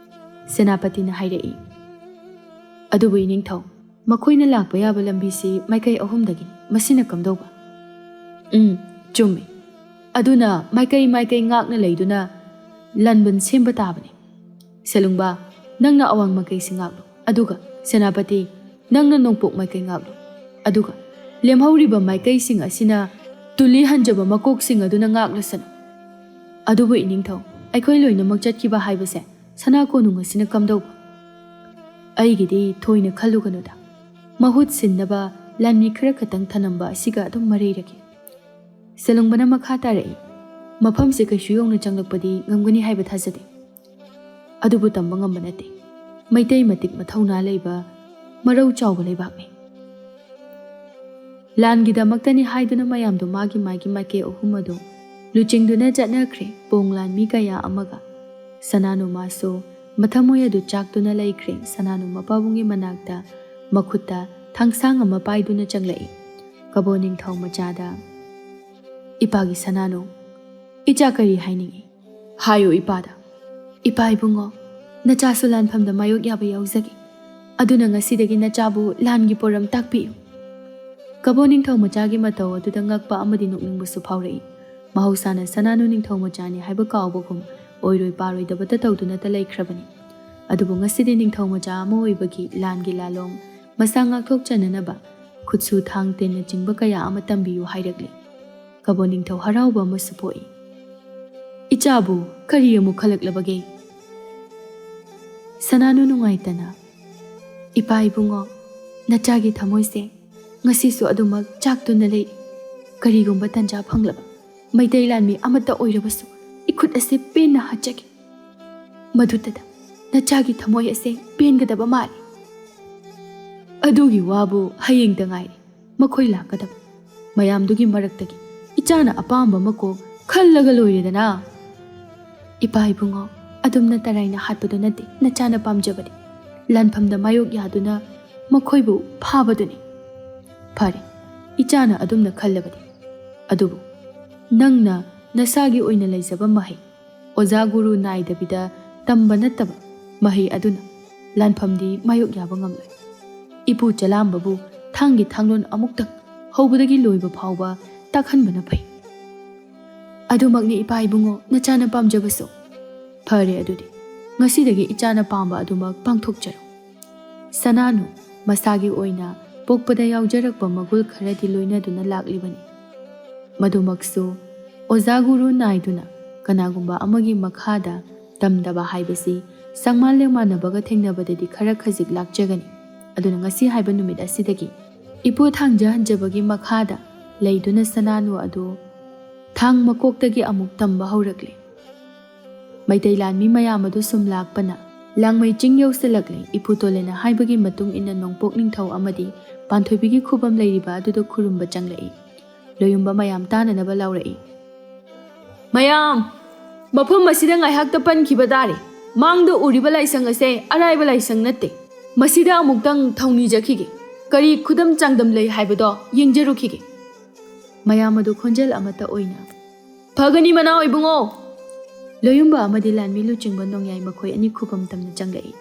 ꯁꯦꯅꯥꯄꯇꯤꯅ ꯍꯥꯏꯔꯛꯏ꯫ "ꯑꯗꯨꯕꯨ ꯏꯅꯤꯡꯊꯧ, ꯃꯈꯣꯏꯅ ꯂꯥꯛꯄ ꯌꯥꯕ ꯂꯝꯕꯤꯁꯤ ꯃꯥꯏꯀꯩ ꯑꯍꯨꯝꯗꯒꯤꯅꯤ꯫ ꯃꯁꯤꯅ ꯀꯝꯗꯧꯕ?" "ꯎꯝ, ꯆꯨꯝꯃꯤ꯫ ꯑꯗꯨꯅ ꯃꯥꯏꯀꯩ ꯃꯥꯏꯀꯩ ꯉꯥꯛꯅ ꯂꯩꯗꯨꯅ ꯂꯥꯟꯕꯟ ꯁꯦꯝꯕ ꯇꯥꯕꯅꯤ꯫ ꯁꯦꯂꯨꯡꯕ, ꯅꯪꯅ ꯑꯋꯥꯡ ꯃꯥꯏꯀꯩꯁꯤ ꯉꯥꯛꯂꯨ, ꯑꯗꯨꯒ ꯁꯦꯅꯥꯄꯇꯤ, ꯅꯪꯅ ꯅꯣꯡꯄꯣꯛ ꯃꯥꯏꯀꯩ ꯉꯥꯛꯂꯨ, ꯑꯗꯨꯒ ꯂꯦꯝꯍꯧꯔꯤꯕ ꯃꯥꯏꯀꯩꯁꯤꯡ ꯑꯁꯤꯅ ꯇꯨꯂꯤ ꯍꯟꯖꯕ ꯃꯀꯣꯛꯁꯤꯡ ꯑꯗꯨꯅ ꯉꯥꯛꯂꯁꯅꯨ꯫ ꯑꯗꯨꯕꯨ ꯏꯅꯤꯡꯊꯧ, ꯑꯩꯈꯣꯏ ꯂꯣꯏꯅꯃꯛ ꯆꯠꯈꯤꯕ ꯍꯥꯏꯕꯁꯦ ꯁꯅꯥ ꯀꯣꯅꯨꯡ ꯑꯁꯤꯅ ꯀꯝꯗꯧꯕ?" "ꯑꯩꯒꯤꯗꯤ ꯊꯣꯏꯅ ꯈꯜꯂꯨꯒꯅꯨꯗ꯫ ꯃꯍꯨꯠ ꯁꯤꯟꯅꯕ ꯂꯥꯟꯃꯤ ꯈꯔ ꯈꯛꯇꯪ ꯊꯅꯝꯕ ꯑꯁꯤꯒ ꯑꯗꯨꯝ ꯃꯔꯩꯔꯒꯦ꯫ ꯁꯦꯂꯨꯡꯕꯅ ꯃꯈꯥ ꯇꯥꯔꯛꯏ, "ꯃꯐꯝꯁꯦ ꯀꯩꯁꯨ ꯌꯧꯅ ꯆꯪꯂꯛꯄꯗꯤ ꯉꯝꯒꯅꯤ ꯍꯥꯏꯕ ꯊꯥꯖꯗꯦ꯫ ꯑꯗꯨꯕꯨ ꯇꯝꯕ ꯉꯝꯕ ꯅꯠꯇꯦ꯫ ꯃꯩꯇꯩ ꯃꯇꯤꯛ ꯃꯊꯧꯅꯥ ꯂꯩꯕ, ꯃꯔꯧ ꯆꯥꯎꯕ ꯂꯩꯕꯥꯛꯅꯤ꯫" ꯂꯥꯟꯒꯤꯗꯃꯛꯇꯅꯤ ꯍꯥꯏꯗꯨꯅ ꯃꯌꯥꯝꯗꯣ ꯃꯥꯒꯤ ꯃꯥꯒꯤ ꯃꯥꯏꯀꯩ ꯑꯍꯨꯝ ꯑꯗꯨ ꯂꯨꯆꯤꯡꯗꯨꯅ ꯆꯠꯅꯈ꯭ꯔꯦ, ꯄꯣꯡ ꯂꯥꯟꯃꯤ ꯀꯌꯥ ꯑꯃꯒ꯫ ꯁꯅꯥꯅꯨ ꯃꯥꯁꯨ ꯃꯊꯃꯣꯏ ꯑꯗꯨ ꯆꯥꯛꯇꯨꯅ ꯂꯩꯈ꯭ꯔꯦ꯫ ꯁꯅꯥꯅꯨ ꯃꯄꯥꯕꯨꯡꯒꯤ ꯃꯅꯥꯛꯇ ꯃꯈꯨꯠꯇ ꯊꯥꯡꯁꯥꯡ ꯑꯃ ꯄꯥꯏꯗꯨꯅ ꯆꯪꯂꯛꯏ꯫ ꯀꯕꯣ ꯅꯤꯡꯊꯧ ꯃꯆꯥꯗ, "ꯏꯄꯥꯒꯤ ꯁꯅꯥꯅꯨ, ꯏꯆꯥ ꯀꯔꯤ ꯍꯥꯏꯅꯤꯡꯏ? ꯍꯥꯏꯌꯨ ꯏꯄꯥꯗ꯫" "ꯏꯄꯥ ꯏꯕꯨꯡꯉꯣ, ꯅꯆꯥꯁꯨ ꯂꯥꯟꯐꯝꯗ ꯃꯥꯌꯣꯛ ꯌꯥꯕ ꯌꯥꯎꯖꯒꯦ꯫ ꯑꯗꯨꯅ ꯉꯁꯤꯗꯒꯤ ꯅꯆꯥꯕꯨ ꯂꯥꯟꯒꯤ ꯄꯣꯔꯝ ꯇꯥꯛꯄꯤꯌꯨ꯫" ꯀꯕꯣ ꯅꯤꯡꯊꯧ ꯃꯆꯥꯒꯤ ꯃꯇꯧ ꯑꯗꯨꯗ ꯉꯛꯄ ꯑꯃꯗꯤ ꯅꯣꯛꯅꯤꯡꯕꯁꯨ ꯐꯥꯎꯔꯛꯏ꯫ ꯃꯍꯧꯁꯥꯅ ꯁꯅꯥꯅꯨ ꯅꯤꯡꯊꯧ ꯃꯆꯥꯅꯤ ꯍꯥꯏꯕ ꯀꯥꯎꯕꯒꯨꯝ ꯑꯣꯏꯔꯣꯏ ꯄꯥꯔꯣꯏꯗꯕꯇ ꯇꯧꯗꯨꯅꯇ ꯂꯩꯈ꯭ꯔꯕꯅꯤ꯫ ꯑꯗꯨꯕꯨ ꯉꯁꯤꯗꯤ ꯅꯤꯡꯊꯧ ꯃꯆꯥ ꯑꯃ ꯑꯣꯏꯕꯒꯤ ꯂꯥꯟꯒꯤ ꯂꯥꯂꯣꯡ, ꯃꯁꯥ ꯉꯥꯛꯊꯣꯛꯆꯅꯅꯕ ꯈꯨꯠꯁꯨ ꯊꯥꯡ ꯇꯦꯟꯅꯆꯤꯡꯕ ꯀꯌꯥ ꯑꯃ ꯇꯝꯕꯤꯌꯨ ꯍꯥꯏꯔꯛꯂꯤ꯫ ꯀꯕꯣ ꯅꯤꯡꯊꯧ ꯍꯔꯥꯎꯕ ꯑꯃꯁꯨ ꯄꯣꯛꯏ꯫ "ꯏꯆꯥꯕꯨ ꯀꯔꯤ ꯑꯃꯨꯛ ꯈꯜꯂꯛꯂꯕꯒꯦ?" ꯁꯅꯥꯅꯨ ꯅꯨꯡꯉꯥꯏꯇꯅ, "ꯏꯄꯥ ꯏꯕꯨꯡꯉꯣ, ꯅꯆꯥꯒꯤ ꯊꯃꯣꯏꯁꯦ ꯉꯁꯤꯁꯨ ꯑꯗꯨꯃꯛ ꯆꯥꯛꯇꯨꯅ ꯂꯩꯔꯤ꯫ ꯀꯔꯤꯒꯨꯝꯕ ꯇꯟꯖꯥ ꯐꯪꯂꯕ ꯃꯩꯇꯩ ꯂꯥꯟꯃꯤ ꯑꯃꯠꯇ ꯑꯣꯏꯔꯕꯁꯨ ꯏꯈꯨꯠ ꯑꯁꯦ ꯄꯦꯟꯅ ꯍꯥꯠꯆꯒꯦ꯫ ꯃꯗꯨꯇꯗ ꯅꯆꯥꯒꯤ ꯊꯃꯣꯏ ꯑꯁꯦ ꯄꯦꯟꯒꯗꯕ ꯃꯥꯜꯂꯤ꯫ ꯑꯗꯨꯒꯤ ꯋꯥꯕꯨ ꯍꯌꯦꯡꯗ ꯉꯥꯏꯔꯦ꯫ ꯃꯈꯣꯏ ꯂꯥꯛꯀꯗꯕ ꯃꯌꯥꯝꯗꯨꯒꯤ ꯃꯔꯛꯇꯒꯤ ꯏꯆꯥꯅ ꯑꯄꯥꯝꯕ ꯑꯃ ꯀꯣꯛ ꯈꯜꯂꯒ ꯂꯣꯏꯔꯦꯗꯅ꯫ ꯏꯄꯥ ꯏꯕꯨꯡꯉꯣ, ꯑꯗꯨꯝꯅ ꯇꯔꯥꯏꯅ ꯍꯥꯠꯄꯗꯨ ꯅꯠꯇꯦ ꯅꯆꯥꯅ ꯄꯥꯝꯖꯕꯗꯤ꯫ ꯂꯥꯟꯐꯝꯗ ꯃꯥꯌꯣꯛ ꯌꯥꯗꯨꯅ ꯃꯈꯣꯏꯕꯨ ꯐꯥꯕꯗꯨꯅꯤ꯫ ꯐꯔꯦ, ꯏꯆꯥꯅ ꯑꯗꯨꯝꯅ ꯈꯜꯂꯕꯗꯤ꯫ ꯑꯗꯨꯕꯨ ꯅꯪꯅ ꯅꯁꯥꯒꯤ ꯑꯣꯏꯅ ꯂꯩꯖꯕ ꯃꯍꯩ, ꯑꯣꯖꯥ ꯒꯨꯔꯨ ꯅꯥꯏꯗꯕꯤꯗ ꯇꯝꯕ ꯅꯠꯇꯕ ꯃꯍꯩ ꯑꯗꯨꯅ ꯂꯥꯟꯐꯝꯗꯤ ꯃꯥꯌꯣꯛ ꯌꯥꯕ ꯉꯝꯂꯣꯏ꯫ ꯏꯄꯨ ꯆꯂꯥꯝꯕꯕꯨ ꯊꯥꯡꯒꯤ ꯊꯥꯡꯂꯣꯟ ꯑꯃꯨꯛꯇꯪ ꯍꯧꯕꯗꯒꯤ ꯂꯣꯏꯕ ꯐꯥꯎꯕ ꯇꯥꯛꯍꯟꯕꯅ ꯐꯩ꯫ ꯑꯗꯨꯃꯛꯅꯤ ꯏꯄꯥ ꯏꯕꯨꯡꯉꯣ, ꯅꯆꯥꯅ ꯄꯥꯝꯖꯕꯁꯨ꯫ ꯐꯔꯦ ꯑꯗꯨꯗꯤ, ꯉꯁꯤꯗꯒꯤ ꯏꯆꯥꯅ ꯄꯥꯝꯕ ꯑꯗꯨꯃꯛ ꯄꯥꯡꯊꯣꯛꯆꯔꯣ꯫ ꯁꯅꯥꯅꯨ ꯃꯁꯥꯒꯤ ꯑꯣꯏꯅ ꯄꯣꯛꯄꯗ ꯌꯥꯎꯖꯔꯛꯄ ꯃꯒꯨꯜ ꯈꯔꯗꯤ ꯂꯣꯏꯅꯗꯨꯅ ꯂꯥꯛꯂꯤꯕꯅꯤ꯫ ꯃꯗꯨꯃꯛꯁꯨ ꯑꯣꯖꯥ ꯒꯨꯔꯨ ꯅꯥꯏꯗꯨꯅ ꯀꯅꯥꯒꯨꯝꯕ ꯑꯃꯒꯤ ꯃꯈꯥꯗ ꯇꯝꯗꯕ ꯍꯥꯏꯕꯁꯤ ꯁꯪꯃꯥꯟ ꯂꯦꯡꯃꯥꯟꯅꯕꯒ ꯊꯦꯡꯅꯕꯗꯗꯤ ꯈꯔ ꯈꯖꯤꯛ ꯂꯥꯛꯆꯒꯅꯤ꯫ ꯑꯗꯨꯅ ꯉꯁꯤ ꯍꯥꯏꯕ ꯅꯨꯃꯤꯠ ꯑꯁꯤꯗꯒꯤ ꯏꯄꯨ ꯊꯥꯡꯖꯍꯟꯖꯕꯒꯤ ꯃꯈꯥꯗ ꯂꯩꯗꯨꯅ ꯁꯅꯥꯅꯨ ꯑꯗꯨ ꯊꯥꯡ ꯃꯀꯣꯛꯇꯒꯤ ꯑꯃꯨꯛ ꯇꯝꯕ ꯍꯧꯔꯛꯂꯦ꯫ ꯃꯩꯇꯩ ꯂꯥꯟꯃꯤ ꯃꯌꯥꯝ ꯑꯗꯨ ꯁꯨꯝ ꯂꯥꯛꯄꯅ ꯂꯥꯡꯃꯩ ꯆꯤꯡ ꯌꯧꯁꯤꯜꯂꯛꯂꯦ꯫ ꯏꯄꯨ ꯇꯣꯂꯦꯅ ꯍꯥꯏꯕꯒꯤ ꯃꯇꯨꯡ ꯏꯟꯅ ꯅꯣꯡꯄꯣꯛ ꯅꯤꯡꯊꯧ ꯑꯃꯗꯤ ꯄꯥꯟꯊꯣꯏꯕꯤꯒꯤ ꯈꯨꯕꯝ ꯂꯩꯔꯤꯕ ꯑꯗꯨꯗ ꯈꯨꯔꯨꯝꯕ ꯆꯪꯂꯛꯏ꯫ ꯂꯣꯌꯨꯝꯕ ꯃꯌꯥꯝ ꯇꯥꯅꯅꯕ ꯂꯥꯎꯔꯛꯏ꯫ "ꯃꯌꯥꯝ, ꯃꯐꯝ ꯑꯁꯤꯗ ꯉꯥꯏꯍꯥꯛꯇ ꯄꯟꯈꯤꯕ ꯇꯥꯔꯦ꯫ ꯃꯥꯡꯗ ꯎꯔꯤꯕ ꯂꯥꯏꯁꯪ ꯑꯁꯦ ꯑꯔꯥꯏꯕ ꯂꯥꯏꯁꯪ ꯅꯠꯇꯦ꯫ ꯃꯁꯤꯗ ꯑꯃꯨꯛꯇꯪ ꯊꯧꯅꯤꯖꯈꯤꯒꯦ꯫ ꯀꯔꯤ ꯈꯨꯗꯝ ꯆꯥꯡꯗꯝ ꯂꯩ ꯍꯥꯏꯕꯗꯣ ꯌꯦꯡꯖꯔꯨꯈꯤꯒꯦ꯫" ꯃꯌꯥꯝ ꯑꯗꯨ ꯈꯣꯟꯖꯦꯜ ꯑꯃꯠꯇ ꯑꯣꯏꯅ, "ꯐꯒꯅꯤ ꯃꯅꯥꯎ ꯏꯕꯨꯡꯉꯣ!" ꯂꯣꯌꯨꯝꯕ ꯑꯃꯗꯤ ꯂꯥꯟꯃꯤ ꯂꯨꯆꯤꯡꯕ ꯅꯣꯡꯌꯥꯏ ꯃꯈꯣꯏ ꯑꯅꯤ ꯈꯨꯕꯝ ꯇꯝꯅ ꯆꯪꯂꯛꯏ꯫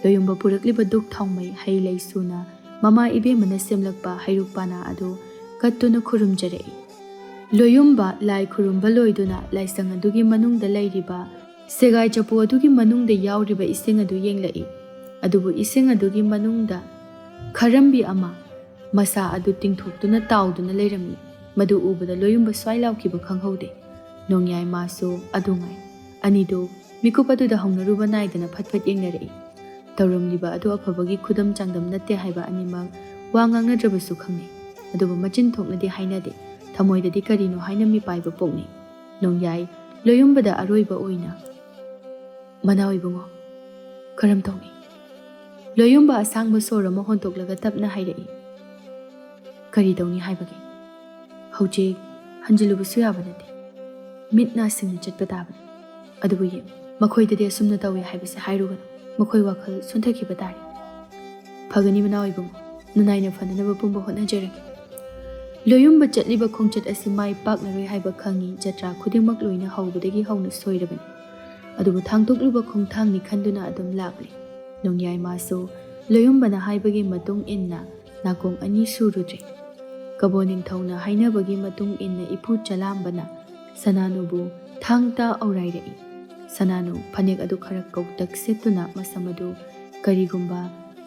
ꯂꯣꯌꯨꯝꯕ ꯄꯨꯔꯛꯂꯤꯕ ꯗꯨꯛ ꯊꯥꯎꯃꯩ ꯍꯩ ꯂꯩ ꯁꯨꯅ ꯃꯃꯥ ꯏꯕꯦꯝꯃꯅ ꯁꯦꯝꯂꯛꯄ ꯍꯩꯔꯨꯛ ꯄꯥꯅꯥ ꯑꯗꯨ ꯀꯠꯇꯨꯅ ꯈꯨꯔꯨꯝꯖꯔꯛꯏ꯫ ꯂꯣꯌꯨꯝꯕ ꯂꯥꯏ ꯈꯨꯔꯨꯝꯕ ꯂꯣꯏꯗꯨꯅ ꯂꯥꯏꯁꯪ ꯑꯗꯨꯒꯤ ꯃꯅꯨꯡꯗ ꯂꯩꯔꯤꯕ ꯁꯦꯒꯥꯏ ꯆꯐꯨ ꯑꯗꯨꯒꯤ ꯃꯅꯨꯡꯗ ꯌꯥꯎꯔꯤꯕ ꯏꯁꯤꯡ ꯑꯗꯨ ꯌꯦꯡꯂꯛꯏ꯫ ꯑꯗꯨꯕꯨ ꯏꯁꯤꯡ ꯑꯗꯨꯒꯤ ꯃꯅꯨꯡꯗ ꯈꯔꯝꯕꯤ ꯑꯃ ꯃꯁꯥ ꯑꯗꯨ ꯇꯤꯡꯊꯣꯛꯇꯨꯅ ꯇꯥꯎꯗꯨꯅ ꯂꯩꯔꯝꯃꯤ꯫ ꯃꯗꯨ ꯎꯕꯗ ꯂꯣꯌꯨꯝꯕ ꯁ꯭ꯋꯥꯏ ꯂꯥꯎꯈꯤꯕ ꯈꯪꯍꯧꯗꯦ꯫ ꯅꯣꯡꯌꯥꯏ ꯃꯥꯁꯨ ꯑꯗꯨ ꯉꯥꯏ꯫ ꯑꯅꯤꯗꯨ ꯃꯤꯀꯨꯞ ꯑꯗꯨꯗ ꯍꯧꯅꯔꯨꯕ ꯅꯥꯏꯗꯅ ꯐꯠ ꯐꯠ ꯌꯦꯡꯅꯔꯛꯏ꯫ ꯇꯧꯔꯝꯂꯤꯕ ꯑꯗꯨ ꯑꯐꯕꯒꯤ ꯈꯨꯗꯝ ꯆꯥꯡꯗꯝ ꯅꯠꯇꯦ ꯍꯥꯏꯕ ꯑꯅꯤꯃꯛ ꯋꯥ ꯉꯥꯡꯅꯗ꯭ꯔꯕꯁꯨ ꯈꯪꯅꯩ꯫ ꯑꯗꯨꯕꯨ ꯃꯆꯤꯟ ꯊꯣꯛꯅꯗꯤ ꯍꯥꯏꯅꯗꯦ꯫ ꯊꯃꯣꯏꯗꯗꯤ ꯀꯔꯤꯅꯣ ꯍꯥꯏꯅ ꯃꯤꯄꯥꯏꯕ ꯄꯣꯛꯅꯩ꯫ ꯅꯣꯡꯌꯥꯏ ꯂꯣꯌꯨꯝꯕꯗ ꯑꯔꯣꯏꯕ ꯑꯣꯏꯅ, "ꯃꯅꯥꯎ ꯏꯕꯨꯡꯉꯣ, ꯀꯔꯝ ꯇꯧꯅꯤ?" ꯂꯣꯌꯨꯝꯕ ꯑꯁꯥꯡꯕ ꯁꯣꯔ ꯑꯃ ꯍꯣꯟꯗꯣꯛꯂꯒ ꯇꯞꯅ ꯍꯥꯏꯔꯛꯏ, "ꯀꯔꯤ ꯇꯧꯅꯤ ꯍꯥꯏꯕꯒꯦ? ꯍꯧꯖꯤꯛ ꯍꯟꯖꯤꯜꯂꯨꯕꯁꯨ ꯌꯥꯕ ꯅꯠꯇꯦ꯫ ꯃꯤꯠ ꯅꯥ ꯁꯤꯡꯅ ꯆꯠꯄ ꯇꯥꯕꯅꯤ꯫ ꯑꯗꯨꯕꯨ ꯌꯦꯡꯉꯨ, ꯃꯈꯣꯏꯗꯗꯤ ꯑꯁꯨꯝꯅ ꯇꯧꯏ ꯍꯥꯏꯕꯁꯦ ꯍꯥꯏꯔꯨꯒꯅꯨ꯫ ꯃꯈꯣꯏ ꯋꯥꯈꯜ ꯁꯣꯟꯊꯈꯤꯕ ꯇꯥꯔꯦ꯫ ꯐꯒꯅꯤ ꯃꯅꯥꯎ ꯏꯕꯨꯡꯉꯣ, ꯅꯅꯥꯏꯅ ꯐꯅꯅꯕ ꯄꯨꯝꯕ ꯍꯣꯠꯅꯖꯔꯒꯦ꯫" ꯂꯣꯌꯨꯝꯕ ꯆꯠꯂꯤꯕ ꯈꯣꯡꯆꯠ ꯑꯁꯤ ꯃꯥꯏ ꯄꯥꯛꯂꯔꯣꯏ ꯍꯥꯏꯕ ꯈꯪꯏ꯫ ꯖꯇ꯭ꯔꯥ ꯈꯨꯗꯤꯡꯃꯛ ꯂꯣꯏꯅ ꯍꯧꯕꯗꯒꯤ ꯍꯧꯅ ꯁꯣꯏꯔꯕꯅꯤ꯫ ꯑꯗꯨꯕꯨ ꯊꯥꯡꯗꯣꯛꯂꯨꯕ ꯈꯣꯡꯊꯥꯡꯅꯤ ꯈꯟꯗꯨꯅ ꯑꯗꯨꯝ ꯂꯥꯛꯂꯤ꯫ ꯅꯣꯡꯌꯥꯏ ꯃꯥꯁꯨ ꯂꯣꯌꯨꯝꯕꯅ ꯍꯥꯏꯕꯒꯤ ꯃꯇꯨꯡ ꯏꯟꯅ ꯅꯥꯀꯣꯡ ꯑꯅꯤ ꯁꯨꯔꯨꯗ꯭ꯔꯦ꯫ ꯀꯕꯣ ꯅꯤꯡꯊꯧꯅ ꯍꯥꯏꯅꯕꯒꯤ ꯃꯇꯨꯡ ꯏꯟꯅ ꯏꯄꯨ ꯆꯂꯥꯝꯕꯅ ꯁꯅꯥꯅꯨꯕꯨ ꯊꯥꯡ ꯇꯥ ꯑꯧꯔꯥꯏꯔꯛꯏ꯫ ꯁꯅꯥꯅꯨ ꯐꯅꯦꯛ ꯑꯗꯨ ꯈꯔ ꯀꯧꯇꯛ ꯁꯦꯠꯇꯨꯅ ꯃꯁꯝ ꯑꯗꯨ ꯀꯔꯤꯒꯨꯝꯕ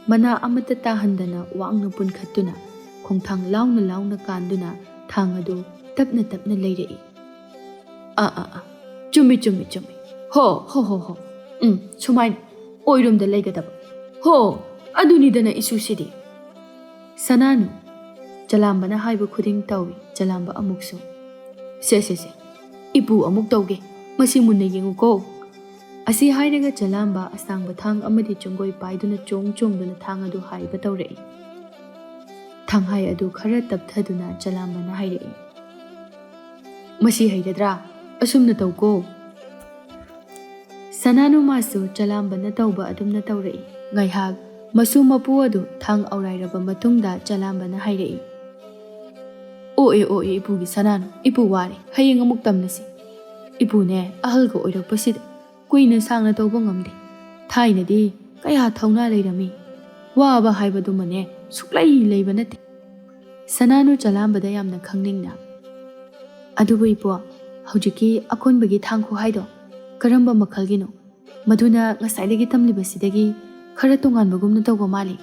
ꯃꯅꯥ ꯑꯃꯠꯇ ꯇꯥꯍꯟꯗꯅ ꯋꯥꯡꯅ ꯄꯨꯟꯈꯠꯇꯨꯅ ꯈꯣꯡꯊꯥꯡ ꯂꯥꯎꯅ ꯂꯥꯎꯅ ꯀꯥꯟꯗꯨꯅ ꯊꯥꯡ ꯑꯗꯨ ꯇꯞꯅ ꯇꯞꯅ ꯂꯩꯔꯛꯏ꯫ "ꯑꯥ, ꯑꯥ, ꯑꯥ, ꯆꯨꯝꯃꯤ, ꯆꯨꯝꯃꯤ, ꯆꯨꯝꯃꯤ꯫ ꯍꯣ, ꯍꯣ, ꯍꯣ, ꯍꯣ꯫ ꯎꯝ, ꯁꯨꯃꯥꯏꯅ ꯑꯣꯏꯔꯣꯝꯗ ꯂꯩꯒꯗꯕ꯫ ꯍꯣ, ꯑꯗꯨꯅꯤꯗꯅ ꯏꯁꯨꯁꯤꯗꯤ꯫" ꯁꯅꯥꯅꯨ, ꯆꯂꯥꯝꯕꯅ ꯍꯥꯏꯕ ꯈꯨꯗꯤꯡ ꯇꯧꯏ꯫ ꯆꯂꯥꯝꯕ ꯑꯃꯨꯛꯁꯨ, "ꯁꯦ, ꯁꯦ, ꯁꯦ, ꯏꯄꯨ ꯑꯃꯨꯛ ꯇꯧꯒꯦ꯫ ꯃꯁꯤ ꯃꯨꯟꯅ ꯌꯦꯡꯉꯨꯀꯣ꯫" ꯑꯁꯤ ꯍꯥꯏꯔꯒ ꯆꯂꯥꯝꯕ ꯑꯁꯥꯡꯕ ꯊꯥꯡ ꯑꯃꯗꯤ ꯆꯣꯡꯒꯣꯏ ꯄꯥꯏꯗꯨꯅ ꯆꯣꯡ ꯆꯣꯡꯗꯨꯅ ꯊꯥꯡ ꯑꯗꯨ ꯍꯥꯏꯕ ꯇꯧꯔꯛꯏ꯫ ꯊꯥꯡꯍꯥꯏ ꯑꯗꯨ ꯈꯔ ꯇꯞꯊꯗꯨꯅ ꯆꯂꯥꯝꯕꯅ ꯍꯥꯏꯔꯛꯏ, "ꯃꯁꯤ ꯍꯩꯔꯗ꯭ꯔꯥ? ꯑꯁꯨꯝꯅ ꯇꯧꯀꯣ꯫" ꯁꯅꯥꯅꯨ ꯃꯥꯁꯨ ꯆꯂꯥꯝꯕꯅ ꯇꯧꯕ ꯑꯗꯨꯝꯅ ꯇꯧꯔꯛꯏ꯫ ꯉꯥꯏꯍꯥꯛ ꯃꯁꯨ ꯃꯄꯨ ꯑꯗꯨ ꯊꯥꯡ ꯑꯧꯔꯥꯏꯔꯕ ꯃꯇꯨꯡꯗ ꯆꯂꯥꯝꯕꯅ ꯍꯥꯏꯔꯛꯏ, "ꯑꯣ ꯑꯦ, ꯑꯣ ꯑꯦ, ꯏꯄꯨꯒꯤ ꯁꯅꯥꯅꯨ, ꯏꯄꯨ ꯋꯥꯔꯦ, ꯍꯌꯦꯡ ꯑꯃꯨꯛ ꯇꯝꯂꯁꯤ꯫ ꯏꯄꯨꯅꯦ, ꯑꯍꯜꯒ ꯑꯣꯏꯔꯛꯄꯁꯤꯗ ꯀꯨꯏꯅ ꯁꯥꯡꯅ ꯇꯧꯕ ꯉꯝꯗꯦ꯫ ꯊꯥꯏꯅꯗꯤ ꯀꯌꯥ ꯊꯧꯅꯥ ꯂꯩꯔꯝꯃꯤ꯫ ꯋꯥꯕ ꯍꯥꯏꯕꯗꯨꯃꯅꯦ ꯁꯨꯛꯂꯩ ꯂꯩꯕ ꯅꯠꯇꯦ꯫" ꯁꯅꯥꯅꯨ ꯆꯂꯥꯝꯕꯗ ꯌꯥꯝꯅ ꯈꯪꯅꯤꯡꯅ, "ꯑꯗꯨꯕꯨ ꯏꯄꯨ, ꯍꯧꯖꯤꯛꯀꯤ ꯑꯀꯣꯟꯕꯒꯤ ꯊꯥꯡ ꯈꯨꯍꯥꯏꯗꯣ ꯀꯔꯝꯕ ꯃꯈꯜꯒꯤꯅꯣ? ꯃꯗꯨꯅ ꯉꯁꯥꯏꯗꯒꯤ ꯇꯝꯂꯤꯕꯁꯤꯗꯒꯤ ꯈꯔ ꯇꯣꯉꯥꯟꯕꯒꯨꯝꯅ ꯇꯧꯕ ꯃꯥꯜꯂꯤ꯫"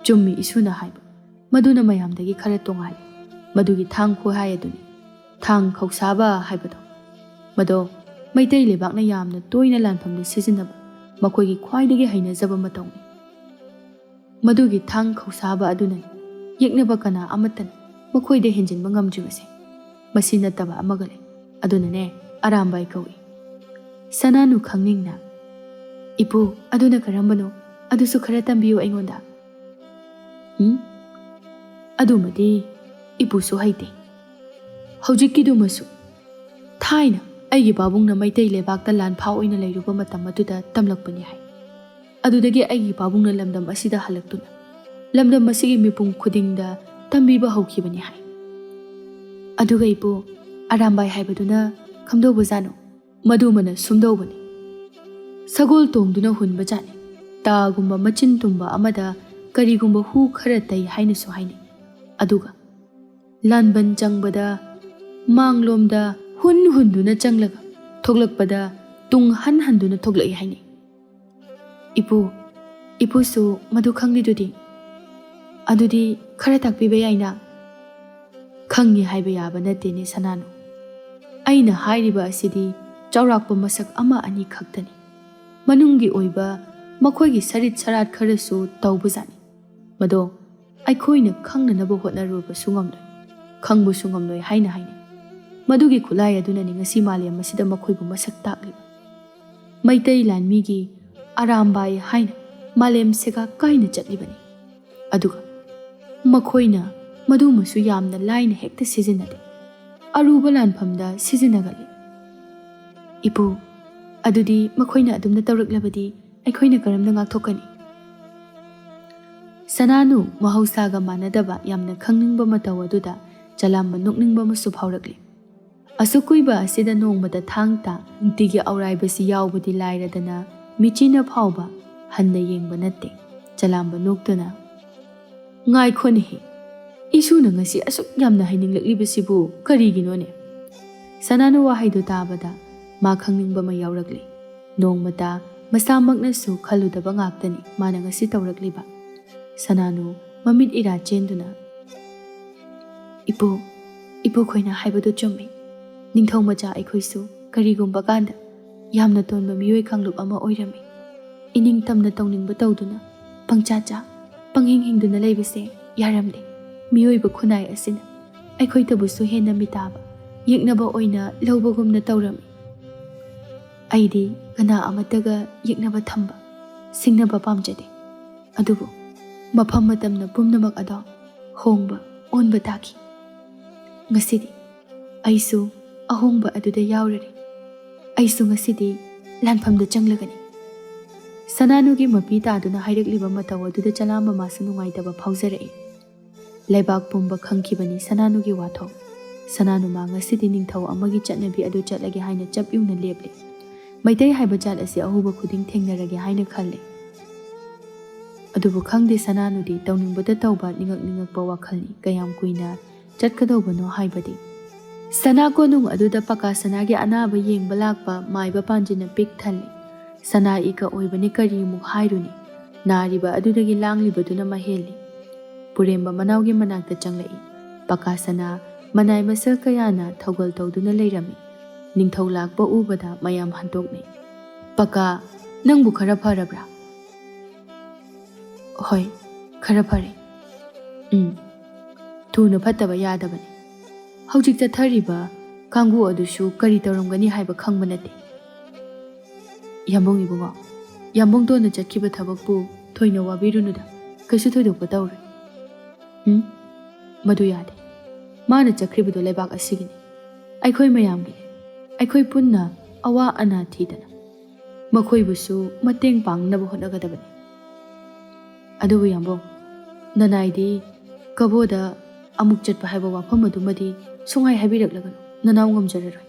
"ꯆꯨꯝꯃꯤ ꯏꯁꯨꯅ ꯍꯥꯏꯕ, ꯃꯗꯨꯅ ꯃꯌꯥꯝꯗꯒꯤ ꯈꯔ ꯇꯣꯉꯥꯜꯂꯤ꯫ ꯃꯗꯨꯒꯤ ꯊꯥꯡ ꯈꯨꯍꯥꯏ ꯑꯗꯨꯅꯤ ꯊꯥꯡ ꯈꯧꯁꯥꯕ ꯍꯥꯏꯕꯗꯣ꯫ ꯃꯗꯣ ꯃꯩꯇꯩ ꯂꯩꯕꯥꯛꯅ ꯌꯥꯝꯅ ꯇꯣꯏꯅ ꯂꯥꯟꯐꯝꯗ ꯁꯤꯖꯤꯟꯅꯕ ꯃꯈꯣꯏꯒꯤ ꯈ꯭ꯋꯥꯏꯗꯒꯤ ꯍꯩꯅꯖꯕ ꯃꯇꯧꯅꯤ꯫ ꯃꯗꯨꯒꯤ ꯊꯥꯡ ꯈꯧꯁꯥꯕ ꯑꯗꯨꯅꯅꯤ ꯌꯦꯛꯅꯕ ꯀꯅꯥ ꯑꯃꯠꯇꯅ ꯃꯈꯣꯏꯗ ꯍꯦꯟꯖꯤꯟꯕ ꯉꯝꯗ꯭ꯔꯤꯕꯁꯦ꯫ ꯃꯁꯤ ꯅꯠꯇꯕ ꯑꯃꯒ ꯂꯩ, ꯑꯗꯨꯅꯅꯦ ꯑꯔꯥꯝꯕꯥꯏ ꯀꯧꯏ꯫ ꯁꯅꯥꯅꯨ ꯈꯪꯅꯤꯡꯅ, "ꯏꯄꯨ, ꯑꯗꯨꯅ ꯀꯔꯝꯕꯅꯣ? ꯑꯗꯨꯁꯨ ꯈꯔ ꯇꯝꯕꯤꯌꯨ ꯑꯩꯉꯣꯟꯗ꯫" "ꯎꯝ? ꯑꯗꯨꯃꯗꯤ ꯏꯄꯨꯁꯨ ꯍꯩꯇꯦ꯫ ꯍꯧꯖꯤꯛꯀꯤꯗꯨꯃꯁꯨ ꯊꯥꯏꯅ ꯑꯩꯒꯤ ꯄꯥꯕꯨꯡꯅ ꯃꯩꯇꯩ ꯂꯩꯕꯥꯛꯇ ꯂꯥꯟꯐꯥ ꯑꯣꯏꯅ ꯂꯩꯔꯨꯕ ꯃꯇꯝ ꯑꯗꯨꯗ ꯇꯝꯂꯛꯄꯅꯤ ꯍꯥꯏ꯫ ꯑꯗꯨꯗꯒꯤ ꯑꯩꯒꯤ ꯄꯥꯕꯨꯡꯅ ꯂꯝꯗꯝ ꯑꯁꯤꯗ ꯍꯜꯂꯛꯇꯨꯅ ꯂꯝꯗꯝ ꯑꯁꯤꯒꯤ ꯃꯤꯄꯨꯝ ꯈꯨꯗꯤꯡꯗ ꯇꯝꯕꯤꯕ ꯍꯧꯈꯤꯕꯅꯤ ꯍꯥꯏ꯫" "ꯑꯗꯨꯒ ꯏꯄꯨ, ꯑꯔꯥꯝꯕꯥꯏ ꯍꯥꯏꯕꯗꯨꯅ ꯀꯝꯗꯧꯕꯖꯥꯠꯅꯣ?" "ꯃꯗꯨꯃꯅ ꯁꯨꯝꯗꯧꯕꯅꯤ꯫ ꯁꯒꯣꯜ ꯇꯣꯡꯗꯨꯅ ꯍꯨꯟꯕ ꯖꯥꯠꯅꯤ꯫ ꯇꯥꯒꯨꯝꯕ ꯃꯆꯤꯟ ꯇꯨꯝꯕ ꯑꯃꯗ ꯀꯔꯤꯒꯨꯝꯕ ꯍꯨ ꯈꯔ ꯇꯩ ꯍꯥꯏꯅꯁꯨ ꯍꯥꯏꯅꯩ꯫ ꯑꯗꯨꯒ ꯂꯥꯟꯕꯟ ꯆꯪꯕꯗ ꯃꯥꯡꯂꯣꯝꯗ ꯍꯨꯟ ꯍꯨꯟꯗꯨꯅ ꯆꯪꯂꯒ ꯊꯣꯛꯂꯛꯄꯗ ꯇꯨꯡ ꯍꯟ ꯍꯟꯗꯨꯅ ꯊꯣꯛꯂꯛꯏ ꯍꯥꯏꯅꯩ꯫" "ꯏꯄꯨ, ꯏꯄꯨꯁꯨ ꯃꯗꯨ ꯈꯪꯂꯤꯗꯨꯗꯤ꯫ ꯑꯗꯨꯗꯤ ꯈꯔ ꯇꯥꯛꯄꯤꯕ ꯌꯥꯏꯅ?" "ꯈꯪꯉꯤ ꯍꯥꯏꯕ ꯌꯥꯕ ꯅꯠꯇꯦꯅꯦ ꯁꯅꯥꯅꯨ꯫ ꯑꯩꯅ ꯍꯥꯏꯔꯤꯕ ꯑꯁꯤꯗꯤ ꯆꯥꯎꯔꯥꯛꯄ ꯃꯁꯛ ꯑꯃ ꯑꯅꯤ ꯈꯛꯇꯅꯤ꯫ ꯃꯅꯨꯡꯒꯤ ꯑꯣꯏꯕ ꯃꯈꯣꯏꯒꯤ ꯁꯔꯤꯠ ꯁꯔꯥꯠ ꯈꯔꯁꯨ ꯇꯧꯕꯖꯥꯠꯅꯤ꯫ ꯃꯗꯣ ꯑꯩꯈꯣꯏꯅ ꯈꯪꯅꯅꯕ ꯍꯣꯠꯅꯔꯨꯕꯁꯨ ꯉꯝꯂꯣꯏ, ꯈꯪꯕꯁꯨ ꯉꯝꯂꯣꯏ ꯍꯥꯏꯅ ꯍꯥꯏꯅꯩ꯫ ꯃꯗꯨꯒꯤ ꯈꯨꯠꯂꯥꯏ ꯑꯗꯨꯅꯅꯤ ꯉꯁꯤ ꯃꯥꯂꯦꯝ ꯑꯁꯤꯗ ꯃꯈꯣꯏꯕꯨ ꯃꯁꯛ ꯇꯥꯛꯂꯤꯕ꯫ ꯃꯩꯇꯩ ꯂꯥꯟꯃꯤꯒꯤ ꯑꯔꯥꯝꯕꯥꯏ ꯍꯥꯏꯅ ꯃꯥꯂꯦꯝ ꯁꯦꯒꯥꯛ ꯀꯥꯏꯅ ꯆꯠꯂꯤꯕꯅꯤ꯫ ꯑꯗꯨꯒ ꯃꯈꯣꯏꯅ ꯃꯗꯨꯃꯁꯨ ꯌꯥꯝꯅ ꯂꯥꯏꯅ ꯍꯦꯛꯇ ꯁꯤꯖꯤꯟꯅꯗꯦ, ꯑꯔꯨꯕ ꯂꯥꯟꯐꯝꯗ ꯁꯤꯖꯤꯟꯅꯒꯜꯂꯤ꯫ ꯏꯄꯨ, ꯑꯗꯨꯗꯤ ꯃꯈꯣꯏꯅ ꯑꯗꯨꯝꯅ ꯇꯧꯔꯛꯂꯕꯗꯤ ꯑꯩꯈꯣꯏꯅ ꯀꯔꯝꯅ ꯉꯥꯛꯊꯣꯛꯀꯅꯤ?" ꯁꯅꯥꯅꯨ ꯃꯍꯧꯁꯥꯒ ꯃꯥꯟꯅꯗꯕ ꯌꯥꯝꯅ ꯈꯪꯅꯤꯡꯕ ꯃꯇꯧ ꯑꯗꯨꯗ ꯆꯂꯥꯝꯕ ꯅꯣꯛꯅꯤꯡꯕ ꯑꯃꯁꯨ ꯐꯥꯎꯔꯛꯂꯤ꯫ ꯑꯁꯨꯛ ꯀꯨꯏꯕ ꯑꯁꯤꯗ ꯅꯣꯡꯃꯗ ꯊꯥꯡ ꯇꯥ ꯅꯨꯡꯇꯤꯒꯤ ꯑꯧꯔꯥꯏꯕꯁꯤ ꯌꯥꯎꯕꯗꯤ ꯂꯥꯏꯔꯗꯅ ꯃꯤꯆꯤꯅ ꯐꯥꯎꯕ ꯍꯟꯅ ꯌꯦꯡꯕ ꯅꯠꯇꯦ꯫ ꯆꯂꯥꯝꯕ ꯅꯣꯛꯇꯨꯅ, "ꯉꯥꯏꯈꯣꯅꯦꯍꯦ, ꯏꯁꯨꯅ ꯉꯁꯤ ꯑꯁꯨꯛ ꯌꯥꯝꯅ ꯍꯥꯏꯅꯤꯡꯂꯛꯂꯤꯕꯁꯤꯕꯨ ꯀꯔꯤꯒꯤꯅꯣꯅꯦ?" ꯁꯅꯥꯅꯨ ꯋꯥꯍꯩꯗꯨ ꯇꯥꯕꯗ ꯃꯥ ꯈꯪꯅꯤꯡꯕ ꯑꯃ ꯌꯥꯎꯔꯛꯂꯤ꯫ ꯅꯣꯡꯃꯇ ꯃꯁꯥꯃꯛꯅꯁꯨ ꯈꯜꯂꯨꯗꯕ ꯉꯥꯛꯇꯅꯤ ꯃꯥꯅ ꯉꯁꯤ ꯇꯧꯔꯛꯂꯤꯕ꯫ ꯁꯅꯥꯅꯨ ꯃꯃꯤꯠ ꯏꯔꯥ ꯆꯦꯟꯗꯨꯅ, ꯏꯄꯨ, ꯏꯄꯨꯈꯣꯏꯅ ꯍꯥꯏꯕꯗꯨ ꯆꯨꯝꯃꯤ꯫ ꯅꯤꯡꯊꯧ ꯃꯆꯥ ꯑꯩꯈꯣꯏꯁꯨ ꯀꯔꯤꯒꯨꯝꯕ ꯀꯥꯟꯗ ꯌꯥꯝꯅ ꯇꯣꯟꯕ ꯃꯤꯑꯣꯏ ꯀꯥꯡꯂꯨꯞ ꯑꯃ ꯑꯣꯏꯔꯝꯃꯤ꯫ ꯏꯅꯤꯡ ꯇꯝꯅ ꯇꯧꯅꯤꯡꯕ ꯇꯧꯗꯨꯅ ꯄꯪꯆꯥ ꯆꯥ, ꯄꯪꯍꯤꯡ ꯍꯤꯡꯗꯨꯅ ꯂꯩꯕꯁꯦ ꯌꯥꯔꯝꯗꯦ꯫ ꯃꯤꯑꯣꯏꯕ ꯈꯨꯟꯅꯥꯏ ꯑꯁꯤꯅ ꯑꯩꯈꯣꯏꯇꯕꯨꯁꯨ ꯍꯦꯟꯅ ꯃꯤꯇꯥꯕ, ꯌꯦꯛꯅꯕ ꯑꯣꯏꯅ ꯂꯧꯕꯒꯨꯝꯅ ꯇꯧꯔꯝꯃꯤ꯫ ꯑꯩꯗꯤ ꯀꯅꯥ ꯑꯃꯠꯇꯒ ꯌꯦꯛꯅꯕ ꯊꯝꯕ, ꯁꯤꯡꯅꯕ ꯄꯥꯝꯖꯗꯦ꯫ ꯑꯗꯨꯕꯨ ꯃꯐꯝ ꯃꯇꯝꯅ ꯄꯨꯝꯅꯃꯛ ꯑꯗꯣ ꯍꯣꯡꯕ, ꯑꯣꯟꯕ ꯇꯥꯈꯤ꯫ ꯉꯁꯤꯗꯤ ꯑꯩꯁꯨ ꯑꯍꯣꯡꯕ ꯑꯗꯨꯗ ꯌꯥꯎꯔꯔꯦ꯫ ꯑꯩꯁꯨ ꯉꯁꯤꯗꯤ ꯂꯥꯟꯐꯝꯗ ꯆꯪꯂꯒꯅꯤ꯫ ꯁꯅꯥꯅꯨꯒꯤ ꯃꯄꯤ ꯇꯥꯗꯨꯅ ꯍꯥꯏꯔꯛꯂꯤꯕ ꯃꯇꯧ ꯑꯗꯨꯗ ꯆꯂꯥꯝꯕ ꯃꯥꯁꯨ ꯅꯨꯡꯉꯥꯏꯇꯕ ꯐꯥꯎꯖꯔꯛꯏ꯫ ꯂꯩꯕꯥꯛ ꯄꯨꯝꯕ ꯈꯪꯈꯤꯕꯅꯤ ꯁꯅꯥꯅꯨꯒꯤ ꯋꯥꯊꯣꯛ꯫ ꯁꯅꯥꯅꯨ ꯃꯥ ꯉꯁꯤꯗꯤ ꯅꯤꯡꯊꯧ ꯑꯃꯒꯤ ꯆꯠꯅꯕꯤ ꯑꯗꯨ ꯆꯠꯂꯒꯦ ꯍꯥꯏꯅ ꯆꯞ ꯌꯨꯡꯅ ꯂꯦꯞꯂꯤ꯫ ꯃꯩꯇꯩ ꯍꯥꯏꯕ ꯖꯥꯠ ꯑꯁꯤ ꯑꯍꯧꯕ ꯈꯨꯗꯤꯡ ꯊꯦꯡꯅꯔꯒꯦ ꯍꯥꯏꯅ ꯈꯜꯂꯤ꯫ ꯑꯗꯨꯕꯨ ꯈꯪꯗꯦ ꯁꯅꯥꯅꯨꯗꯤ ꯇꯧꯅꯤꯡꯕꯗ ꯇꯧꯕ, ꯅꯤꯡꯉꯛ ꯅꯤꯡꯉꯛꯄ ꯋꯥꯈꯜꯅꯤ꯫ ꯀꯌꯥꯝ ꯀꯨꯏꯅ ꯆꯠꯀꯗꯧꯕꯅꯣ ꯍꯥꯏꯕꯗꯤ꯫ ꯁꯅꯥ ꯀꯣꯅꯨꯡ ꯑꯗꯨꯗ ꯄꯀꯥ ꯁꯅꯥꯒꯤ ꯑꯅꯥꯕ ꯌꯦꯡꯕ ꯂꯥꯛꯄ ꯃꯥꯏꯕ ꯄꯥꯟꯖꯤꯅ ꯄꯤꯛ ꯊꯜꯂꯤ꯫ ꯁꯅꯥ ꯏꯀ ꯑꯣꯏꯕꯅꯤ, ꯀꯔꯤꯃꯨꯛ ꯍꯥꯏꯔꯨꯅꯤ? ꯅꯥꯔꯤꯕ ꯑꯗꯨꯗꯒꯤ ꯂꯥꯡꯂꯤꯕꯗꯨꯅ ꯃꯍꯦꯜꯂꯤ꯫ ꯄꯨꯔꯦꯝꯕ ꯃꯅꯥꯎꯒꯤ ꯃꯅꯥꯛꯇ ꯆꯪꯂꯛꯏ꯫ ꯄꯀꯥ ꯁꯅꯥ ꯃꯅꯥꯏ ꯃꯁꯜ ꯀꯌꯥꯅ ꯊꯧꯒꯜ ꯇꯧꯗꯨꯅ ꯂꯩꯔꯝꯃꯤ꯫ ꯅꯤꯡꯊꯧ ꯂꯥꯛꯄ ꯎꯕꯗ ꯃꯌꯥꯝ ꯍꯟꯗꯣꯛꯅꯩ꯫ "ꯄꯀꯥ, ꯅꯪꯕꯨ ꯈꯔ ꯐꯔꯕ꯭ꯔꯥ?" "ꯍꯣꯏ, ꯈꯔ ꯐꯔꯦ꯫" "ꯎꯝ, ꯊꯨꯅ ꯐꯠꯇꯕ ꯌꯥꯗꯕꯅꯤ꯫ ꯍꯧꯖꯤꯛ ꯆꯠꯊꯔꯤꯕ ꯀꯥꯡꯕꯨ ꯑꯗꯨꯁꯨ ꯀꯔꯤ ꯇꯧꯔꯝꯒꯅꯤ ꯍꯥꯏꯕ ꯈꯪꯕ ꯅꯠꯇꯦ꯫" "ꯌꯥꯝꯕꯨꯡ ꯏꯕꯨꯡꯉꯣ, ꯌꯥꯝꯕꯨꯡꯗꯣꯟꯅ ꯆꯠꯈꯤꯕ ꯊꯕꯛꯄꯨ ꯊꯣꯏꯅ ꯋꯥꯕꯤꯔꯨꯅꯨꯗ, ꯀꯩꯁꯨ ꯊꯣꯏꯗꯣꯛꯄ ꯇꯧꯔꯣꯏ꯫" "ꯎꯝ, ꯃꯗꯨ ꯌꯥꯗꯦ꯫ ꯃꯥꯅ ꯆꯠꯈ꯭ꯔꯤꯕꯗꯣ ꯂꯩꯕꯥꯛ ꯑꯁꯤꯒꯤꯅꯤ, ꯑꯩꯈꯣꯏ ꯃꯌꯥꯝꯒꯤꯅꯤ꯫ ꯑꯩꯈꯣꯏ ꯄꯨꯟꯅ ꯑꯋꯥ ꯑꯅꯥ ꯊꯤꯗꯅ ꯃꯈꯣꯏꯕꯨꯁꯨ ꯃꯇꯦꯡ ꯄꯥꯡꯅꯕ ꯍꯣꯠꯅꯒꯗꯕꯅꯤ꯫" "ꯑꯗꯨꯕꯨ ꯌꯥꯝꯕꯨꯡ, ꯅꯅꯥꯏꯗꯤ ꯀꯕꯣꯗ ꯑꯃꯨꯛ ꯆꯠꯄ ꯍꯥꯏꯕ ꯋꯥꯐꯝ ꯑꯗꯨꯃꯗꯤ ꯁꯨꯡꯍꯥꯏ ꯍꯥꯏꯕꯤꯔꯛꯂꯒꯅꯨ, ꯅꯅꯥꯎ ꯉꯝꯖꯔꯔꯣꯏ꯫"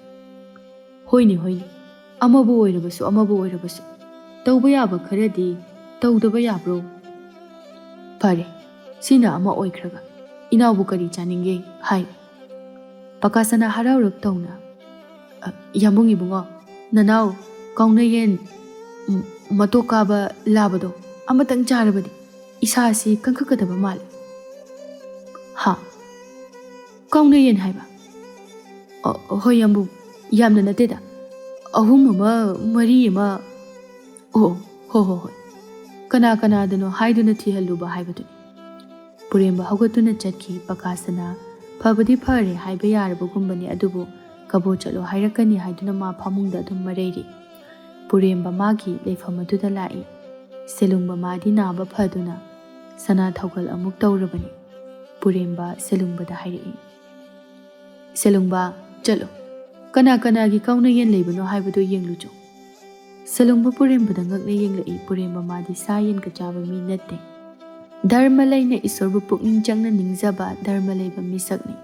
"ꯍꯣꯏꯅꯦ, ꯍꯣꯏꯅꯦ, ꯑꯃꯕꯨ ꯑꯣꯏꯔꯕꯁꯨ, ꯑꯃꯕꯨ ꯑꯣꯏꯔꯕꯁꯨ, ꯇꯧꯕ ꯌꯥꯕ ꯈꯔꯗꯤ ꯇꯧꯗꯕ ꯌꯥꯕ꯭ꯔꯣ?" "ꯐꯔꯦ, ꯁꯤꯅ ꯑꯃ ꯑꯣꯏꯈ꯭ꯔꯒ, ꯏꯅꯥꯎꯕꯨ ꯀꯔꯤ ꯆꯥꯅꯤꯡꯒꯦ ꯍꯥꯏ?" ꯄꯀꯥꯁꯅꯥ ꯍꯔꯥꯎꯔꯞ ꯇꯧꯅ, "ꯑ, ꯌꯥꯝꯕꯨꯡ ꯏꯕꯨꯡꯉꯣ, ꯅꯅꯥꯎ ꯀꯥꯎꯅꯌꯦꯟ, ꯎꯝ, ꯃꯇꯣꯛ ꯀꯥꯕ ꯂꯥꯕꯗꯣ ꯑꯃꯇꯪ ꯆꯥꯔꯕꯗꯤ ꯏꯁꯥ ꯑꯁꯤ ꯀꯟꯈꯠꯀꯗꯕ ꯃꯥꯜꯂꯤ꯫" "ꯍꯥ?" "ꯀꯥꯎꯅ ꯌꯦꯟ ꯍꯥꯏꯕ?" "ꯑ, ꯍꯣꯏ ꯌꯥꯝꯕꯨꯡ, ꯌꯥꯝꯅ ꯅꯠꯇꯦꯗ, ꯑꯍꯨꯝ ꯑꯃ, ꯃꯔꯤ ꯑꯃ"꯫ "ꯑꯣ, ꯍꯣ ꯍꯣ ꯍꯣꯏ, ꯀꯅꯥ ꯀꯅꯥꯗꯅꯣ ꯍꯥꯏꯗꯨꯅ ꯊꯤꯍꯜꯂꯨꯕ ꯍꯥꯏꯕꯗꯨꯅꯤ"꯫ ꯄꯨꯔꯦꯝꯕ ꯍꯧꯒꯠꯇꯨꯅ ꯆꯠꯈꯤ꯫ ꯄꯀꯥꯁꯅꯥ ꯐꯕꯗꯤ ꯐꯔꯦ ꯍꯥꯏꯕ ꯌꯥꯔꯕꯒꯨꯝꯕꯅꯤ, ꯑꯗꯨꯕꯨ ꯀꯕꯣ ꯆꯠꯂꯣ ꯍꯥꯏꯔꯛꯀꯅꯤ ꯍꯥꯏꯗꯨꯅ ꯃꯥ ꯐꯃꯨꯡꯗ ꯑꯗꯨꯝ ꯃꯔꯩꯔꯤ꯫ ꯄꯨꯔꯦꯝꯕ ꯃꯥꯒꯤ ꯂꯩꯐꯝ ꯑꯗꯨꯗ ꯂꯥꯛꯏ꯫ ꯁꯦꯂꯨꯡꯕ ꯃꯥꯗꯤ ꯅꯥꯕ ꯐꯗꯨꯅ ꯁꯅꯥ ꯊꯧꯒꯜ ꯑꯃꯨꯛ ꯇꯧꯔꯕꯅꯤ꯫ ꯄꯨꯔꯦꯝꯕ ꯁꯦꯂꯨꯡꯕꯗ ꯍꯥꯏꯔꯛꯏ, "ꯁꯦꯂꯨꯡꯕ, ꯆꯠꯂꯣ, ꯀꯅꯥ ꯀꯅꯥꯒꯤ ꯀꯥꯎꯅ ꯌꯦꯟ ꯂꯩꯕꯅꯣ ꯍꯥꯏꯕꯗꯨ ꯌꯦꯡꯂꯨꯆꯣ"꯫ ꯁꯦꯂꯨꯡꯕ ꯄꯨꯔꯦꯝꯕꯗ ꯉꯛꯅ ꯌꯦꯡꯂꯛꯏ꯫ ꯄꯨꯔꯦꯝꯕ ꯃꯥꯗꯤ ꯁꯥ ꯌꯦꯟꯒ ꯆꯥꯕ ꯃꯤ ꯅꯠꯇꯦ꯫ ꯙꯔꯃ ꯂꯩꯅ ꯏꯁꯣꯔꯕꯨ ꯄꯨꯛꯅꯤꯡ ꯆꯪꯅ ꯅꯤꯡꯖꯕ ꯙꯔꯃ ꯂꯩꯕ ꯃꯤꯁꯛꯅꯤ꯫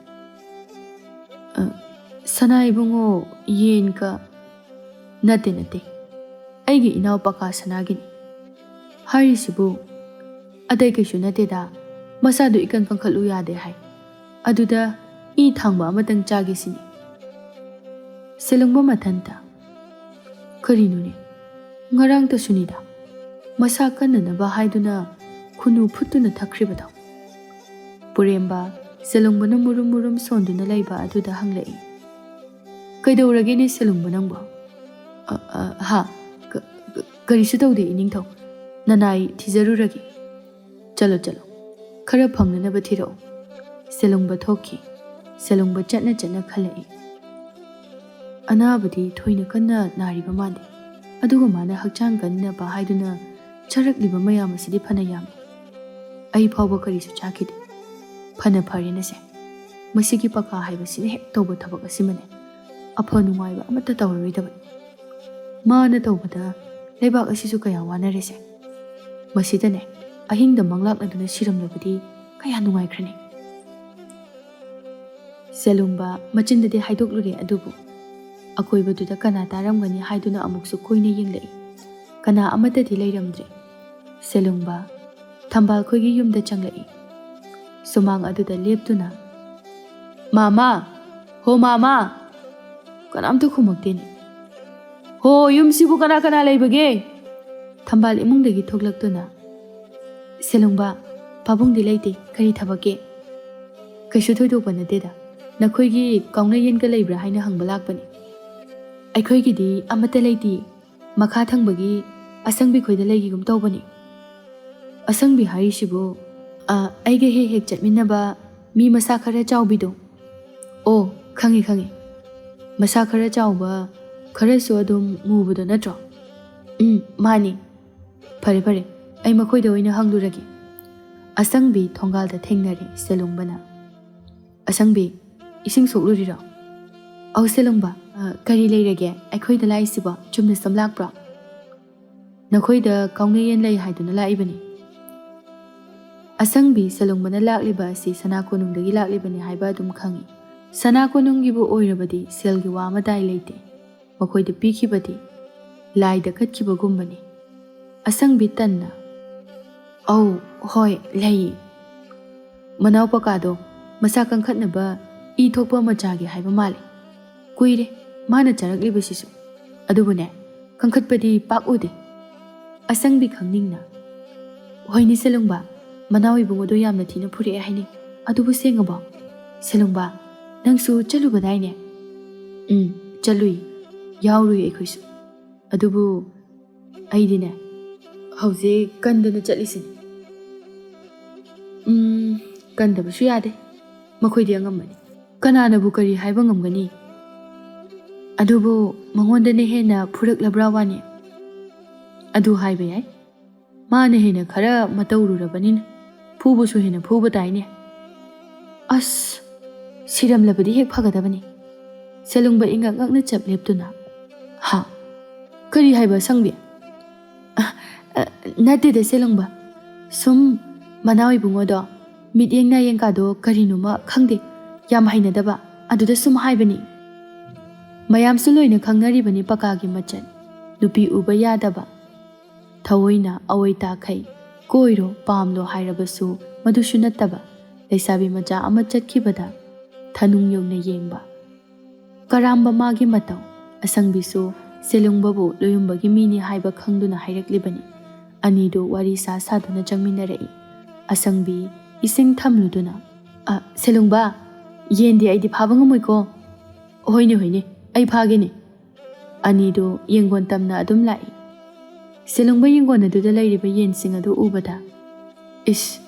"ꯑ, ꯁꯅꯥ ꯏꯕꯨꯡꯉꯣ, ꯌꯦꯟꯒ"꯫ "ꯅꯠꯇꯦ, ꯅꯠꯇꯦ, ꯑꯩꯒꯤ ꯏꯅꯥꯎ ꯄꯀꯥ ꯁꯅꯥꯒꯤꯅꯤ"꯫ ꯍꯥꯏꯔꯤꯁꯤꯕꯨ? "ꯑꯇꯩ ꯀꯩꯁꯨ ꯅꯠꯇꯦꯗ, ꯃꯁꯥꯗꯨ ꯏꯀꯪ ꯀꯪꯈꯠꯂꯨ ꯌꯥꯗꯦ ꯍꯥꯏ, ꯑꯗꯨꯗ ꯏ ꯊꯥꯡꯕ ꯑꯃꯇꯪ ꯆꯥꯒꯦ ꯁꯤꯅꯤ"꯫ ꯁꯦꯂꯨꯡꯕ ꯃꯊꯟꯇ, "ꯀꯔꯤꯅꯣꯅꯦ, ꯉꯔꯥꯡꯇꯁꯨꯅꯤꯗ, ꯃꯁꯥ ꯀꯟꯅꯅꯕ ꯍꯥꯏꯗꯨꯅ ꯈꯨꯅꯨ ꯐꯨꯠꯇꯨꯅ ꯊꯛꯈ꯭ꯔꯤꯕꯗꯣ"꯫ ꯄꯨꯔꯦꯝꯕ ꯁꯦꯂꯨꯡꯕꯅ ꯃꯨꯔꯨꯝ ꯃꯨꯔꯨꯝ ꯁꯣꯟꯗꯨꯅ ꯂꯩꯕ ꯑꯗꯨꯗ ꯍꯪꯂꯛꯏ, "ꯀꯩꯗꯧꯔꯒꯦꯅꯦ ꯁꯦꯂꯨꯡꯕ ꯅꯪꯕꯣ? ꯑ, ꯑ, ꯍꯥ? ꯀ-, ꯀ-, ꯀꯔꯤꯁꯨ ꯇꯧꯗꯦ ꯏꯅꯤꯡꯊꯧ꯫ ꯅꯅꯥꯏ ꯊꯤꯖꯔꯨꯔꯒꯦ"꯫ "ꯆꯠꯂꯣ, ꯆꯠꯂꯣ꯫ ꯈꯔ ꯐꯪꯅꯅꯕ ꯊꯤꯔꯛꯑꯣ"꯫ ꯁꯦꯂꯨꯡꯕ ꯊꯣꯛꯈꯤ꯫ ꯁꯦꯂꯨꯡꯕ ꯆꯠꯅ ꯆꯠꯅ ꯈꯜꯂꯛꯏ, "ꯑꯅꯥꯕꯗꯤ ꯊꯣꯏꯅ ꯀꯟꯅ ꯅꯥꯔꯤꯕ ꯃꯥꯟꯗꯦ꯫ ꯑꯗꯨꯒ ꯃꯥꯅ ꯍꯛꯆꯥꯡ ꯀꯟꯅꯕ ꯍꯥꯏꯗꯨꯅ ꯆꯥꯔꯛꯂꯤꯕ ꯃꯌꯥꯝ ꯑꯁꯤꯗꯤ ꯐꯅ ꯌꯥꯝꯃꯤ꯫ ꯑꯩ ꯐꯥꯎꯕ ꯀꯔꯤꯁꯨ ꯆꯥꯈꯤꯗꯦ꯫ ꯐꯅ ꯐꯔꯦꯅꯁꯦ꯫ ꯃꯁꯤꯒꯤ ꯄꯀꯥ ꯍꯥꯏꯕꯁꯤꯅ ꯍꯦꯛ ꯇꯧꯕ ꯊꯕꯛ ꯑꯁꯤꯃꯅꯦ꯫ ꯑꯐ ꯅꯨꯡꯉꯥꯏꯕ ꯑꯃꯠꯇ ꯇꯧꯔꯔꯣꯏꯗꯕꯅꯤ꯫ ꯃꯥꯅ ꯇꯧꯕꯗ ꯂꯩꯕꯥꯛ ꯑꯁꯤꯁꯨ ꯀꯌꯥ ꯋꯥꯅꯔꯦꯁꯦ꯫ ꯃꯁꯤꯗꯅꯦ, ꯑꯍꯤꯡꯗ ꯃꯪꯂꯥꯛꯅꯗꯨꯅ ꯁꯤꯔꯝꯂꯕꯗꯤ ꯀꯌꯥ ꯅꯨꯡꯉꯥꯏꯈ꯭ꯔꯅꯤ"꯫ ꯁꯦꯂꯨꯡꯕ ꯃꯆꯤꯟꯗꯗꯤ ꯍꯥꯏꯗꯣꯛꯂꯨꯔꯦ, ꯑꯗꯨꯕꯨ ꯑꯀꯣꯏꯕꯗꯨꯗ ꯀꯅꯥ ꯇꯥꯔꯝꯒꯅꯤ ꯍꯥꯏꯗꯨꯅ ꯑꯃꯨꯛꯁꯨ ꯀꯨꯏꯅ ꯌꯦꯡꯂꯛꯏ꯫ ꯀꯅꯥ ꯑꯃꯠꯇꯗꯤ ꯂꯩꯔꯝꯗ꯭ꯔꯦ꯫ ꯁꯦꯂꯨꯡꯕ ꯊꯝꯕꯥꯜ ꯈꯣꯏꯒꯤ ꯌꯨꯝꯗ ꯆꯪꯂꯛꯏ꯫ ꯁꯨꯃꯥꯡ ꯑꯗꯨꯗ ꯂꯦꯞꯇꯨꯅ, "ꯃꯥꯃꯥ! ꯍꯣ ꯃꯥꯃꯥ!" ꯀꯅꯥꯝꯇ ꯈꯨꯝꯃꯛꯇꯦꯅꯦ꯫ "ꯍꯣ, ꯌꯨꯝꯁꯤꯕꯨ ꯀꯅꯥ ꯀꯅꯥ ꯂꯩꯕꯒꯦ?" ꯊꯝꯕꯥꯜ ꯏꯃꯨꯡꯗꯒꯤ ꯊꯣꯛꯂꯛꯇꯨꯅ, "ꯁꯦꯂꯨꯡꯕ, ꯄꯥꯕꯨꯡꯗꯤ ꯂꯩꯇꯦ, ꯀꯔꯤ ꯊꯕꯛꯀꯤ?" "ꯀꯩꯁꯨ ꯊꯣꯏꯗꯣꯛꯄ ꯅꯠꯇꯦꯗ꯫ ꯅꯈꯣꯏꯒꯤ ꯀꯥꯎꯅ ꯌꯦꯟꯒ ꯂꯩꯕ꯭ꯔꯥ ꯍꯥꯏꯅ ꯍꯪꯕ ꯂꯥꯛꯄꯅꯤ꯫ ꯑꯩꯈꯣꯏꯒꯤꯗꯤ ꯑꯃꯠꯇ ꯂꯩꯇꯦ꯫ ꯃꯈꯥ ꯊꯪꯕꯒꯤ ꯑꯁꯪꯕꯤ ꯈꯣꯏꯗ ꯂꯩꯈꯤꯒꯨꯝ ꯇꯧꯕꯅꯤ꯫" "ꯑꯁꯪꯕꯤ ꯍꯥꯏꯔꯤꯁꯤꯕꯨ?" "ꯑ, ꯑꯩꯒ ꯍꯦꯛ ꯍꯦꯛ ꯆꯠꯃꯤꯟꯅꯕ ꯃꯤ ꯃꯁꯥ ꯈꯔ ꯆꯥꯎꯕꯤꯗꯣ꯫" "ꯑꯣ, ꯈꯪꯉꯤ, ꯈꯪꯉꯤ꯫ ꯃꯁꯥ ꯈꯔ ꯆꯥꯎꯕ, ꯈꯔꯁꯨ ꯑꯗꯨꯝ ꯃꯨꯕꯗꯣ ꯅꯠꯇ꯭ꯔꯣ?" "ꯎꯝ, ꯃꯥꯅꯤ꯫" "ꯐꯔꯦ, ꯐꯔꯦ, ꯑꯩ ꯃꯈꯣꯏꯗ ꯑꯣꯏꯅ ꯍꯪꯂꯨꯔꯒꯦ꯫" ꯑꯁꯪꯕꯤ ꯊꯣꯡꯒꯥꯜꯗ ꯊꯦꯡꯅꯔꯦ ꯁꯦꯂꯨꯡꯕꯅ꯫ "ꯑꯁꯪꯕꯤ, ꯏꯁꯤꯡ ꯁꯣꯛꯂꯨꯔꯤꯔꯣ?" "ꯑꯧ ꯁꯦꯂꯨꯡꯕ, ꯑ, ꯀꯔꯤ ꯂꯩꯔꯒꯦ? ꯑꯩꯈꯣꯏꯗ ꯂꯥꯛꯏꯁꯤꯕꯣ ꯆꯨꯝꯅ ꯁꯨꯝ ꯂꯥꯛꯄ꯭ꯔꯣ?" "ꯅꯈꯣꯏꯗ ꯀꯥꯎꯅ ꯌꯦꯟ ꯂꯩ ꯍꯥꯏꯗꯨꯅ ꯂꯥꯛꯏꯕꯅꯤ꯫" ꯑꯁꯪꯕꯤ ꯁꯦꯂꯨꯡꯕꯅ ꯂꯥꯛꯂꯤꯕ ꯑꯁꯤ ꯁꯅꯥ ꯀꯣꯅꯨꯡꯗꯒꯤ ꯂꯥꯛꯂꯤꯕꯅꯤ ꯍꯥꯏꯕ ꯑꯗꯨꯝ ꯈꯪꯏ꯫ ꯁꯅꯥ ꯀꯣꯅꯨꯡꯒꯤꯕꯨ ꯑꯣꯏꯔꯕꯗꯤ ꯁꯦꯜꯒꯤ ꯋꯥ ꯑꯃꯇꯥꯏ ꯂꯩꯇꯦ꯫ ꯃꯈꯣꯏꯗ ꯄꯤꯈꯤꯕꯗꯤ ꯂꯥꯏꯗ ꯀꯠꯈꯤꯕꯒꯨꯝꯕꯅꯤ꯫ ꯑꯁꯪꯕꯤ ꯇꯟꯅ, "ꯑꯧ, ꯍꯣꯏ, ꯂꯩꯌꯦ꯫ ꯃꯅꯥꯎ ꯄꯀꯥꯗꯣ ꯃꯁꯥ ꯀꯟꯈꯠꯅꯕ ꯏ ꯊꯣꯛꯄ ꯑꯃ ꯆꯥꯒꯦ ꯍꯥꯏꯕ ꯃꯥꯜꯂꯦ꯫ ꯀꯨꯏꯔꯦ ꯃꯥꯅ ꯆꯥꯔꯛꯂꯤꯕꯁꯤꯁꯨ꯫ ꯑꯗꯨꯕꯨꯅꯦ, ꯀꯟꯈꯠꯄꯗꯤ ꯄꯥꯛ ꯎꯗꯦ꯫" ꯑꯁꯪꯕꯤ ꯈꯪꯅꯤꯡꯅ, "ꯍꯣꯏꯅꯦ ꯁꯦꯂꯨꯡꯕ, ꯃꯅꯥꯎ ꯏꯕꯨꯡꯉꯣꯗꯣ ꯌꯥꯝꯅ ꯊꯤꯅ ꯐꯨꯔꯛꯑꯦ ꯍꯥꯏꯅꯦ꯫ ꯑꯗꯨꯕꯨ ꯁꯦꯡꯉꯕꯣ? ꯁꯦꯂꯨꯡꯕ, ꯅꯪꯁꯨ ꯆꯠꯂꯨꯕꯗꯥꯏꯅꯦ?" "ꯎꯝ, ꯆꯠꯂꯨꯏ꯫ ꯌꯥꯎꯔꯨꯏ ꯑꯩꯈꯣꯏꯁꯨ꯫ ꯑꯗꯨꯕꯨ ꯑꯩꯗꯤꯅꯦ, ꯍꯧꯖꯤꯛ ꯀꯟꯗꯅ ꯆꯠꯂꯤꯁꯤꯅꯤ꯫" "ꯎꯝ, ꯀꯟꯗꯕꯁꯨ ꯌꯥꯗꯦ꯫ ꯃꯈꯣꯏꯗꯤ ꯑꯉꯝꯕꯅꯤ꯫ ꯀꯅꯥꯅꯕꯨ ꯀꯔꯤ ꯍꯥꯏꯕ ꯉꯝꯒꯅꯤ? ꯑꯗꯨꯕꯨ ꯃꯉꯣꯟꯗꯅ ꯍꯦꯟꯅ ꯐꯨꯔꯛꯂꯕ꯭ꯔꯥ ꯋꯥꯅꯤ?" "ꯑꯗꯨ ꯍꯥꯏꯕ ꯌꯥꯏ꯫ ꯃꯥꯅ ꯍꯦꯟꯅ ꯈꯔ ꯃꯇꯧꯔꯨꯔꯕꯅꯤꯅ ꯐꯨꯕꯁꯨ ꯍꯦꯟꯅ ꯐꯨꯕ ꯇꯥꯏꯅꯦ꯫" "ꯑꯁ, ꯁꯤꯔꯝꯂꯕꯗꯤ ꯍꯦꯛ ꯐꯒꯗꯕꯅꯤ꯫" ꯁꯦꯂꯨꯡꯕ ꯏꯉꯛ ꯉꯛꯅ ꯆꯞ ꯂꯦꯞꯇꯨꯅ꯫ "ꯍꯥ? ꯀꯔꯤ ꯍꯥꯏꯕ ꯑꯁꯪꯕꯤ?" "ꯑ, ꯑ, ꯅꯠꯇꯦꯗ ꯁꯦꯂꯨꯡꯕ꯫ ꯁꯨꯝ ꯃꯅꯥꯎ ꯏꯕꯨꯡꯉꯣꯗꯣ ꯃꯤꯠꯌꯦꯡ ꯅꯥꯌꯦꯡꯀꯥꯗꯣ ꯀꯔꯤꯅꯣꯃ ꯈꯪꯗꯦ, ꯌꯥꯝ ꯍꯩꯅꯗꯕ, ꯑꯗꯨꯗ ꯁꯨꯝ ꯍꯥꯏꯕꯅꯤ꯫ ꯃꯌꯥꯝꯁꯨ ꯂꯣꯏꯅ ꯈꯪꯅꯔꯤꯕꯅꯤ ꯄꯀꯥꯒꯤ ꯃꯆꯠ, ꯅꯨꯄꯤ ꯎꯕ ꯌꯥꯗꯕ, ꯊꯑꯣꯏꯅ ꯑꯋꯣꯏ ꯇꯥꯈꯩ ꯀꯣꯏꯔꯣ ꯄꯥꯝꯂꯣ ꯍꯥꯏꯔꯕꯁꯨ ꯃꯗꯨꯁꯨ ꯅꯠꯇꯕ, ꯂꯩꯁꯥꯕꯤ ꯃꯆꯥ ꯑꯃ ꯆꯠꯈꯤꯕꯗ ꯊꯅꯨꯡ ꯌꯧꯅ ꯌꯦꯡꯕ꯫ ꯀꯔꯥꯝꯕ ꯃꯥꯒꯤ ꯃꯇꯧ ꯑꯁꯪꯕꯤꯁꯨ ꯁꯦꯂꯨꯡꯕꯕꯨ ꯂꯣꯌꯨꯝꯕꯒꯤ ꯃꯤꯅꯤ ꯍꯥꯏꯕ ꯈꯪꯗꯨꯅ ꯍꯥꯏꯔꯛꯂꯤꯕꯅꯤ꯫" ꯑꯅꯤꯗꯨ ꯋꯥꯔꯤ ꯁꯥ ꯁꯥꯗꯨꯅ ꯆꯪꯃꯤꯟꯅꯔꯛꯏ꯫ ꯑꯁꯪꯕꯤ ꯏꯁꯤꯡ ꯊꯝꯂꯨꯗꯨꯅ, "ꯑ, ꯁꯦꯂꯨꯡꯕ, ꯌꯦꯟꯗꯤ ꯑꯩꯗꯤ ꯐꯥꯕ ꯉꯝꯃꯣꯏꯀꯣ꯫" "ꯍꯣꯏꯅꯦ, ꯍꯣꯏꯅꯦ, ꯑꯩ ꯐꯥꯒꯦꯅꯦ꯫" ꯑꯅꯤꯗꯨ ꯌꯦꯡꯒꯣꯟ ꯇꯝꯅ ꯑꯗꯨꯝ ꯂꯥꯛꯏ꯫ ꯁꯦꯂꯨꯡꯕ ꯌꯦꯡꯒꯣꯟ ꯑꯗꯨꯗ ꯂꯩꯔꯤꯕ ꯌꯦꯟꯁꯤꯡ ꯑꯗꯨ ꯎꯕꯗ, "ꯏꯁ,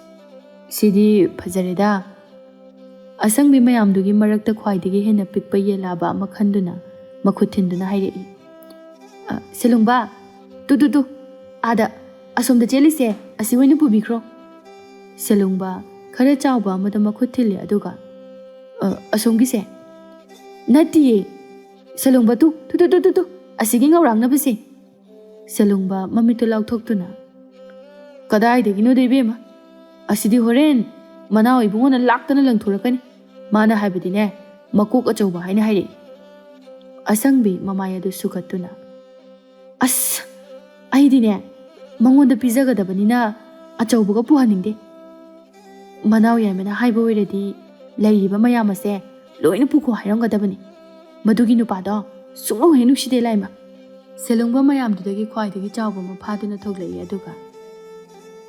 ꯁꯤꯗꯤ ꯐꯖꯔꯦꯗ꯫" ꯑꯁꯪꯕꯤ ꯃꯌꯥꯝꯗꯨꯒꯤ ꯃꯔꯛꯇ ꯈ꯭ꯋꯥꯏꯗꯒꯤ ꯍꯦꯟꯅ ꯄꯤꯛꯄ ꯌꯦꯟ ꯂꯥꯕ ꯑꯃ ꯈꯟꯗꯨꯅ ꯃꯈꯨꯠ ꯊꯤꯟꯗꯨꯅ ꯍꯥꯏꯔꯛꯏ, "ꯑ, ꯁꯦꯂꯨꯡꯕ, ꯇꯨ, ꯇꯨ, ꯇꯨ, ꯑꯥꯗ, ꯑꯁꯣꯝꯗ ꯆꯦꯜꯂꯤꯁꯦ, ꯑꯁꯤ ꯑꯣꯏꯅ ꯄꯨꯕꯤꯈ꯭ꯔꯣ꯫" ꯁꯦꯂꯨꯡꯕ ꯈꯔ ꯆꯥꯎꯕ ꯑꯃꯗ ꯃꯈꯨꯠ ꯊꯤꯜꯂꯦ, ꯑꯗꯨꯒ, "ꯑ, ꯑꯁꯣꯝꯒꯤꯁꯦ?" "ꯅꯠꯇꯤꯌꯦ, ꯁꯦꯂꯨꯡꯕ, ꯇꯨ, ꯇꯨ, ꯇꯨ, ꯇꯨ, ꯇꯨ, ꯇꯨ, ꯑꯁꯤꯒꯤ ꯉꯧꯔꯥꯡꯅꯕꯁꯦ꯫" ꯁꯦꯂꯨꯡꯕ ꯃꯃꯤꯠꯇꯨ ꯂꯥꯎꯊꯣꯛꯇꯨꯅ, "ꯀꯗꯥꯏꯗꯒꯤꯅꯣꯗ ꯏꯕꯦꯝꯃ, ꯑꯁꯤꯗꯤ ꯍꯣꯔꯦꯟ ꯃꯅꯥꯎ ꯏꯕꯨꯡꯉꯣꯅ ꯂꯥꯛꯇꯅ ꯂꯪꯊꯣꯔꯛꯀꯅꯤ꯫ ꯃꯥꯅ ꯍꯥꯏꯕꯗꯤꯅꯦ, ꯃꯀꯣꯛ ꯑꯆꯧꯕ ꯍꯥꯏꯅ ꯍꯥꯏꯔꯛꯏ꯫" ꯑꯁꯪꯕꯤ ꯃꯃꯥꯏ ꯑꯗꯨ ꯁꯨꯒꯠꯇꯨꯅ, "ꯑꯁ, ꯑꯩꯗꯤꯅꯦ, ꯃꯉꯣꯟꯗ ꯄꯤꯖꯒꯗꯕꯅꯤꯅ ꯑꯆꯧꯕꯒ ꯄꯨꯍꯟꯅꯤꯡꯗꯦ꯫ ꯃꯅꯥꯎ ꯌꯥꯏꯃꯅ ꯍꯥꯏꯕ ꯑꯣꯏꯔꯗꯤ ꯂꯩꯔꯤꯕ ꯃꯌꯥꯝ ꯑꯁꯦ ꯂꯣꯏꯅ ꯄꯨꯈꯣ ꯍꯥꯏꯔꯝꯒꯗꯕꯅꯤ꯫ ꯃꯗꯨꯒꯤ ꯅꯨꯄꯥꯗꯣ ꯁꯨꯡꯅꯨꯡ ꯍꯦꯛ ꯅꯨꯡꯁꯤꯗꯦ, ꯂꯥꯏꯃ꯫" ꯁꯦꯂꯨꯡꯕ ꯃꯌꯥꯝꯗꯨꯗꯒꯤ ꯈ꯭ꯋꯥꯏꯗꯒꯤ ꯆꯥꯎꯕ ꯑꯃ ꯐꯥꯗꯨꯅ ꯊꯣꯛꯂꯛꯏ, ꯑꯗꯨꯒ,